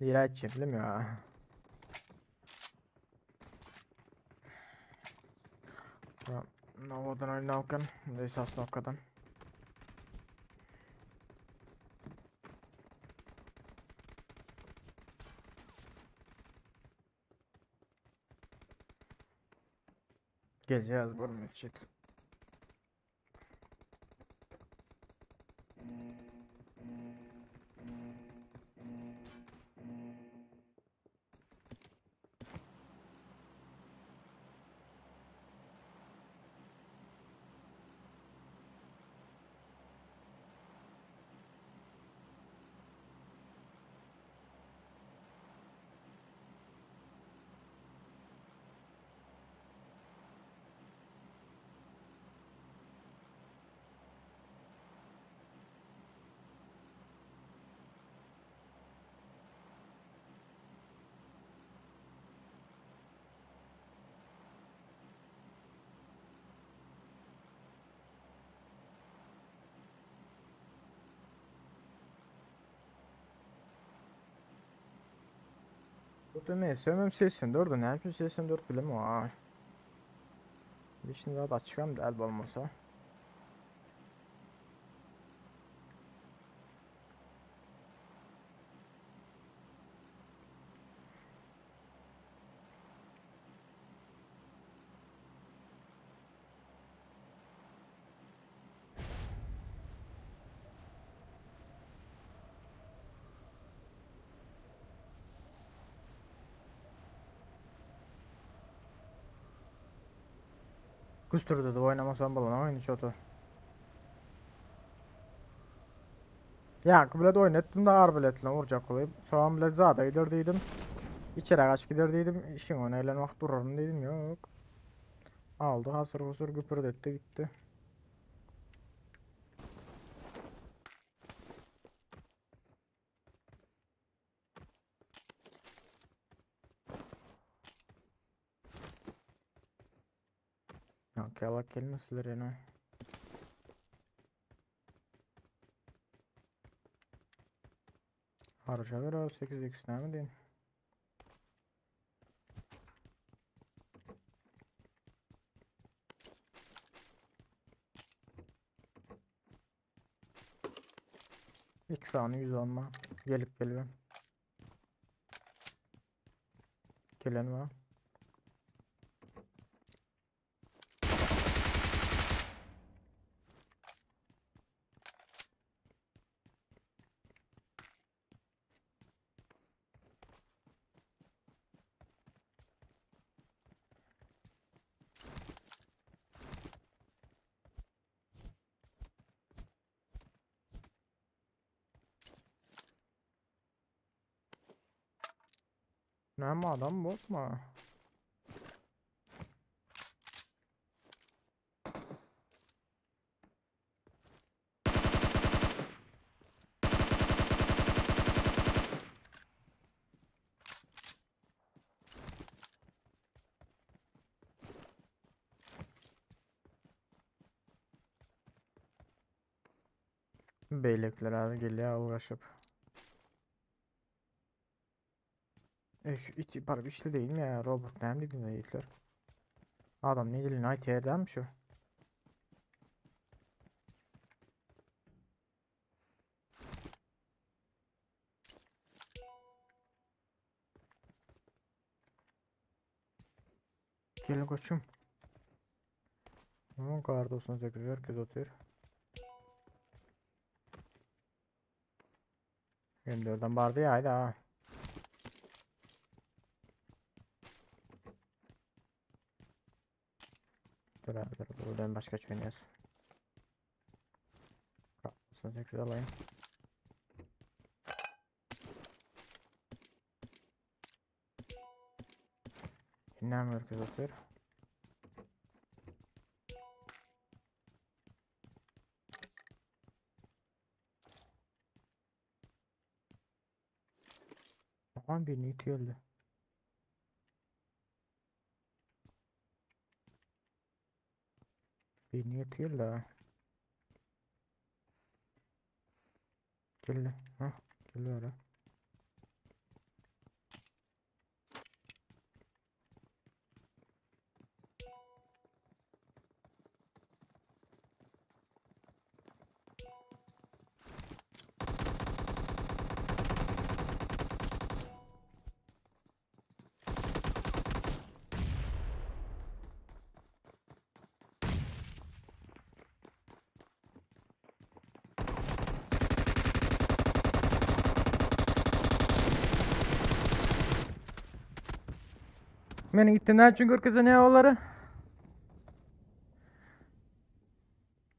C: Nirä etjek ya. Nowadan oýnalkan, esas nokkadan. Geleceğiz bunun için. Bu demeyi sevmem 84'ü ne yapayım 84 bile mi var? Şimdi daha da açıkam da el olmasa. Kusturdu da oynamasam balon oyunu çotu. Ya bilet oynatdım da arbeletle vuracak olayım. Soğan bilet zada gider dedim. İçeri kaç gider dedim. İşin onu eğlen vakt dururum dedim. Yok. Aldı hasır husur güpürdetti gitti. Yok yalak gelmeseler yine. Harca ver 8x ne mi diyeyim? İlk saniye 110 ma. Gelip geliyorum. Gelen var. Näme adam botma. Beýlekler abi gelýär uğraşıp. E şu içi para işli değil mi ya? Robot ne dedin yiğitler? Adam ne dilini ayt mi şu? Gelin koçum. Aman kar 98 herkes atıyor. M4'den bardı ya haydi ha. Dur abi dur buradan başka oynayacağız. 98 alayım. Näme merkez otyr? Aman birini it geldi. Birini it geldi ha. Geldi. Ha, geldi ara. Meni gittim näme üçin görkezen ýa olary?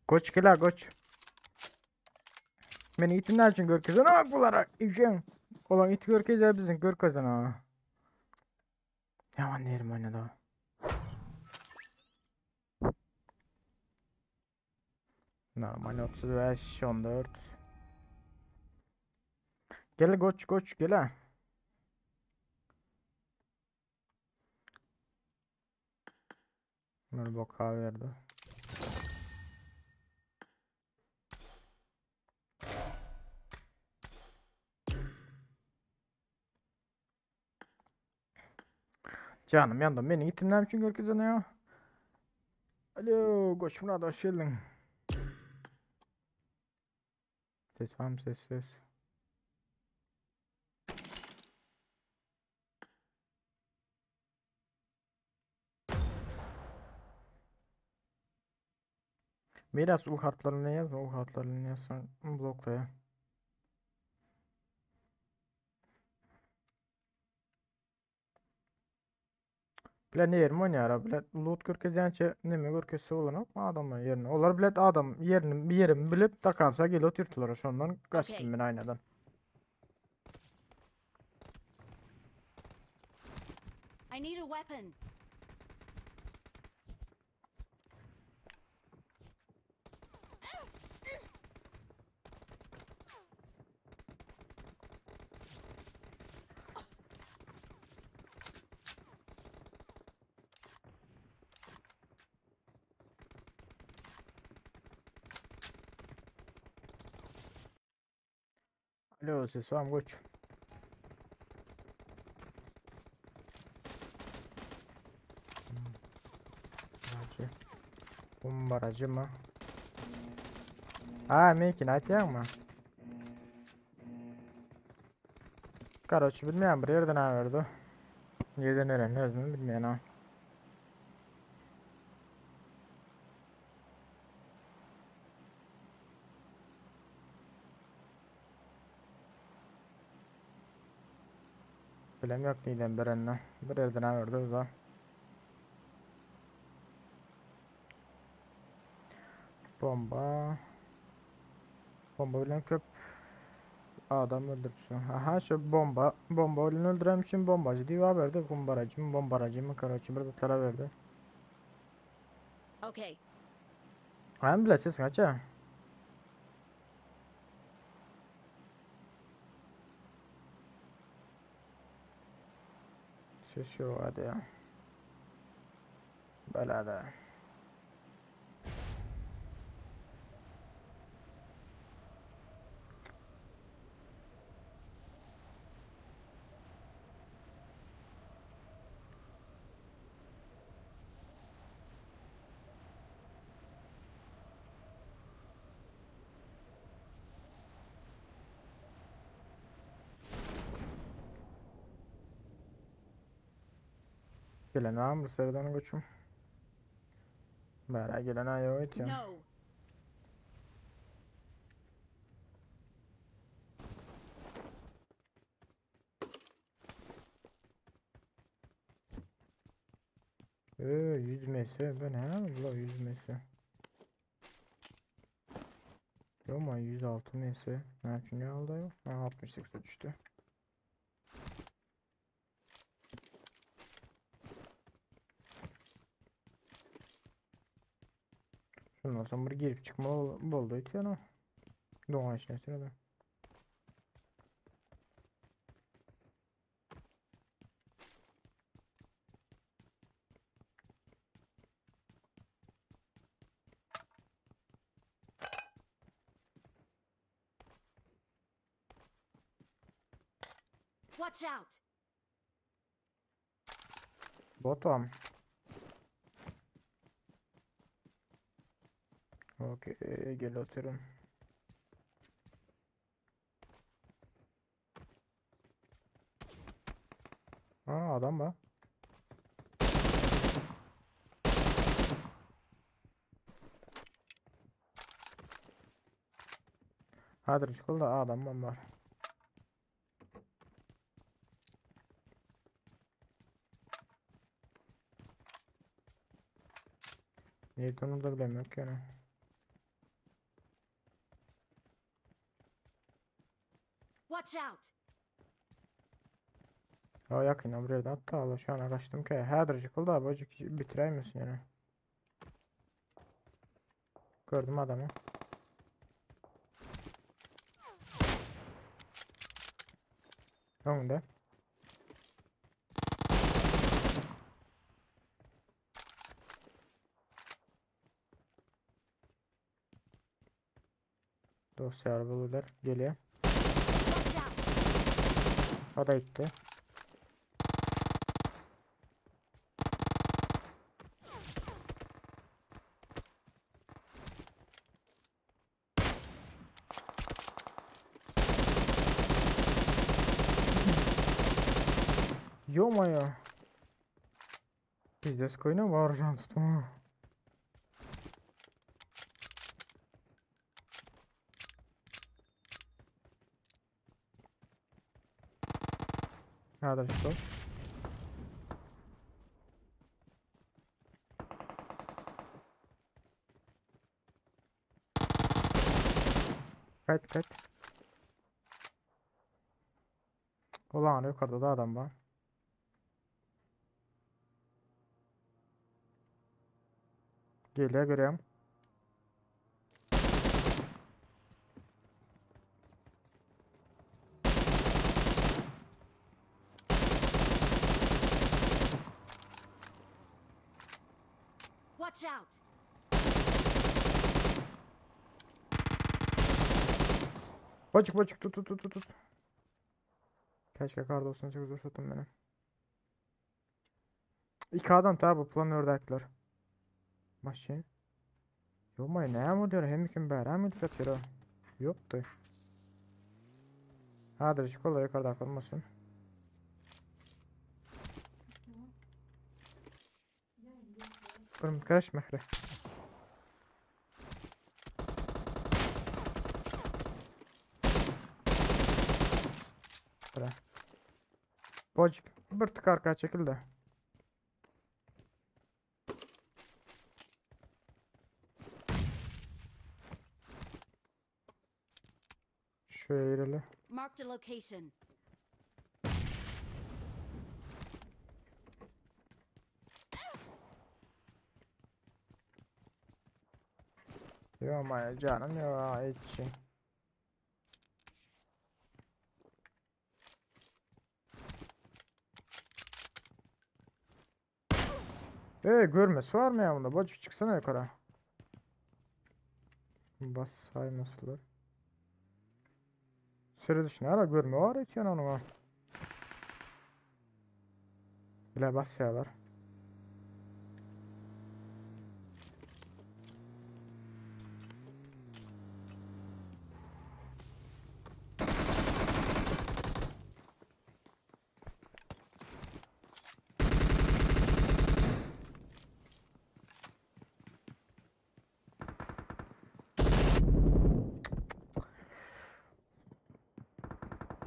C: Goç gel goç. Meni gittim näme üçin görkezen ha bulara? Işen. Olan it görkezýär biziň görkezen ha. Ýaman ýerim oýnady. Normal 35 14. Gel goç goç gel ha. Bir boka verdi. Canım yandım. Beni gittim ne için görkezene ya? Alo, koç Murat hoş geldin. Ses var mı ses ses? Miras U harflerini yazma. U harflerini yazsan blokla ya. Bile ne yerim oynayar bile loot görkezýänçe neme görkezse bolanok adamlar yerine. Olar bile adam yerini bir yerim bilip takarsa gel oturttular şondan kaçtım
E: Okey.
C: ben aynadan.
E: I need a weapon.
C: Alo ses var mı koç? Aracı. Kumbaracı mı? Ha mümkün aytýaňmy? Karoçi bilmeýän bir ýerden awerdi. Ýerden neren özüm bilmeýän ha. Bilem yok diýden birini. Bir ýerden awerdi da. Bomba. Bomba bilen köp adam öldürüpsün. Aha şu bomba. Bomba bilen öldüren için bombacı diye verdi. Kumbaracı mı bombaracı mı karoçi bir de tara verdi.
E: Okay.
C: Hem bile ses kaça? Ses yok hadi ya. Belada. Gelen var mı sıradan koçum? Bera gelen ha yok ya.
E: No.
C: Ee, 100 MS ben he bu 100 MS. Ýoma 106 MS. Näme üçin ýaldy? Ha 68-e düşdi. Şundan soň bir girip çykma boldy öýtýän o. Doňan içine sürede.
E: Watch out!
C: Botam. Okey, gel oturun. Aa adam var. Hadi çikolata adam var. Nerede onu da bilemiyorum ki yani.
E: Watch out!
C: Ya yakın buraya da hatta Allah şu an kaçtım ki. Häzir çikolata bacık bitireymisin yani. Gördüm adamı. Önünde. Dosyalar bulurlar. Geliyor.
E: Watch out!
C: O da gitti. Ё-моё. Пиздец, койна вооружен тут. Надо что? Kaç kaç. Ulan yukarıda da adam var. Geliyor görüyorum.
E: Watch out!
C: Bacık bacık tut tut tut tut. Keşke kar 98 uçurttun beni. İki adam tabi bu planördäkiler. Maşyn. Ýomaý näme bolýar? Hem kim bäri hem ýatýar. Ýokdy. Hadi şkola yukarıda kalmasın. Durun kaç mehre. Bırak. Bocuk bir tık arkaya çekil de. Şöyle.
E: Marked a location.
C: Yo ama canım ya hiç. Ee görmesi var mı ya bunda? Bacık çıksana yukarı. Bas saymasılar. Süre dışına ara görme var ki onu var. Bile basıyorlar.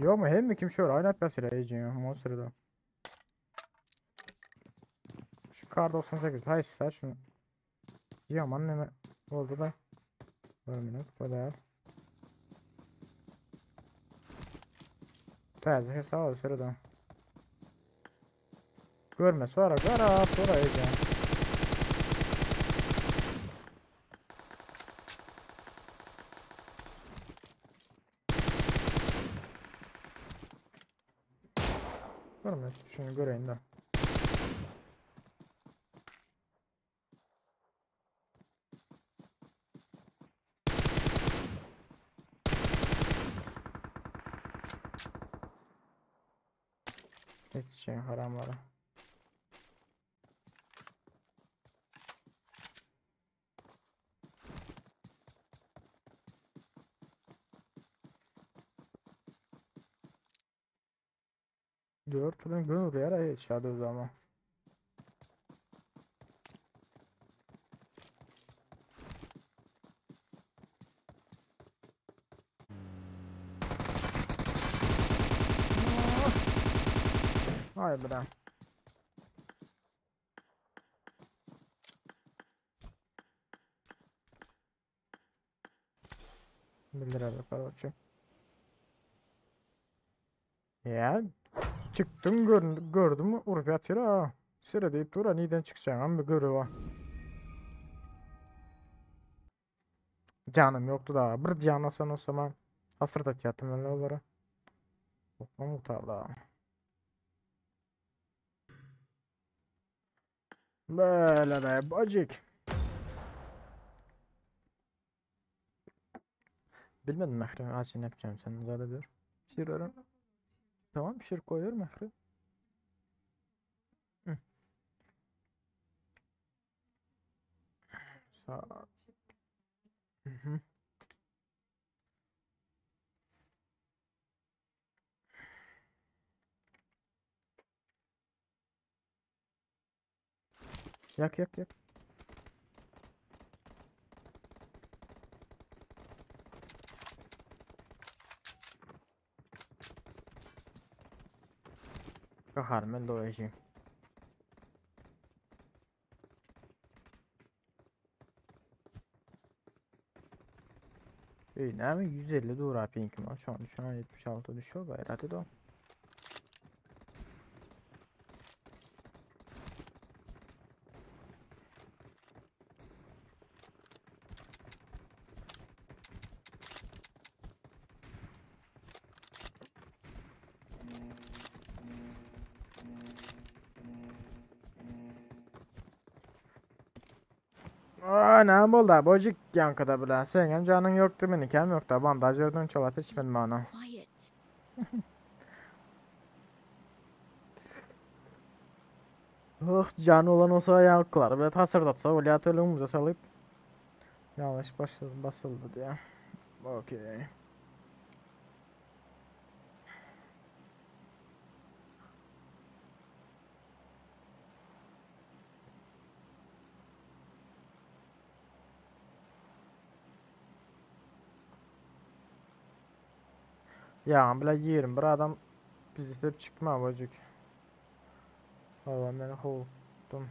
C: Yo mu hem mi kim şöyle oynat basıyor ya Monster'da. Şu kar 98 hayır sen şunu. Yo anneme oldu da. Görmüyorum bu da. Täze hesap sürüden. Görmesi var gara buraya. Görmesi şunu göreyim de. Hiç şey haramlara. Dört gün oraya hiç o zaman. Ay bre. Bildireli короче. Ya çıktım gördüm urup yatıyor ha. Süre deyip dur neden çıkacağım ama görüyor. Canım yoktu da bir can olsan o zaman hasret at yattım öyle onlara. Okma utardı. Böyle de bacık. Bilmedim Mehrem açın yapacağım sen zaten diyor. Pişiriyorum. Tamam pişir koyuyorum Mehrem. Hı. Sağ. Hı hı. Yak yak yak. Gaharım ben doyacağım. Ey, näme 150 dura pinkim var. Şu an şu an 76 düşüyor gayret de. Aa, näme boldy? Bojik yankada bile. Senin canın yoktu menikem yoktu. Bandaj verdin çalap içmedim bana.
E: Quiet.
C: Oh canı olan olsa yankılar ve tasırdatsa öyle atölümüze salıp yanlış basıldı, basıldı diye. Okey. Ya bile yerim bir adam bizi itip çıkma bacık. Allah beni kovdum.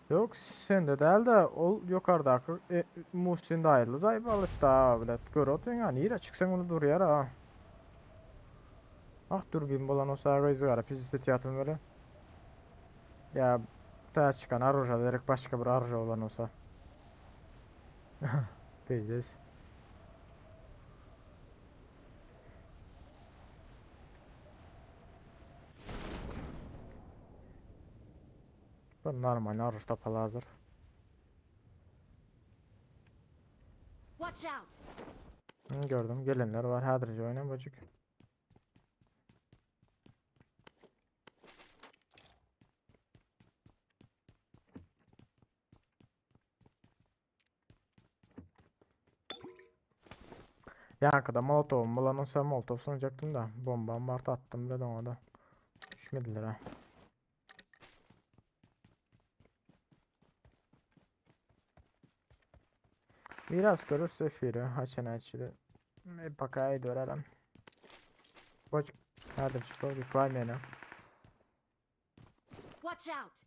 C: Yok sen de değil de ol yukarıdaki e, Muhsin de ayrıldı. Zayıf alıp da bile gör otun ya nire çıksan onu dur yara ha. Ah dürbün bulan o sağa izgara pizzi tiyatım böyle. Ya daha çıkan arıja direkt başka bir arıja olan olsa. Pizziz. Bu normal arıj tapalazır.
E: Watch out.
C: Hı, gördüm gelenler var. Hadırca oyna bacık. Yankıda molotovum bulan olsa molotov sonacaktım da bombam var attım dedim ona da. Düşmediler ha. Biraz görürse firi haçan açıdı. Bakaya dönelim. Bacık. Hadi çıkıyor. Yüklemeyelim.
E: Watch out.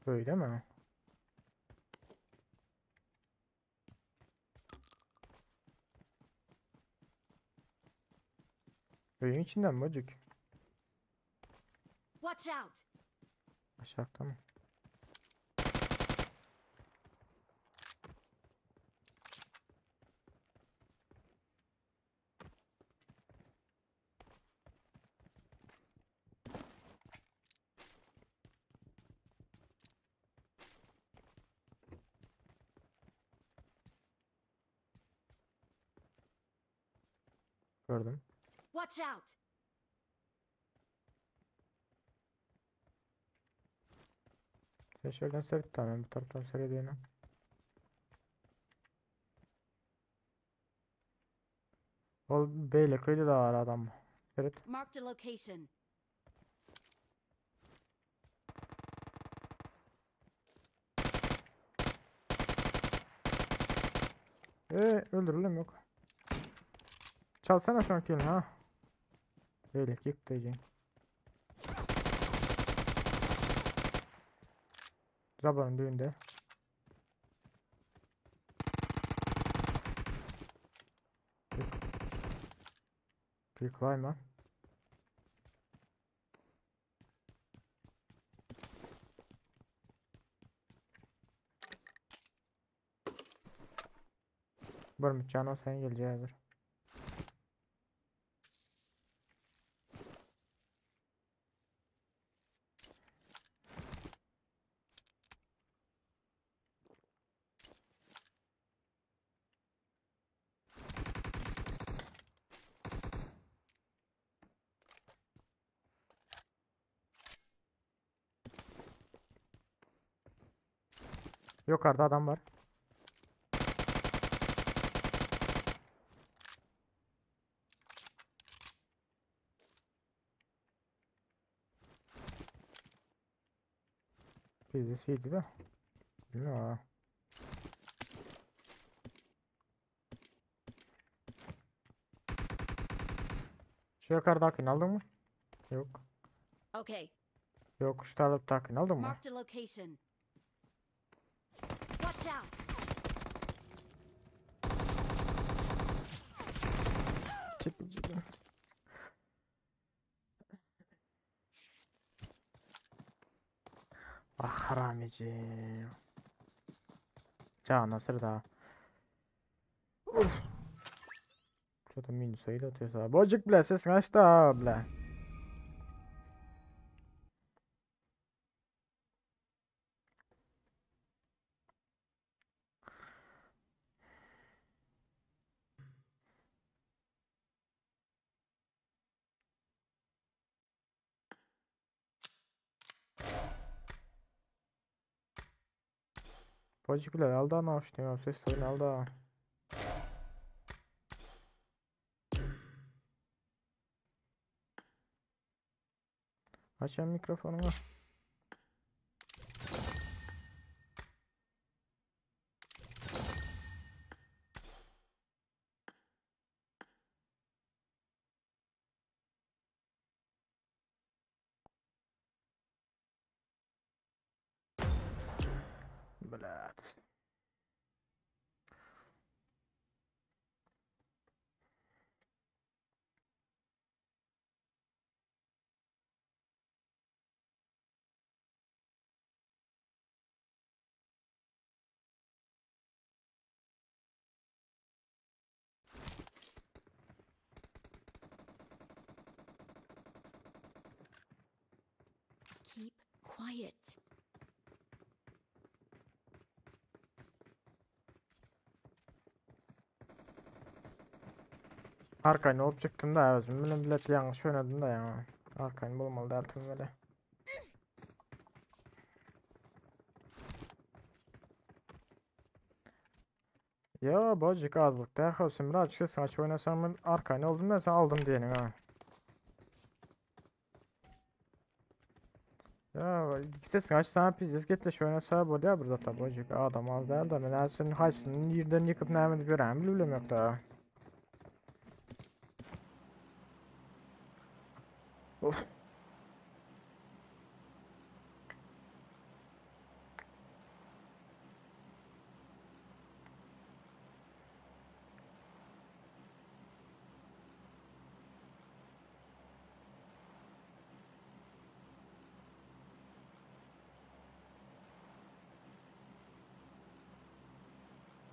C: Öyle mi? Öýüň içinden mi bojik?
E: Watch out!
C: Aşakda mı? Gördüm.
E: Watch out!
C: Sen şuradan seyret tamam bu taraftan seyredeyim. Ol beyle köyde de var adam. Evet.
E: Marked a location.
C: Ee, öldürülüm yok. Çalsana şu an ha. Beyle yık diyeceğim. Zabanın düğünde. Bir climb Bir cana sen geleceğidir. Yukarıda adam var. Birisi de. Bilmiyorum ha. Şu yukarıdakini aldın mı? Yok.
E: Okay.
C: Yok şu taraftakini aldın mı?
E: Marked a location. Watch out!
C: Çık çık. Ah haramicim. Can nasıl da. Uf. Что-то минус atıyorsa. Bocuk bile ses kaçtı bile. Bocuk bile aldı ana hoş ses oyun aldı. Açayım mikrofonumu. Блядь.
E: Keep quiet.
C: Arkayını olup çıktım da özüm bilen bilet yanlış oynadım da ya. Arkayını bulmalı dertim böyle. Ya bocuk azlık da xavsim bir açıkçası aç oynasam ben arkayını oldum da sen aldım diyelim ha. Ya ses kaç sana pizdes gepleş oynasa bolýar bir zat bocuk adam az däl da men sen haýsyny ýerden ýykyp näme edip ýörämi bilmem ýok da. Of.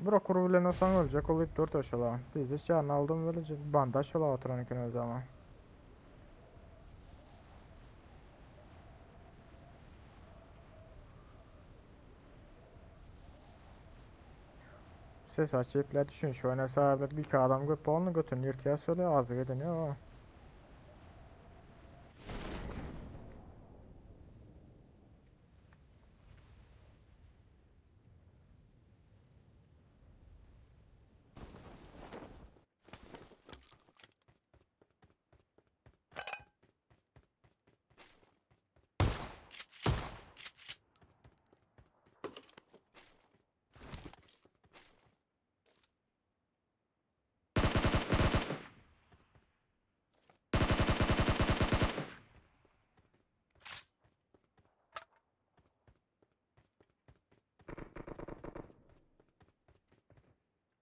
C: Bir okur bilen olsaň öljek ol dur şola. Bizde janyny aldym weli bandaj şola oturan eken özi ama. Ses açyp düşün şu oynasa bir iki adam köp bolny götün ýyrtýar söyle azlyk edeniyor.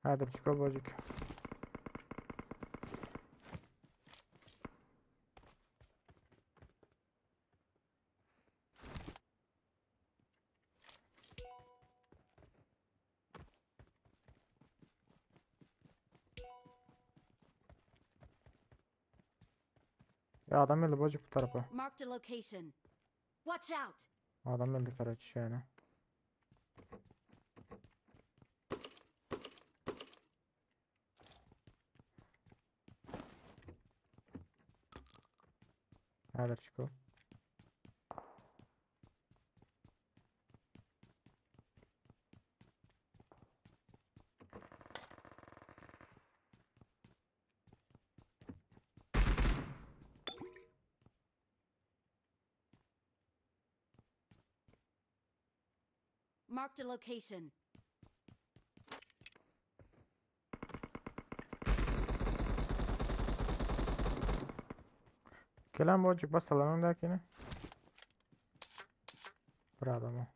C: Hadi çıkal bacık. Ya adam öldü bacık bu tarafa.
E: Marked a location. Watch out!
C: Adam öldü karaç yani. Hadi çıkalım.
E: Marked a location.
C: Gelen bocuk basalım öndekini. Bir adamı.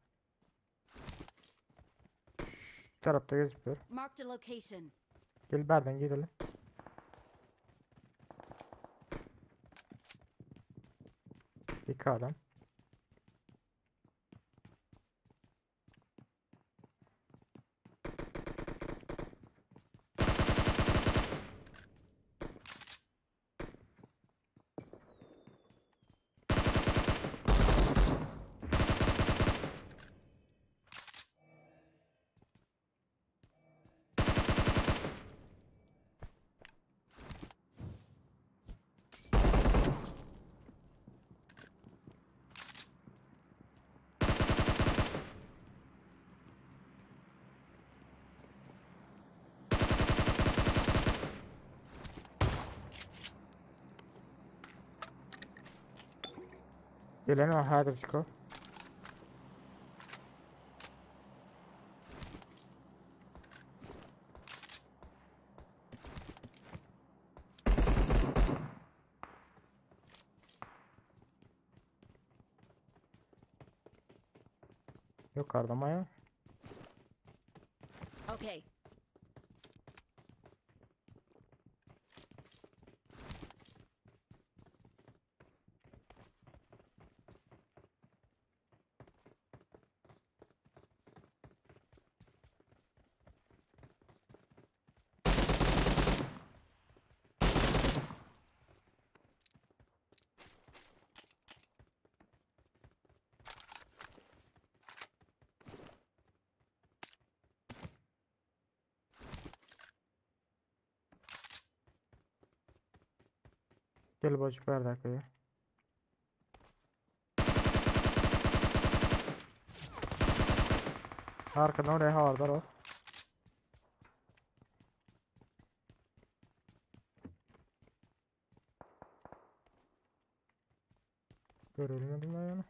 C: Şu tarafta gözüküyor.
E: Marked a location.
C: Gel berden girelim. İki adam. Gelen o hadi çıkıyor. Yukarıda mı ya?
E: Okay.
C: Gel bacık ver dakikayı. Arkadan oraya havardar o. Görülmedim ben yani.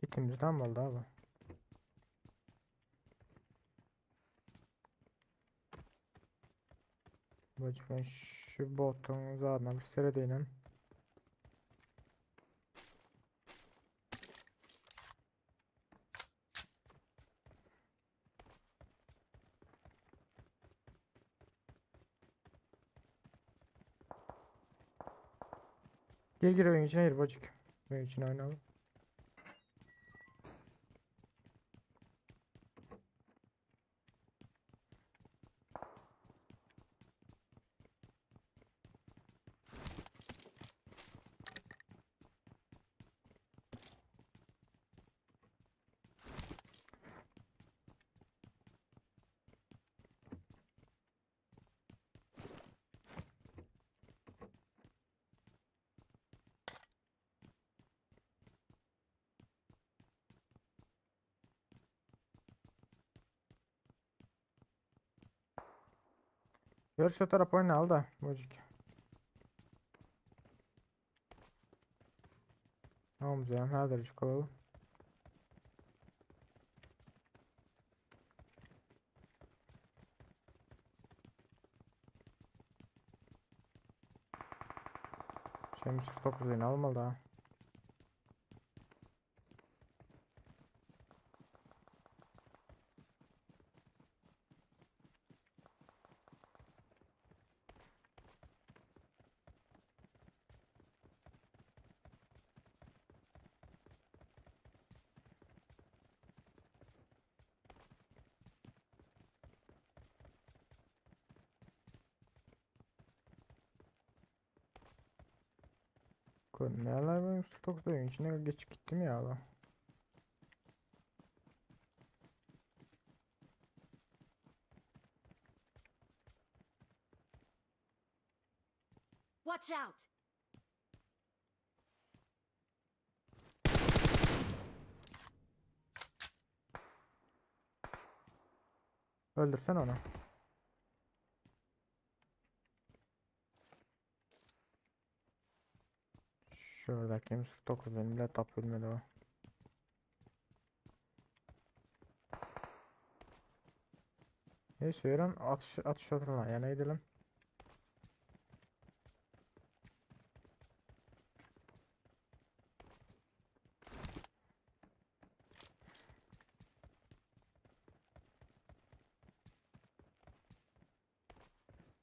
C: İkimizden mi oldu abi? Bacık ben şu botun zaten bir seyredeyim. Gir gir öýüň içine gir bojik. Öýüň içine oýnaly. Gör şu tarap oýnaly da bojik. Tamam canım häzir çykaly. Şems 49 almaly da. Neler benim stokta içine geçip gittim ya la.
E: Watch out!
C: Öldürsen onu. Şuradaki M49 benim bile tap bilmedi o. Neyse yürüyün atış atış oturma yana gidelim.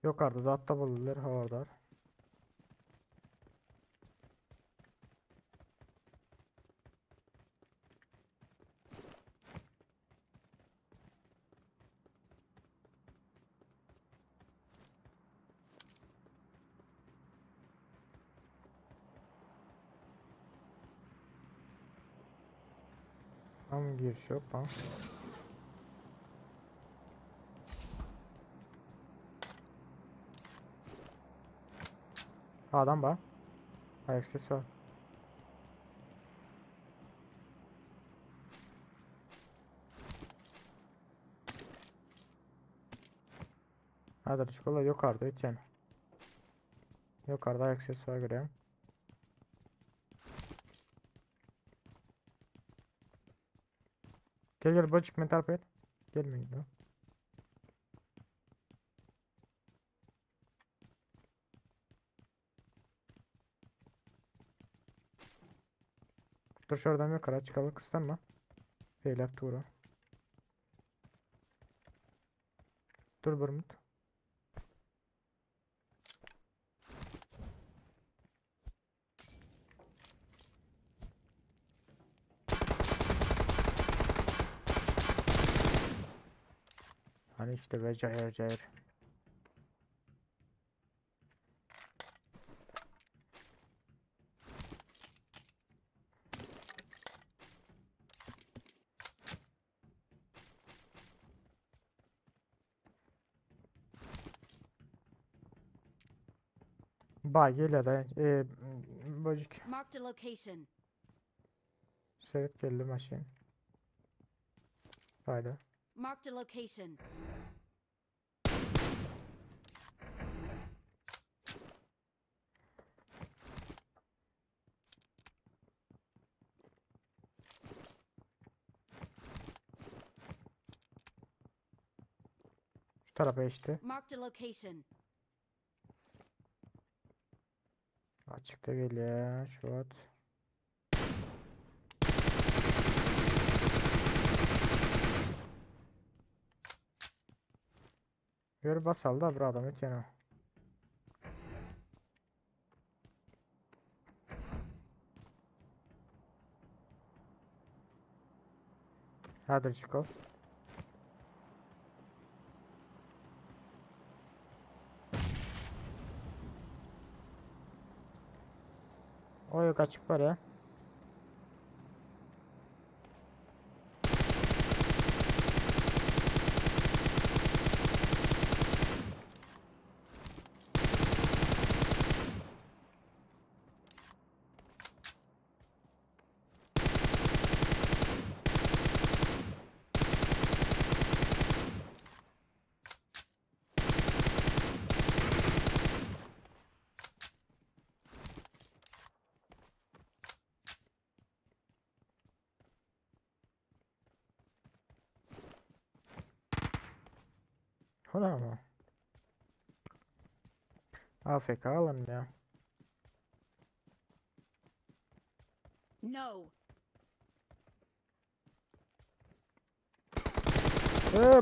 C: Yukarıda da hatta bulurlar havadar. Tam giriş yok lan. Adam var. Ayak sesi var. Hadi çikolata yukarıda ötyen. Yukarıda ayak sesi var görüyorum. Gel gel bacık metal pet. Gelmeyin lan. Dur şuradan yukarı çıkalım kıstanma. Feylap tura. Dur bir mut. Hani işte be cayır cayır. Ba geliyor da e, böcük
E: Marked a location.
C: seyret geldi maşin. Haydi.
E: Marked a location.
C: Şu tarafa işte.
E: Marked a location.
C: Açıkta geliyor. Şu at. Gör basal da bir adam ötene. Häzirjik ol. Oý gaçyp barýar. Hona mı? AFK alın ya.
E: No.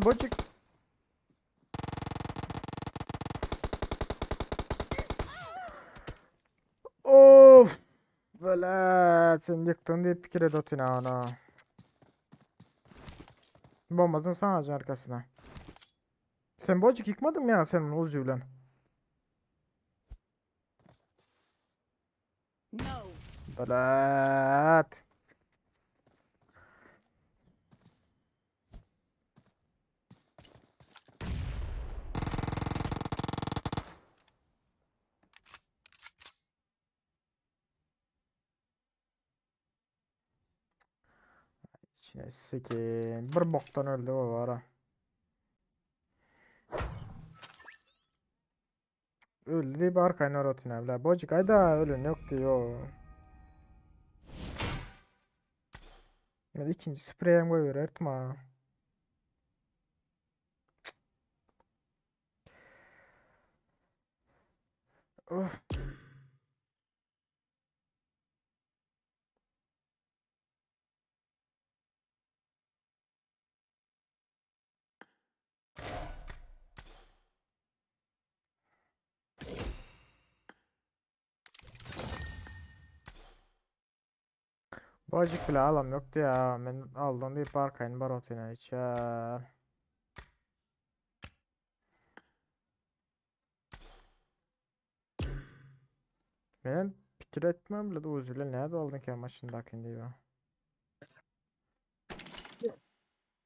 C: Bocuk. Of. Böyle sen yıktın diye pikir et otun ana. Bombasın sen ağacın arkasına. Sen bocuk yıkmadın mı ya sen Uzi bilen?
E: No.
C: Belat. İçine sikeyim. Bir boktan öldü o var ha. Öldü deyip arkayına rotine bile. Bocuk ayda ölün yok diyor. Ben ikinci spreyem koyuyor etme. Of. Bocuk bile alam yoktu ya. Ben aldım deyip arkayını barotine içer. Ben pikir etmem bile de uzule nerede oldun ki maçındaki diyor.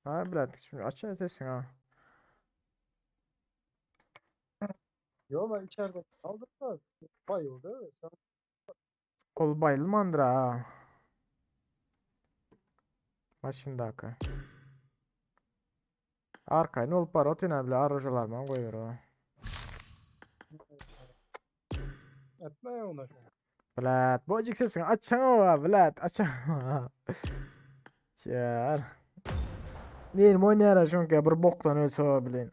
C: Ha bile şimdi aç sesin ha.
G: Yo ben içeride kaldım da bayıldı. Sen
C: Ol bayılmandır ha. Maçındaki. Arkayını olup barotine bile arıcılar koyuyor o.
G: etme ya ona.
C: Vlad, bocuk sesini açsana Vlad, açsana. Çar. Neyim oynayara çünkü bir boktan ölse o bilin.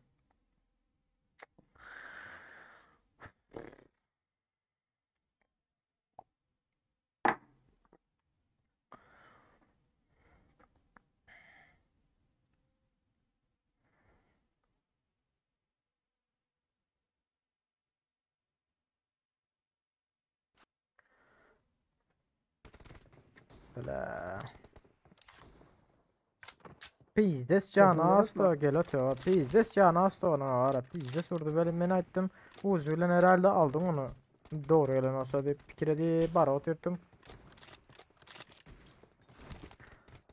C: Bla. Pizdes can asta gel atıyor. Pizdes can asta ona ara. Pizdes vurdu böyle ben ettim. Uzulen herhalde aldım onu. Doğru gelen olsa bir fikir edip bara oturttum.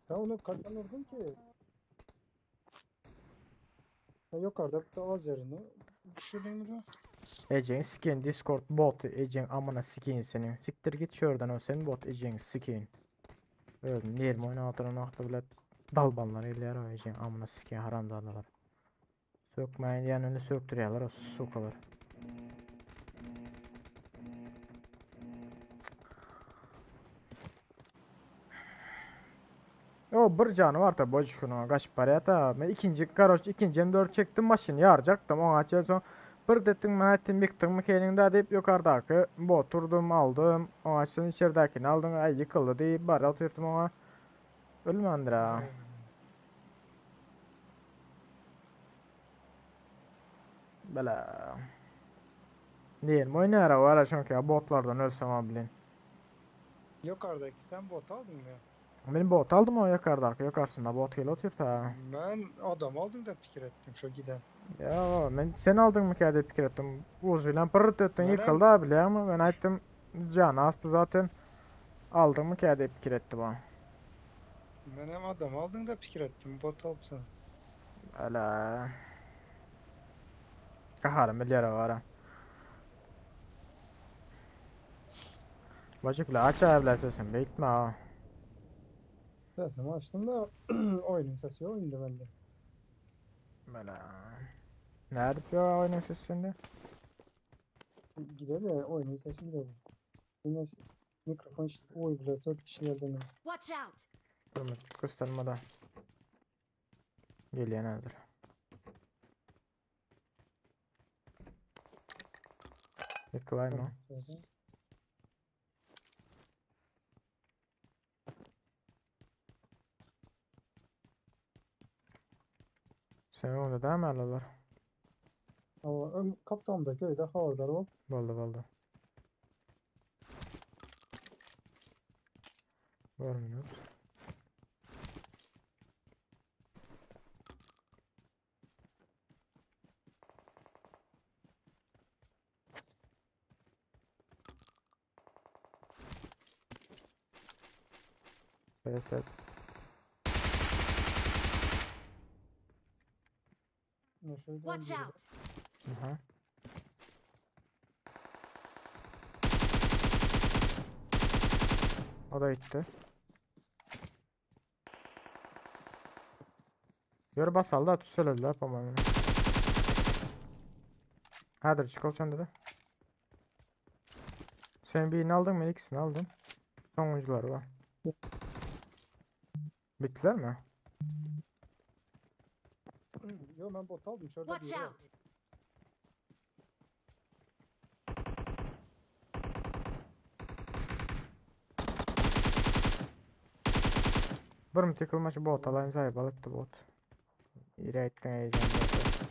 G: Sen onu kaçtan vurdun ki? Ha, yukarıda bir de az yerini düşürdün mü?
C: Ecen sikin Discord bot Ecen amına sikin senin. Siktir git şuradan o senin bot Ecen sikin. Öldüm neyim oyna oturan nokta bile dalbanlar iler o Ecen amına sikin haramzadalar. Sökmeyin yanını söktürüyorlar o sokalar. O bir canı var tabi boş kaç paraya ta. Ben ikinci karoç ikinci M4 çektim maşını yaracaktım ona açarsan bir dedim ben ettim yıktım mı kendinde deyip yukarıdaki boturdum aldım. O açsın içeridekini aldım ay yıkıldı deyip bari atıyordum ona. Ölmendir ha. Bela. Diyelim oynayara var çünkü ya botlardan ölsem abilin.
G: Yukarıdaki sen bot aldın mı ya?
C: Men bot aldym o ýokardaky ýokarsynda bot gelip otyrsa.
G: Ben adam aldım da pikir ettim şu giden.
C: Ýa, men sen aldyňmyka diýip pikir etdim. Uz bilen pyrt etdiň
G: Menem-
C: ýykyldy ha bilýäňmi? Men aýtdym jany asdy zaten. Aldyňmyka diýip pikir etdi bu.
G: Ben hem adam aldım da pikir ettim. Bot alıpsın.
C: Ala. Gaharym bilýär bara. Bajykla aç aýabla sesin beýtme ha.
G: Sesimi açtım da oyunun sesi yok indi bende.
C: Bela. Nädip ýa oýnuň sesinde?
G: Gider de oyunun sesi gider. Yine mikrofon işte oy bile 4 kişilerden.
E: Watch out!
C: Durma, gösterme da. Gelýän häzir. Ýykylaýma. Sen öňde dämi alalar?
G: Ama ön kaptamda köyde havadar ol.
C: Boldy, boldy. Bir minut. Evet, evet.
G: Ne şöyle
E: Watch out!
C: Aha. O da gitti. Ýör basaldy, at söylediler po-moemu. Häzir çykyl sen dedi. Sen birini aldın ben ikisini aldım. Sonuncuları var. Bittiler mi?
G: Yo ben bot aldım. Şurada
E: Watch
G: biri var.
E: out!
C: Bir mi tıkılmaşı bot alayım sahip alıptı bot. İri ettin heyecan botu.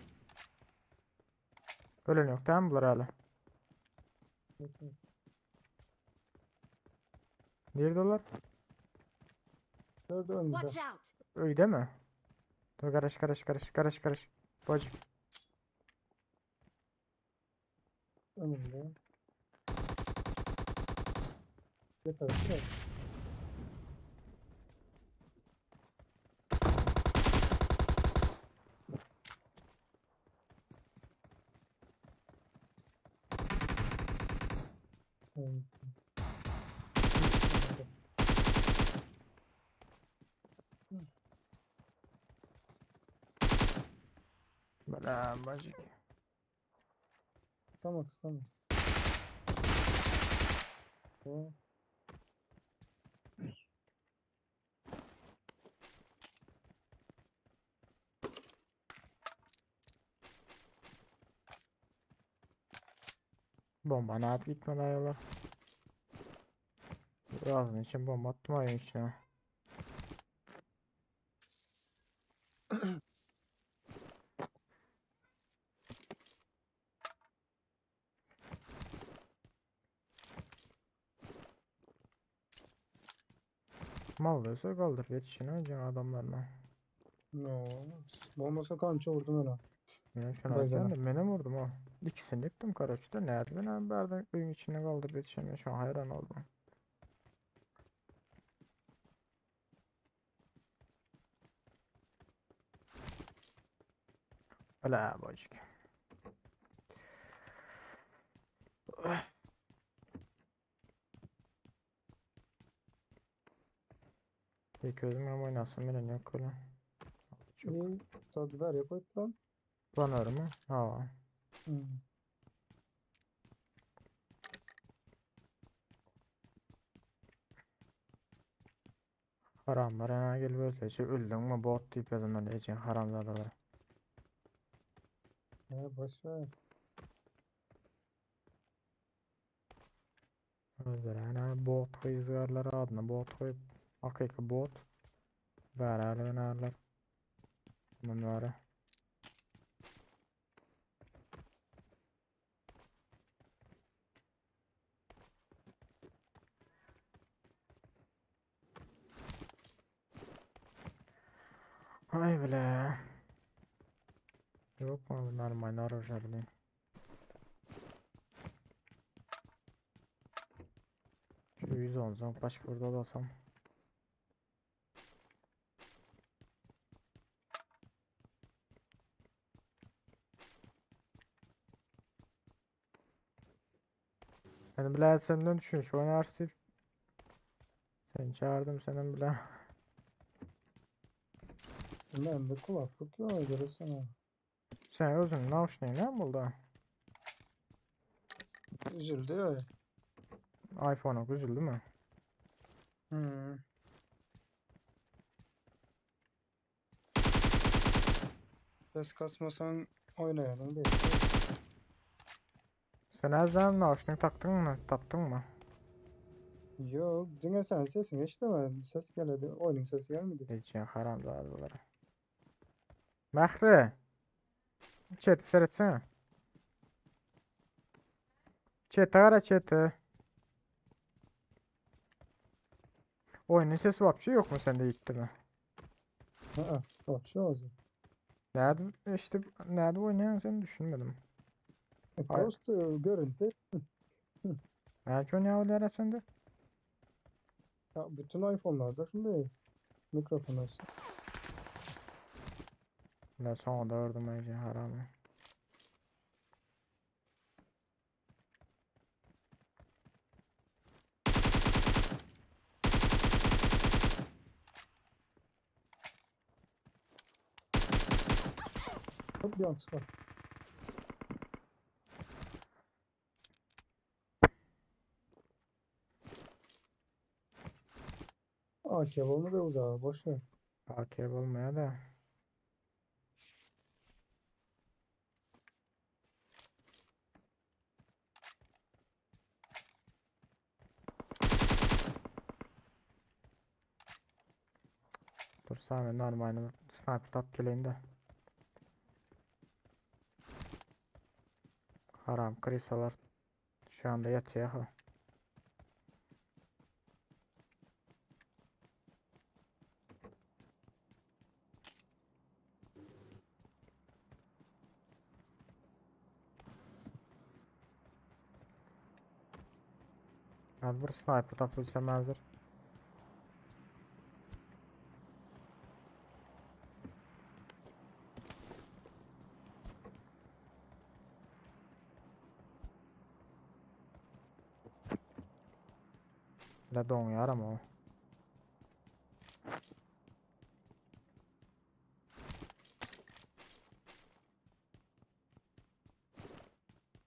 C: Ölen yok tamam bunlar hala.
G: Evet.
C: Nerede dolar?
G: Şurada önünde.
E: Watch out!
C: Öyle mi? Dur karış karış karış karış karış. Bacık.
G: Önünde. Yeter. Yeter. Evet.
C: Bela bacık.
G: Tamam tamam. Tamam.
C: Bomba ne at gitmedi ayolar. Ağzının için bomba attım ayın içine. Mal diyorsa kaldır yetişin önce adamlarına.
G: No. Bomba sokan vurdum ona.
C: Men şunu
G: Baygana.
C: açan da mene vurdum ha. İkisini yıktım karaçta. Nerede ben berden öyün içine kaldır yetişemiyor. Şu an hayran oldum. Öyle bacık. İlk özüm hem oynasın bile yok öyle. Çok.
G: İyi. Tadı ver yapıp lan.
C: Planör mü? Ha.
G: Hmm.
C: Haramlar ha gelip özleşi öldün mü bot deyip yazan öyle için haramzadalar.
G: Ya boş ver.
C: Özleri ana bot gyzgarlar adyna bot goýup hakyky bot. Bäri oynarlar. Bunları. Ay bile. Yok mu normal orужие блин. Şu 110 zonk başka burada da olsam. Yani bile senden düşün şu oynarsın. Seni çağırdım senin bile.
G: Ben de kulaklık yok görürsene.
C: Sen özün nauşniğin ne buldu?
G: Üzüldü ya.
C: iPhone'a üzüldü mü?
G: Hmm. Ses kasmasan oynayalım diye.
C: Sen azdan nauşnik taktın mı? Taptın mı?
G: Yok, diňe sen sesin eşitmem. Ses geldi. Oyunun sesi gelmedi.
C: Geçen haram zadıları. Mehri. Chat'i seyretsene. Chat'e ara chat'i. Oyunun sesi vapşi yok mu sende gitti mi?
G: Ha, bak şu oldu.
C: Nerede işte nerede oynayan sen düşünmedim.
G: E, post görüntü.
C: Nerede oynayan sende?
G: Ya bütün iPhone'larda şimdi mikrofon açtı.
C: La sonra da ördüm iyice haram.
G: Hop bir an çıkar. AK olmadı uzağa boş ver.
C: AK olmaya da. Dur sen normal sniper tap geleyim de. Haram krisalar şu anda yatıyor ha. Abi bir sniper tapılsa hazır. La doňýar ama o.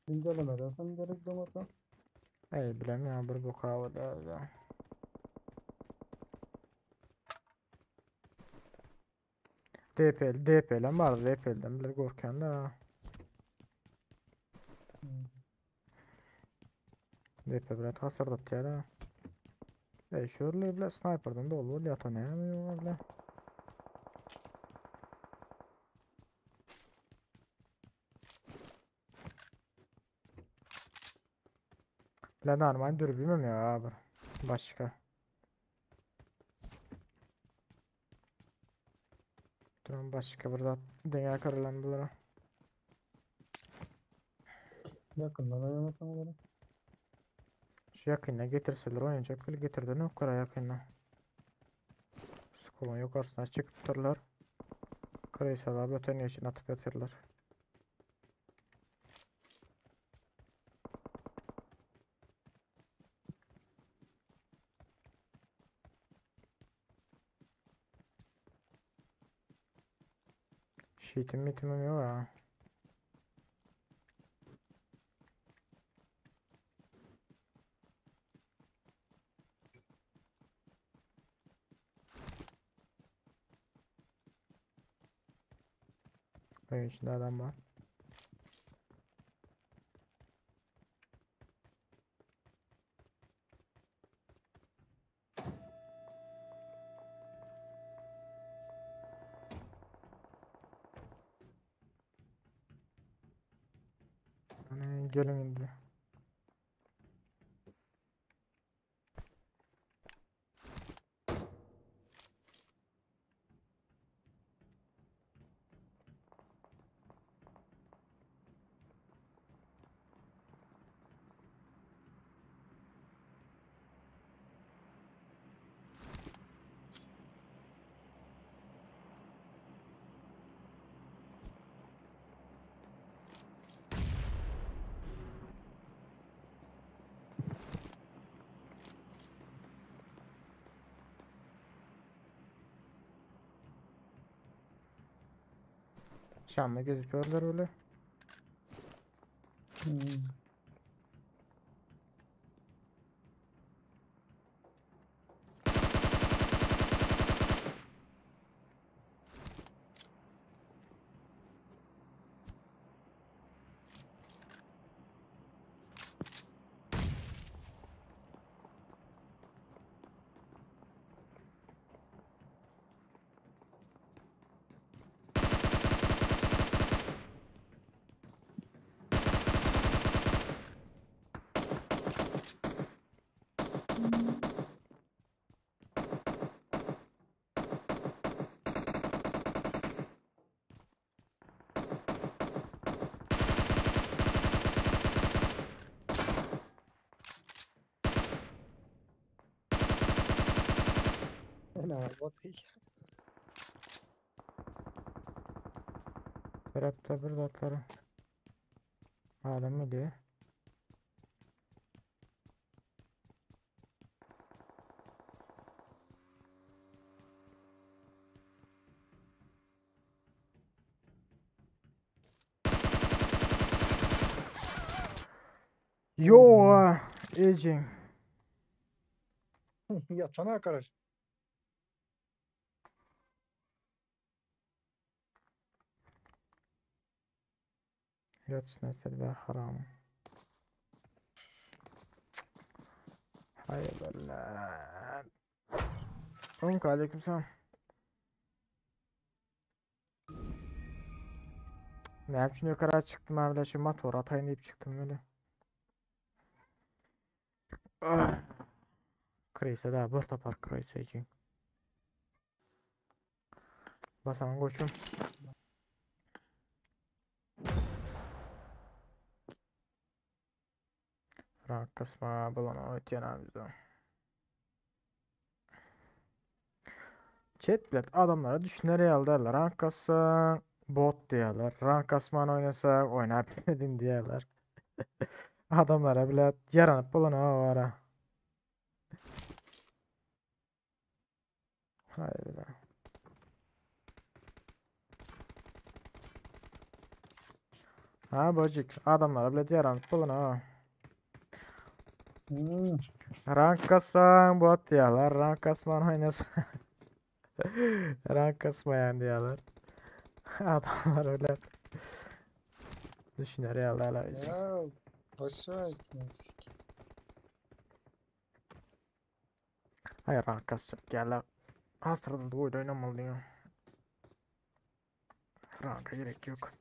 G: Güncellemeden sen gerek dolmasa.
C: Ey bilemiyorum bir boka da. DPL, DPL'm var DPL'den bile gorkan da. DP bilen hasardatýar da. Ey şöyle bile sniper'dan da olur ya tanıyamıyor bile. Bile normal dürbünüm ya abi. Başka. Durun başka bir zat dünya kırılan bulara.
G: Yakından oynamasam olur.
C: Şu yakına getirseler oynayacaklar getirdi ne o kadar yakına. Skolun yukarısına çıkıptırlar. Kırıysalar bütün için atıp yatırlar. Şiitim mitimim yok ya. Evin içinde adam var. Hani gelin indi. Şamda gezip ýörler öyle.
G: Hmm. Ene bot değil.
C: Tarapta bir zatları. Adam geliyor. Yo, Ejin.
G: Yatana arkadaş.
C: Yatışına selve haram. Hayır lan. Aleyküm selam. Ne yapayım yukarı çıktım abi şu motor atayım deyip çıktım öyle. Ah. Kreyse daha bir tapar kreyse için. Basan koçum. Rank kısmı bulan ötyen abi bize. Chat bilet adamlara düşüner aldılar. Rank kassa bot diyorlar. Rank kasman oynasa oynayıp diyorlar. Adamlara bile yaranıp bulan o var ha. Hayır be. Ha bocuk adamlara bile yaranıp bulan ha.
G: Hmm.
C: Rank kassan bot diyorlar. Rank kasman oynasa. Rank kasmayan diyorlar. Adamlar öyle düşünür ya.
G: Ya boş ver.
C: Hayır rank kasacak yerler. Hasırda da oyun oynamalı. Ranka gerek yok.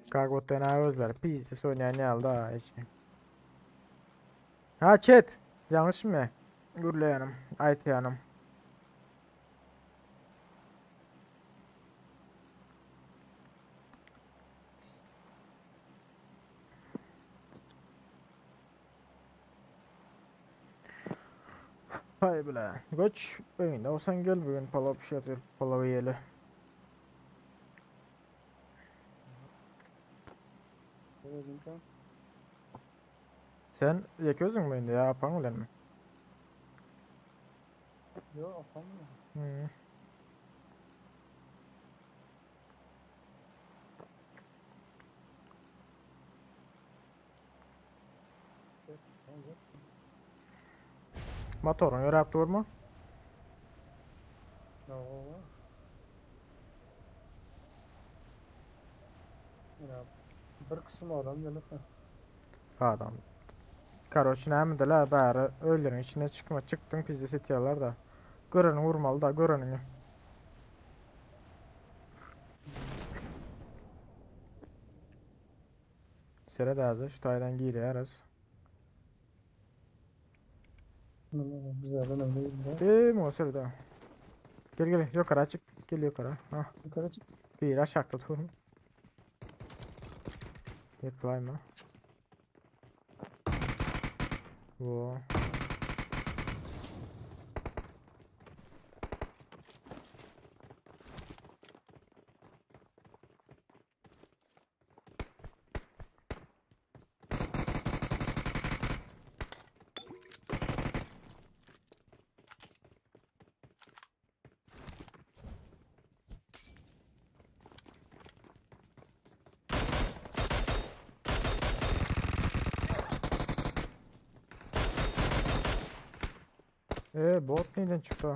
C: Kargotten özler. Pizza oynayan ne aldı ha hiç. Ha chat. Yanlış mı? Gürleyenim. Aytyanım. Hay bile. Göç. Önünde olsan gel bugün palav pişirir. Palav yiyelim. Sen yakıyorsun mu indi ya? Yapan bilen mi?
G: Yo apan mı?
C: Hı. Motorun yörep durma.
G: Yo. Ya bir kısım adam gelip
C: Adam. Karoç näme la bäri öýleriň içine çıkma çıktın pizza setiyorlar da. Göreni vurmalı da görenini. Sere de hazır şu taydan giriyoruz.
G: Güzel önemli değil de.
C: Eee mi o sere de. Gel gel yukarı çık. Gel yukarı. Ha.
G: Yukarı çık.
C: Bir aşağıda durun. Yıklayma. Bu. E bot neden çykdy?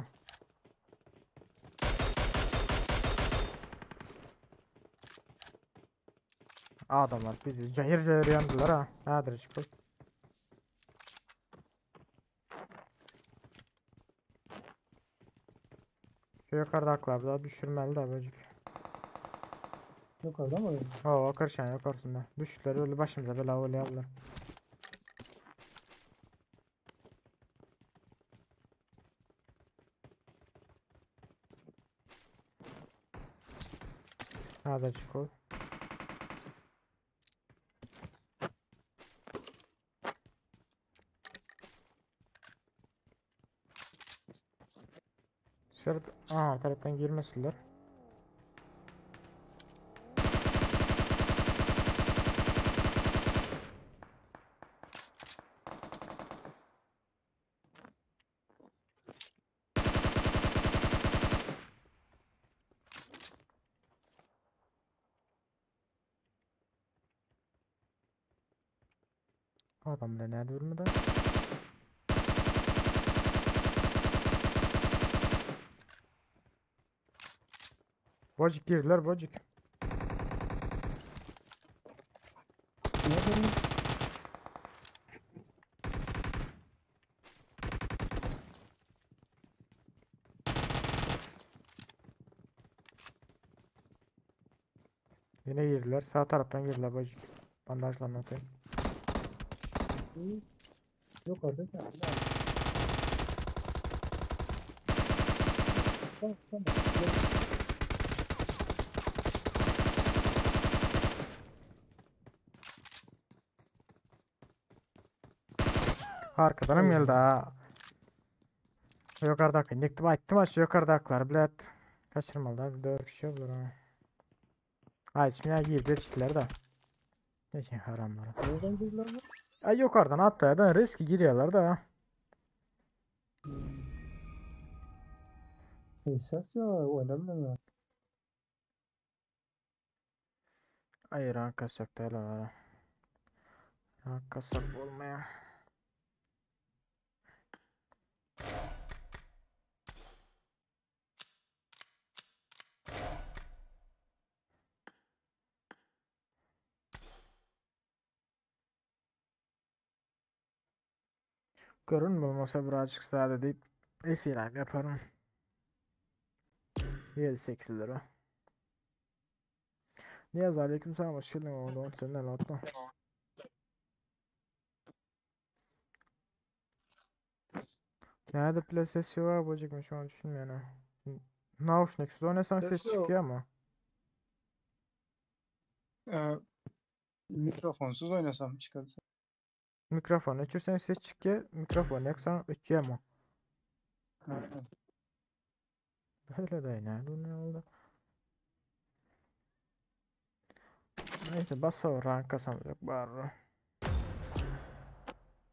C: Adamlar bizi cayır cayır yandılar ha. Hädir çıktı. Şu yukarıdakiler daha düşürmeli de böcük.
G: Yukarıda mı?
C: O karşıya yukarısında. Düştüler öyle başımıza bela oluyorlar. Hadi açık ol. Dışarı... Aa taraftan girmesinler. Adam da nerede ölmedi? Bocuk girdiler bocuk.
G: Nerede?
C: Yine girdiler. Sağ taraftan girdiler bocuk. Bandajla atayım.
G: Yukarıda geldi. Tamam tamam.
C: Arkadanım geldi ha. Yukarıdaki yıktım attım aç yukarıdakiler bilet. Kaçırmalı da 4 kişi olur ha. Ay şimdi girdi çıktılar da. Ne haramları.
G: Nereden girdiler bu?
C: Ay yukarıdan atlayadan riski giriyorlar da.
G: E, ses ya önemli mi?
C: Ay rank kasak da hele Rank kasak olmaya. Görün olmasa birazcık sade deyip Efiren yaparım. 7-8 lira. Niyaz aleyküm selam hoş geldin oğlum senden atla. Nerede PlayStation var bocuk şu an düşünmüyorum ha. Nauşniksiz oynasan ses
G: Ses yok.
C: çıkıyor ama.
G: Ee, mikrofonsuz oynasam çıkarsa.
C: Mikrofon öçürsen ses çıkıyor. Mikrofon yaksan ötüyor ama.
G: Ha, ha.
C: Böyle de nerede ne oldu? Neyse bas o rank kasamayacak bari.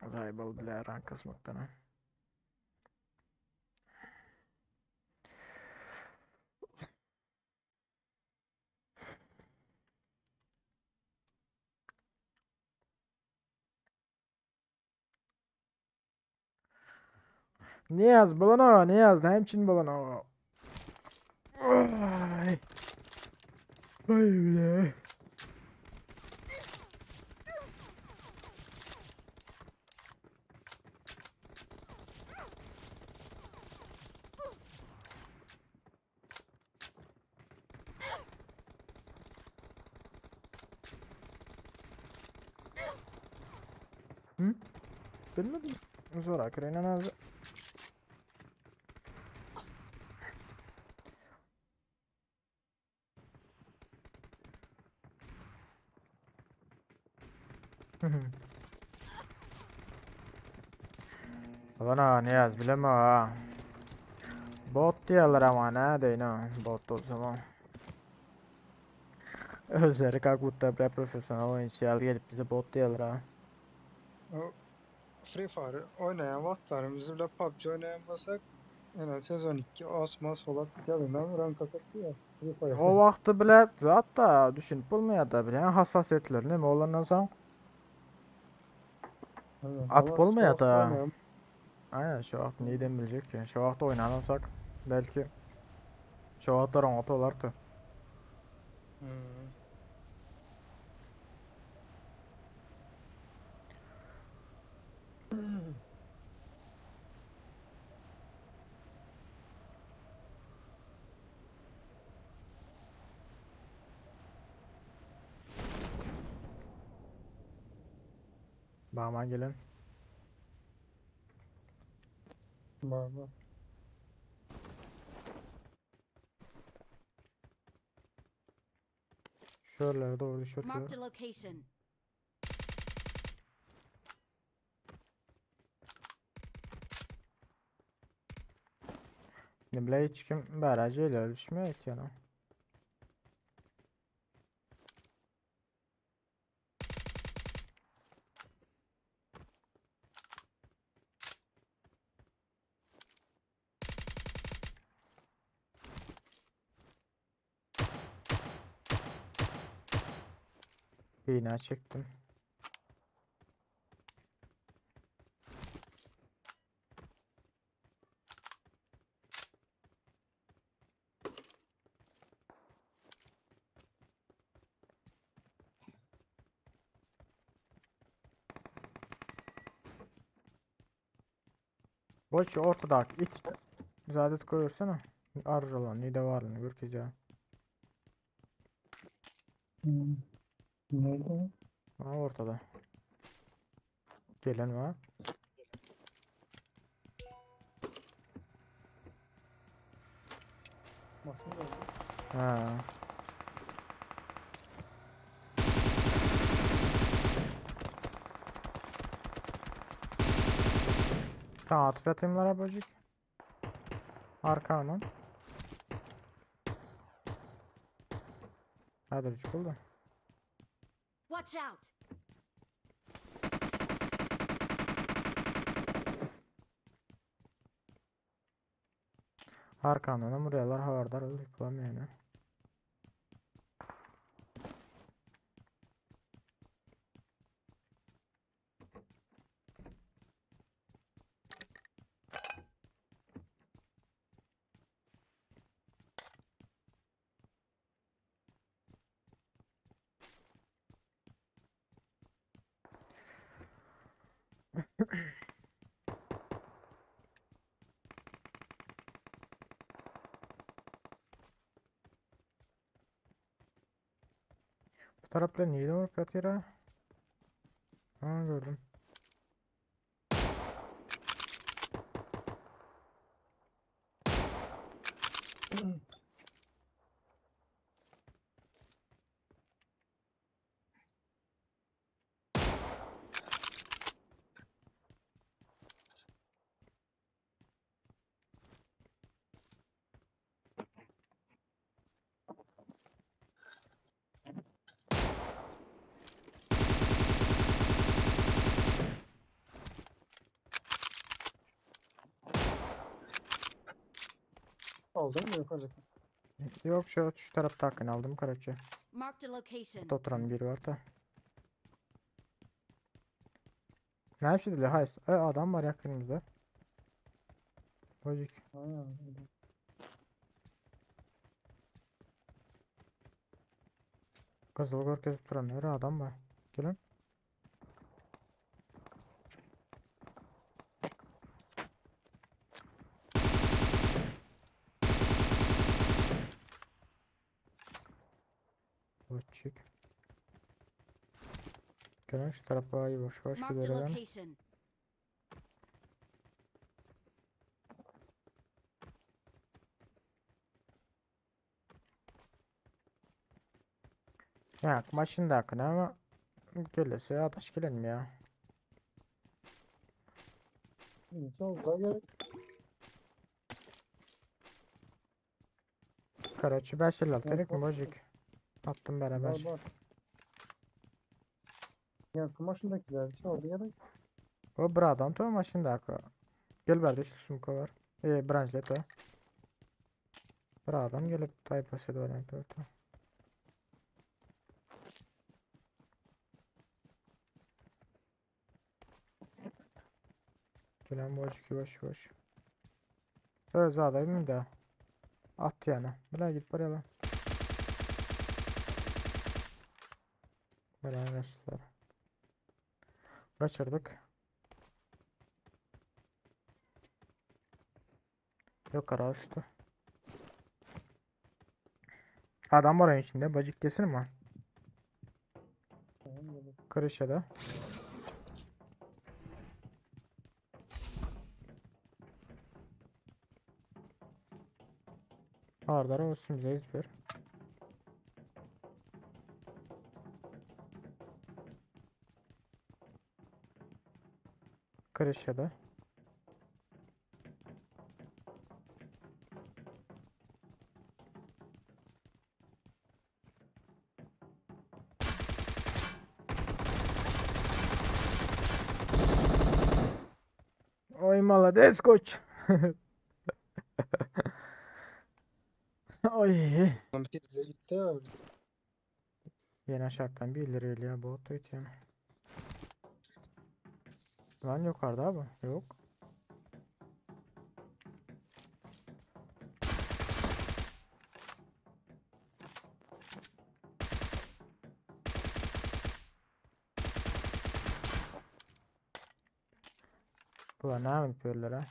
C: Zaybal bile rank kasmaktan ha. Niyaz bulana Niyaz hemçin bulana. Ay. Ay bile. Hı? Bilmedim. Zor akırayla nazı. Ulan ha Niyaz bileme ha. Bot diyorlar ama ne deyin ha. Bot o zaman. Özleri kalkıp da profesyonel oyuncu gelip bize bot diyorlar ha.
G: O Free Fire oynayan vaxtlarımızı bile PUBG oynayan bolsak yani sezon 2 osmos bolup gelin rank atak ya. Free Fire.
C: O vaxtı bile hatta düşünüp bulmaya da bile hassasiyetler ne mi olandan sonra
G: Aynen.
C: atıp
G: Ama
C: olmaya
G: şu
C: da.
G: oynayan
C: Aynen şu wagt neden bilecek ki? Şu wagt oýnan olsak belki şu wagtlar oňat bolardy.
G: Hmm.
C: Bağman gelin.
G: Bar bar.
C: Şöyle doğru düşürtüyor.
E: Marked a location.
C: Ne bile hiç kim beraber ilerleşmiyor ki yani. Bina çektim. Boş ortadaki it zadet koyursana. Arjalan ne de varlığını görkezeceğim.
G: Hmm. Nerede o?
C: Ha ortada. Gelen var.
G: Maşın geldi.
C: Ha. Tamam atıp atayım arabacık. Arkanın. Hadi oldu.
E: Watch out!
C: Arkandan buraya havardar oldu yıkılamıyor yani. Bu tarafta neydi var Katira? Ha gördüm.
G: Aldın mı yukarıdaki?
C: Yok şu, şu tarafta hakkını aldım karaçı.
E: Marked a location.
C: Burada oturan biri var da. Ne yapıyordu? Hayır. E, adam var yakınımızda. Bocuk.
G: Ha, öyle.
C: Kızıl görkezip duran öyle adam var. Gelin. Bocuk. Gelin şu tarafa yavaş yavaş
E: Marked a
C: gidelim.
E: location.
C: Ya maşın da akın ama gelirse ateş gelelim ya.
G: Çok da gerek.
C: Karaçı 556
G: Yok,
C: gerek mi
G: yok.
C: bocuk? Attım beraber.
G: Var var. Ya maşındakiler çaldı gerek.
C: O bir adam to maşındaki. Gel berdi şu sumka var. E branşlet o. Bir adam gelip tayfası da oynayıp Gelen bojik ýuwaş ýuwaş. Öz adamym da. At ýana. Bile gidip barýarlar. Bile kaçtılar. Kaçırdık. Yok uçtu. Adam var oyun içinde. Bacık kesin mi? Kırışada. Ardara olsun bize ezber. Kırışada. Oy malades koç. Oy.
G: Lan pizza gitti abi.
C: Yine aşağıdan bir ileri geliyor bot ötüyor. Lan yukarıda abi. Yok. Bular ne yapıyorlar ha?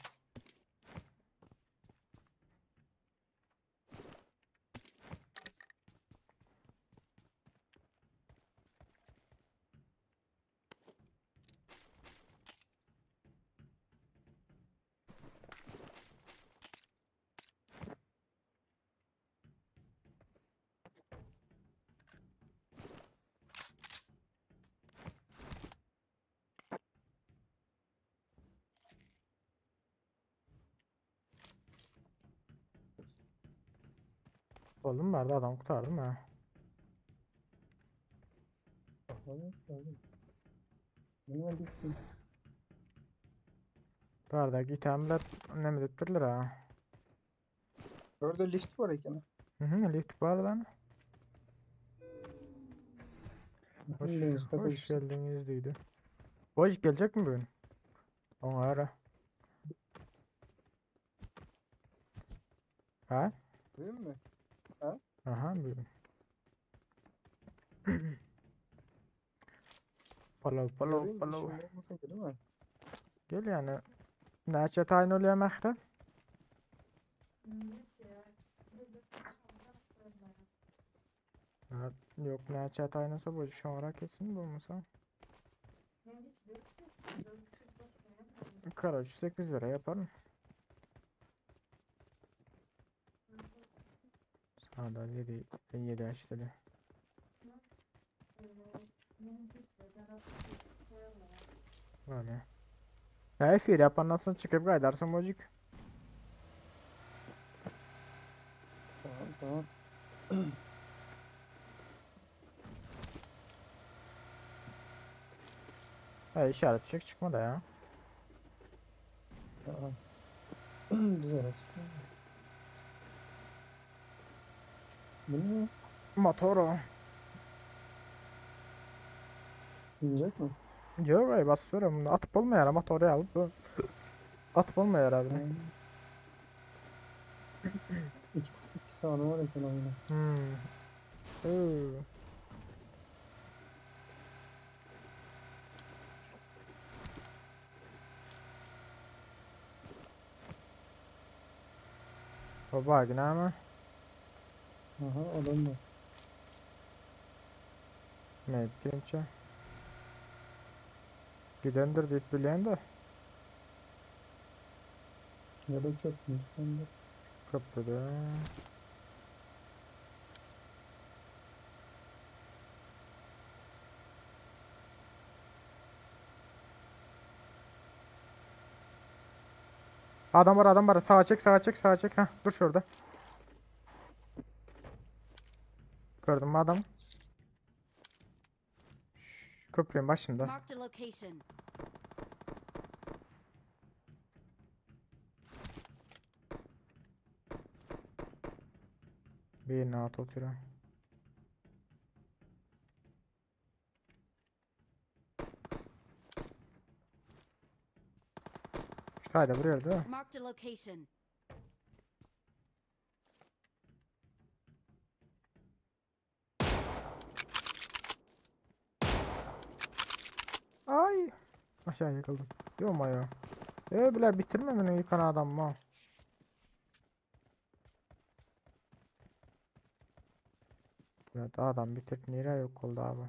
C: Oğlum vardı adam kurtardım ha. Barda itemler ne mi diptirler ha?
G: Orada lift var eken.
C: Hı hı lift var lan. Hoş, hoş geldiniz dedi. Hoş gelecek mi bugün? Ona ara. Ha?
G: Bugün mü?
C: Aha bugün. Palav palav
G: Göreyim,
C: palav.
G: işim olmasa gelir mi?
C: Gel yani. Näçe tayin oluyor Mehrem? Ha, yok näçe tayin olsa bu şu ara kesin bulmasa. Karaç 8 lira yaparım. Sağda 7 7 aç dedi. Böyle. Ya efir yapandan sonra çıkıp kaydarsın bocuk.
G: Tamam tamam.
C: Ha işaret çık çıkma da ya.
G: Tamam. Güzel. Bu ne?
C: Motor o.
G: İnecek mi?
C: Yok ay basıyorum. Atıp olmuyor ama motoru alıp. Atıp olmuyor abi.
G: Hmm. İki, iki saniye var eken oyuna.
C: Hmm. Oo. Baba yine ama
G: Aha adam var.
C: ne bilimçe. Gidendir deyip bilen de
G: Ya da köprünün üstünde.
C: köprüde. Adam var adam var. Sağa çek sağa çek sağa çek. Heh, dur şurada. Gördün mü adam? Şu köprünün başında.
E: Marked a location.
C: Bir at oturuyor. Hayda bir yerde.
E: Marked a location.
C: Ay. Aşağı yıkıldım. Yok mu ya? E bile bitirme beni yıkan adam mı? Evet adam bitirip nereye yok oldu abi.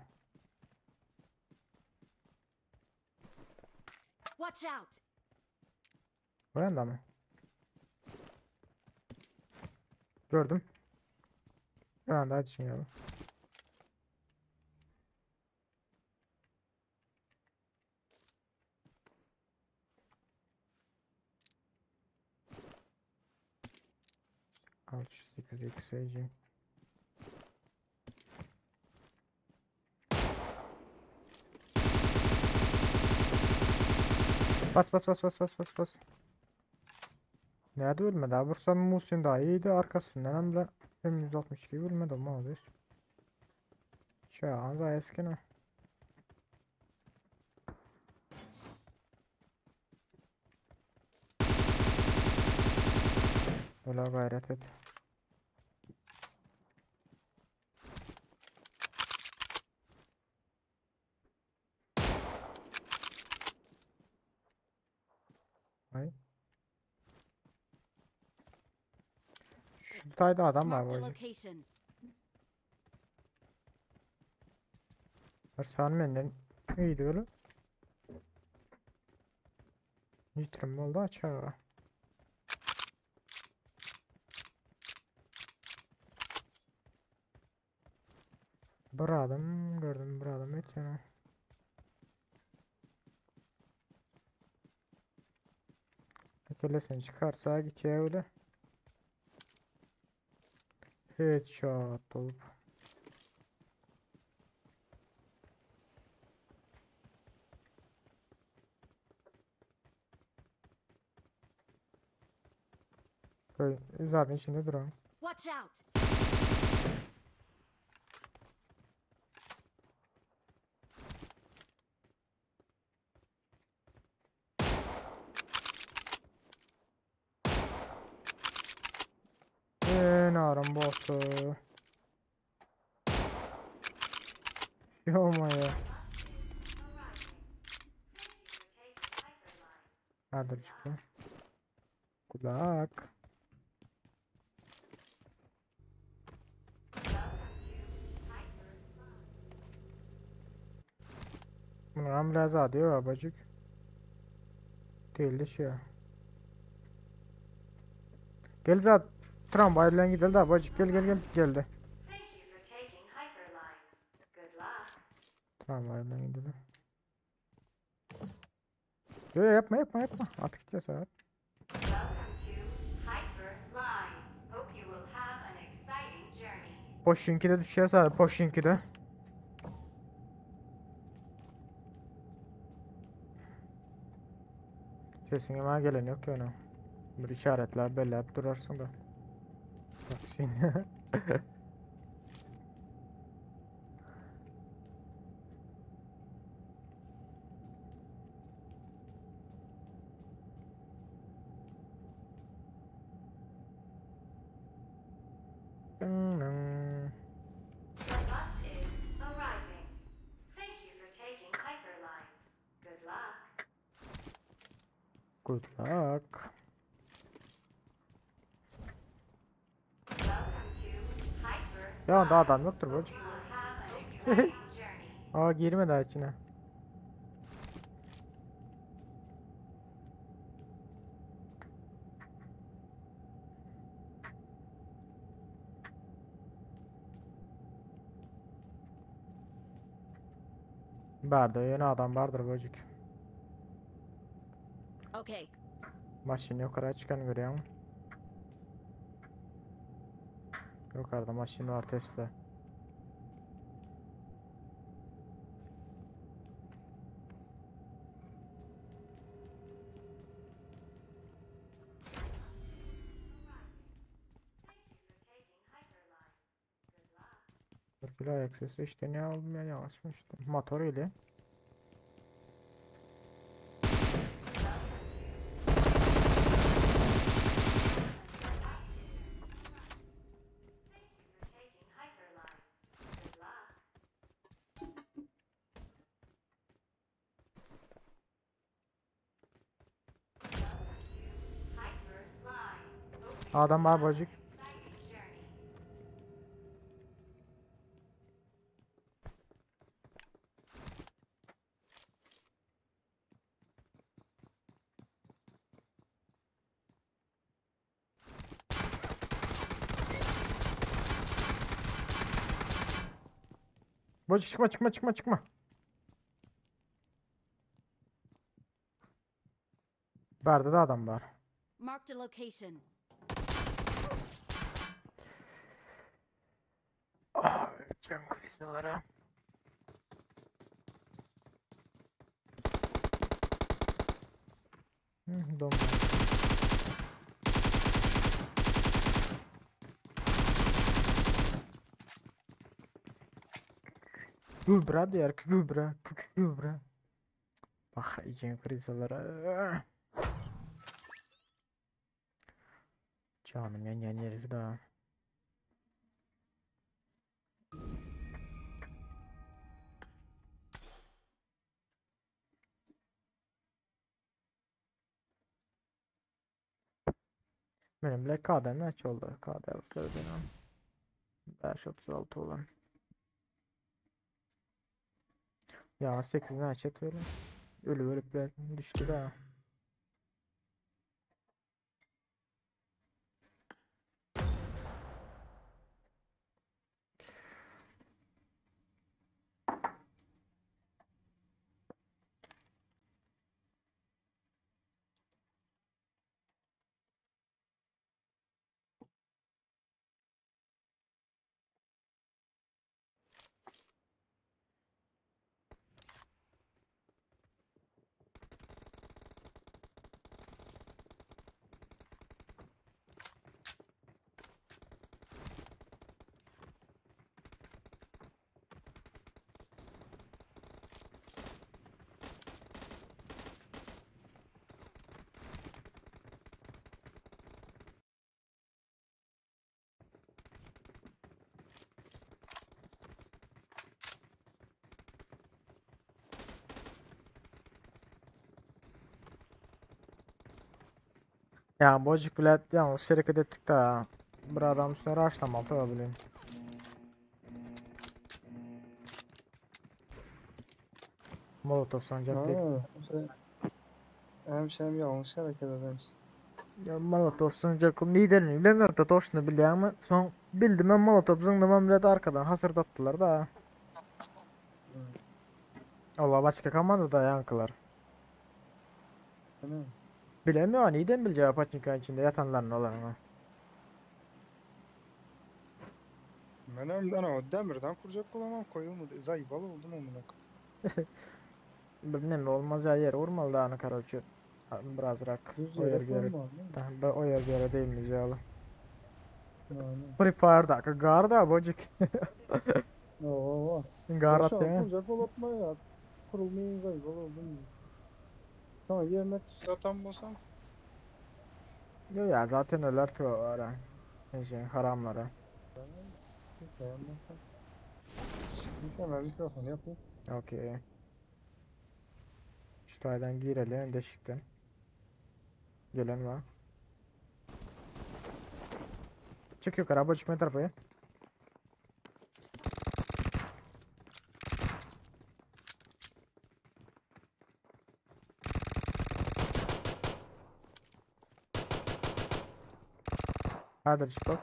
E: Watch out.
C: O yanda mı? Gördüm. Bir anda hadi şimdi. Al şu 8 XC. Bas bas bas bas bas bas bas. Nerede ölmedi abi? Vursam Muhsin daha iyiydi. Arkasından hem de M162 ölmedi ama abi. Şu an da eski ne? Öyle gayret et. Ay. Şu tayda adam var
E: Marked a
C: bu.
E: location.
C: Sen benden iyiydi öyle. Nitrim oldu açağı. Bir adam gördüm bir adam et yana. Kelesini çıkarsa gideceği öyle. Headshot olup. Böyle zaten içinde duran.
E: Watch out.
C: Eee narım botu. Yo-mayo. Hadi çıktı. Kulak. Bunu hem biraz diyor babacık. Değil de şey. Gel zat. Tramvayla gidelim de babacık gel gel gel geldi.
E: Thank you for taking Hyperlines. Good luck.
C: Tramvayla gidelim. Yo, yo, yapma yapma yapma. Artık gidiyor saat.
E: Welcome to Hyperlines. Hope you will have an exciting journey.
C: Poşinki'de düşeceğiz abi. Poşinki'de. Sesin hemen gelen yok ki ona. Bir işaretler belli hep durarsın da. Bak şimdi.
E: The bus is arriving. Thank you for taking Hyperlines. Good luck.
C: Good luck.
E: Welcome to Hyperlines.
C: Ya daha adam yoktur
E: Hope
C: bacık.
E: you will have an exciting journey.
C: Aa girme daha içine. Barda yeni adam vardır bacık.
E: Okay.
C: Maşın yukarı çıkan görüyor musun? Yukarıda maşın var Tesla. Bir ayak sesi işte ne aldım ya yavaşmıştı. Motor ile. Adam bar bojik. Bojik çıkma çıkma çıkma çıkma. Bärde de adam bar.
E: Marked a location.
C: Ah, can krizalara. Hı, dom. Kübra diýer, kübra, kübra. Bak, iýen krizalara. Janym ýanýan ýeri şu da. Benim bile KD näçe oldu? KD bu benim. 5.36 olan. Ya 8 näçe atıyorum? Ölü ölüp düştü de. Ya bojik bile yanlış hareket ettik de. Bir adam üstüne rushlamalı tabi bileyim. Molotov sancak değil.
G: Ha, hem şey hem yanlış hareket edersin.
C: Ya Molotov sancak liderini bilemiyorum da toşunu biliyor ama son bildim ben Molotov zıngdım bile de arkadan hasırdattılar da. Allah başka komanda da yankılar.
G: Değil mi?
C: Bilemiyorum neden bileceğim Paçinka içinde yatanların olanını.
G: Ben hem ana o demirden kuracak olamam koyulmadı. Zayıf oldum amına koyayım.
C: Bilmem olmaz ya yer vurmalı da anı karoçu. Birazrak
G: Düz
C: o yer
G: yere
C: göre.
G: koyma.
C: Daha o yer göre değil mi ya?
G: Yani.
C: Free Fire'da garda bocuk.
G: Oo.
C: Gar
G: Şu an
C: atıyor.
G: kuracak olatma ya. Kurulmayın zayıf oldum. Tamam yemek zaten bolsam.
C: Yo ya zaten öler ki o ara. Neyse haramlara.
G: Neyse yapmasam. Neyse ben mikrofonu yapayım.
C: Okey. Şu taydan girelim deşikten. Gelen var. Çık yukarı bocuk ne tarafa? Hadi çık bak.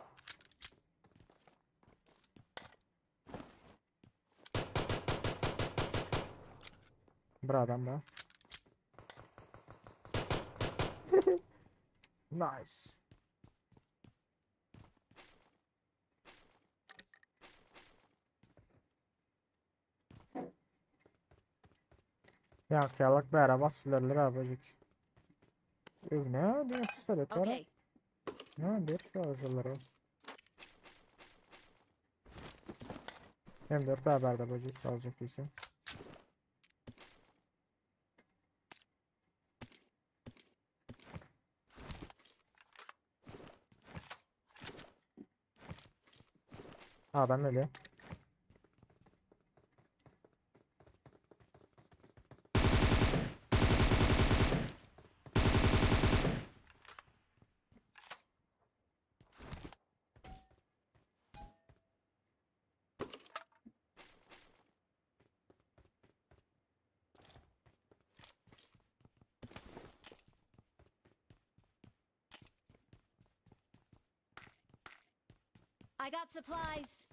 C: Bir adam da. Nice. Ya kıyalak bir araba sürerler abicik. Ne diyor pistolet var?
E: Okay.
C: Ne bir şu arızaları. M4 beraber de böcek alacak değilsin. Adam öyle.
E: I got supplies.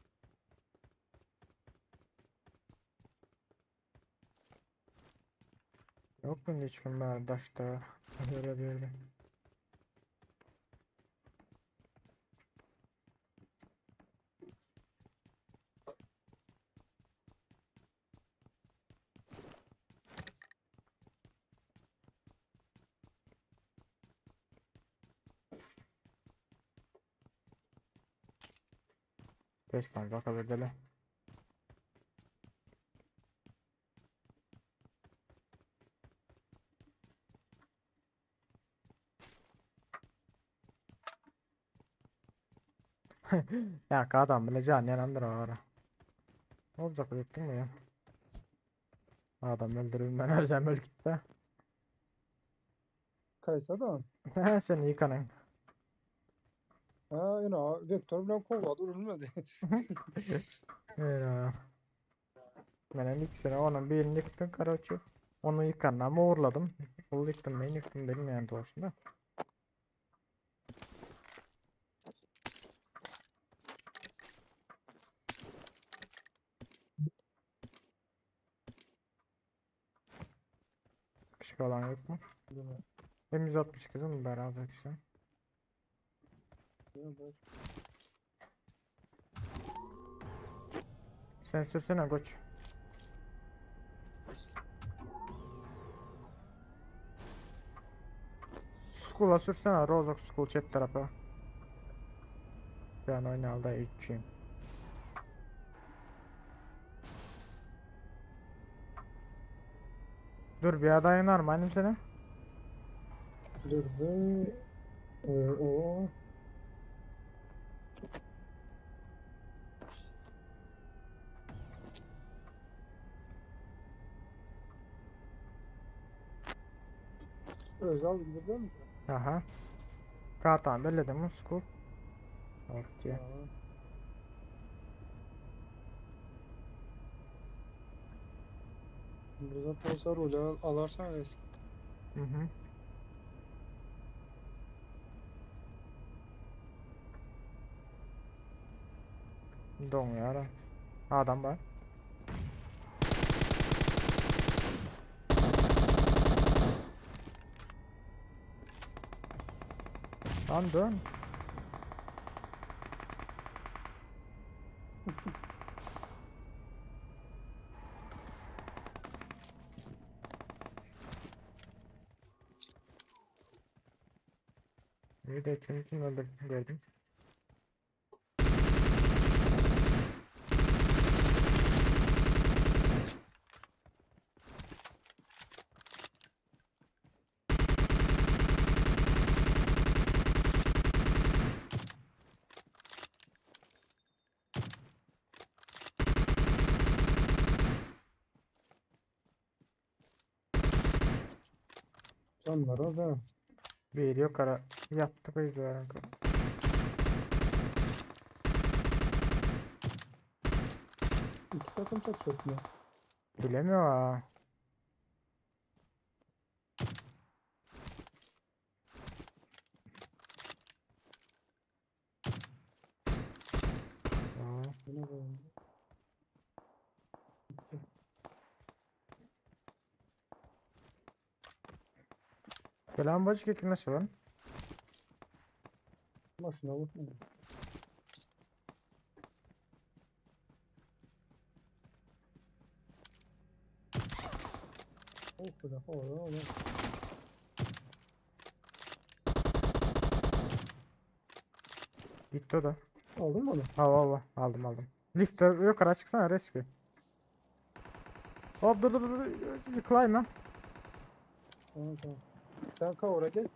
C: Yok mu hiç kim var daşta? Öyle bir yerde. Destan bakabilirler. Ya adam bile can yanandır o ara. Ne olacak öldün mü ya? Adam öldürürüm ben özem öl gitti.
G: Kaysa da.
C: Sen yıkanın.
G: Ha yine vektör bilen kovladı ölmedi.
C: Eyvah. Ben hem ikisini onun birini yıktım karaçı. Onu yıkanına mı uğurladım? Onu yıktım ben yıktım bilmeyen doğrusunda. Küçük olan yok mu? M162 değil mi beraber işte? Sen sürsene koç. School'a sürsene Rozok School çep tarafa. Ben oynalda içeyim. Dur bir adayın var mı annem senin?
G: Dur be. O. Özel gidebiliyor musun?
C: Aha. Kartan belledim mi School? Ortaya.
G: Tamam. Bize polsa rolü al alarsan risk.
C: Hı hı. Doňýar. Adam bar. Lan dön. Bir de kim kim öldürdüm gördüm.
G: Canlar o da.
C: Bir yok ara yattı bu
G: İki takım çatışıyor mu?
C: Bilemiyor ha. Aa,
G: Yine böyle.
C: Selam başı ki nasıl lan?
G: Maşına vurma. Oh be, oh oh.
C: Gitti o da.
G: Aldın mı onu?
C: Al al al. Aldım aldım. Lifte yukarı çıksana rescue. Hop dur dur dur dur. Climb lan.
G: Tamam tamam. Sen kavura gel.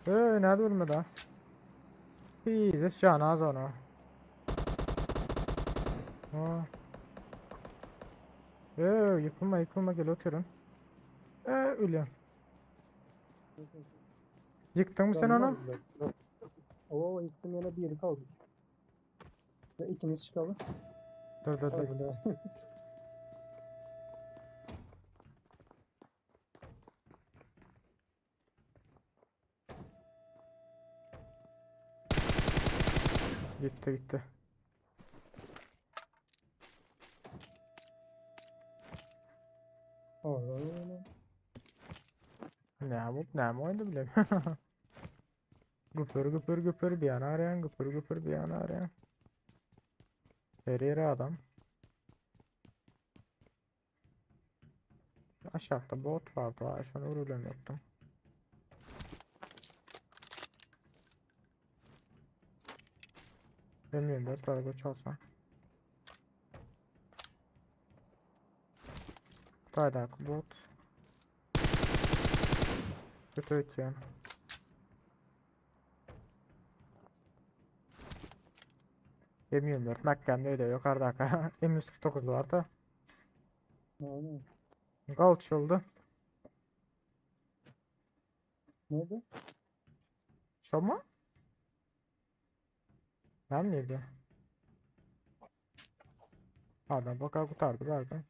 C: Nerede ölmedi ha? Bir de can az onu. Aa. Yıkılma yıkılma gel oturun. Ölüyorum. Yıktın mı sen onu?
G: Oo yıktım yine bir yeri kaldı. Ve ikimiz çıkalım.
C: Dur dur dur.
G: Hadi be.
C: Gitti gitti.
G: Orada
C: Ne bu ne oyundu bilem. Güpür güpür güpür bir yana arayan güpür güpür bir yana arayan. Her yere adam. Aşağıda bot vardı. Ha, şunu vurulam yoktum. Bilmiyorum botlara göç alsam. Taydak bot. Kötü ötüyor. M24 Mac'den de yukarıda M149 vardı.
G: Aynen.
C: Gol oldu.
G: Neydi?
C: Şu mu? Ben neydi? Adam bakar kurtardı verdi.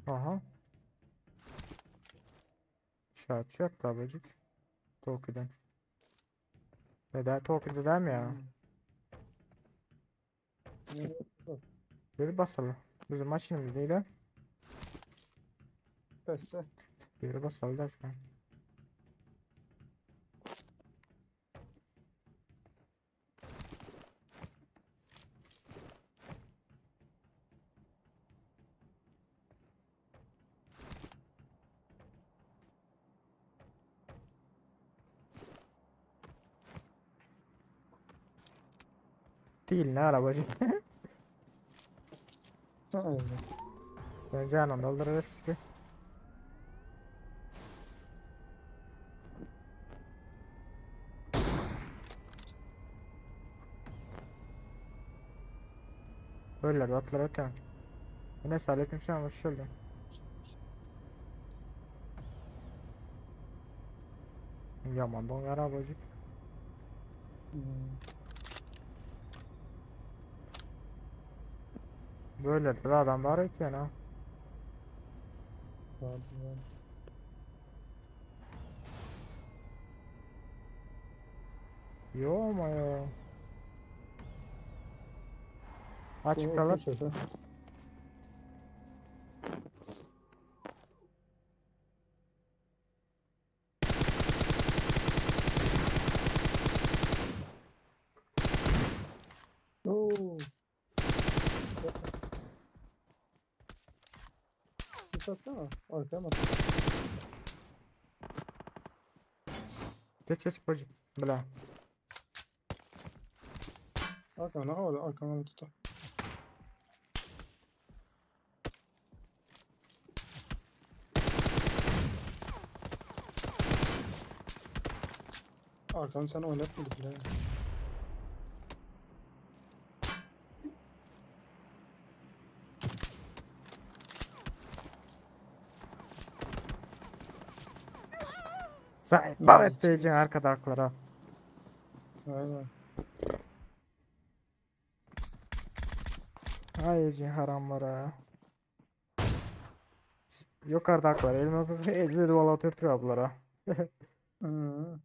C: Aha. Şartçı yaptı abacık. Toki'den. Neden Toki'de değil mi ya?
G: Hmm.
C: Bir basalım. Bizim maşinimiz değil ha.
G: Peki.
C: Bir basalım da şu an. Değil ne arabacı.
G: Aynen.
C: Sen canım doldururuz ki. Böyleler atlar öten. Enes aleykümselam hoş geldin. Yaman don arabacık.
G: Hmm.
C: Böyle de adam var ki ha.
G: Vardı, vardı.
C: Yo ama ya. Açıktalar.
G: Köşede. Oo. Sis atsana. Arkaya mı attın?
C: Geç geç bacı. Bla.
G: Arkana orada arkana mı tutar? Arkanı sen oynatmadı bile.
C: Sen bal et diyeceksin arkadaklara.
G: Aynen.
C: Ay haramlara. Yukarıdaklar elime elli duvala oturtuyor bunlara.
G: Hı.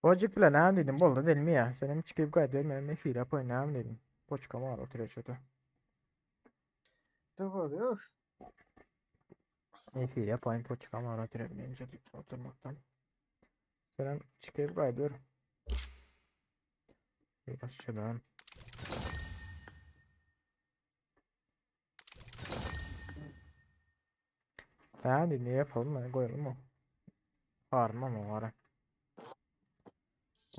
C: Bocuk bile näme dedim boldy değil mi ya? Senem çıkıp gaýdyp men efir yapayım näme dedim. Poçka var oturuyor şurada.
G: Tabii yok.
C: Efir yapayım poçka var oturuyor bilince oturmaktan. Senem çıkıp gaýdyp. Bir başlayalım. Hadi ne yapalım mı? Koyalım mı? Harman mı var?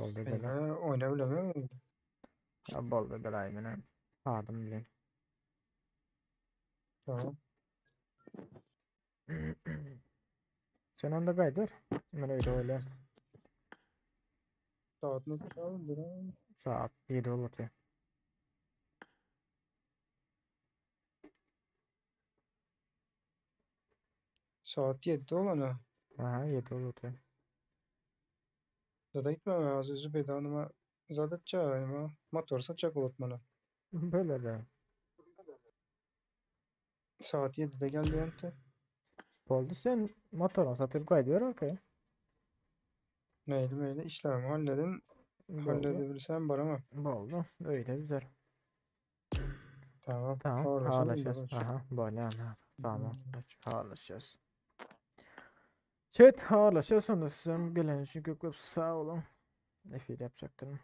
C: Bol
G: Ben
C: bedele.
G: oynayabiliyor
C: Ya bol bedele aynen. Hardım bileyim.
G: Tamam.
C: Sen onda kaydır. Ben öyle öyle.
G: Saat ne kadar?
C: Saat 7 olur ya.
G: Saat 7 bolana.
C: Aha 7 boldy.
G: Zada gitmem az Zübeyde Hanıma zat etjek nima motor satjak bolup mana.
C: Böyle
G: Saat 7'de gel diýemdi.
C: Boldy sen motoryňy satyp gaýdyber okey.
G: Meýli meýli işlerimi halledin.
C: Boldy.
G: Halledebilsem baramam.
C: Boldy. Öyle güzel.
G: Tamam.
C: Tamam.
G: Habarlaşalım da
C: Habarlaşacağız.
G: baş.
C: Aha. Bolýar. Tamam. Habarlaşacağız. Chat habarlaşacağız. Sonra sizem gelen için köp köp sağ olun. Efir yapacaktım.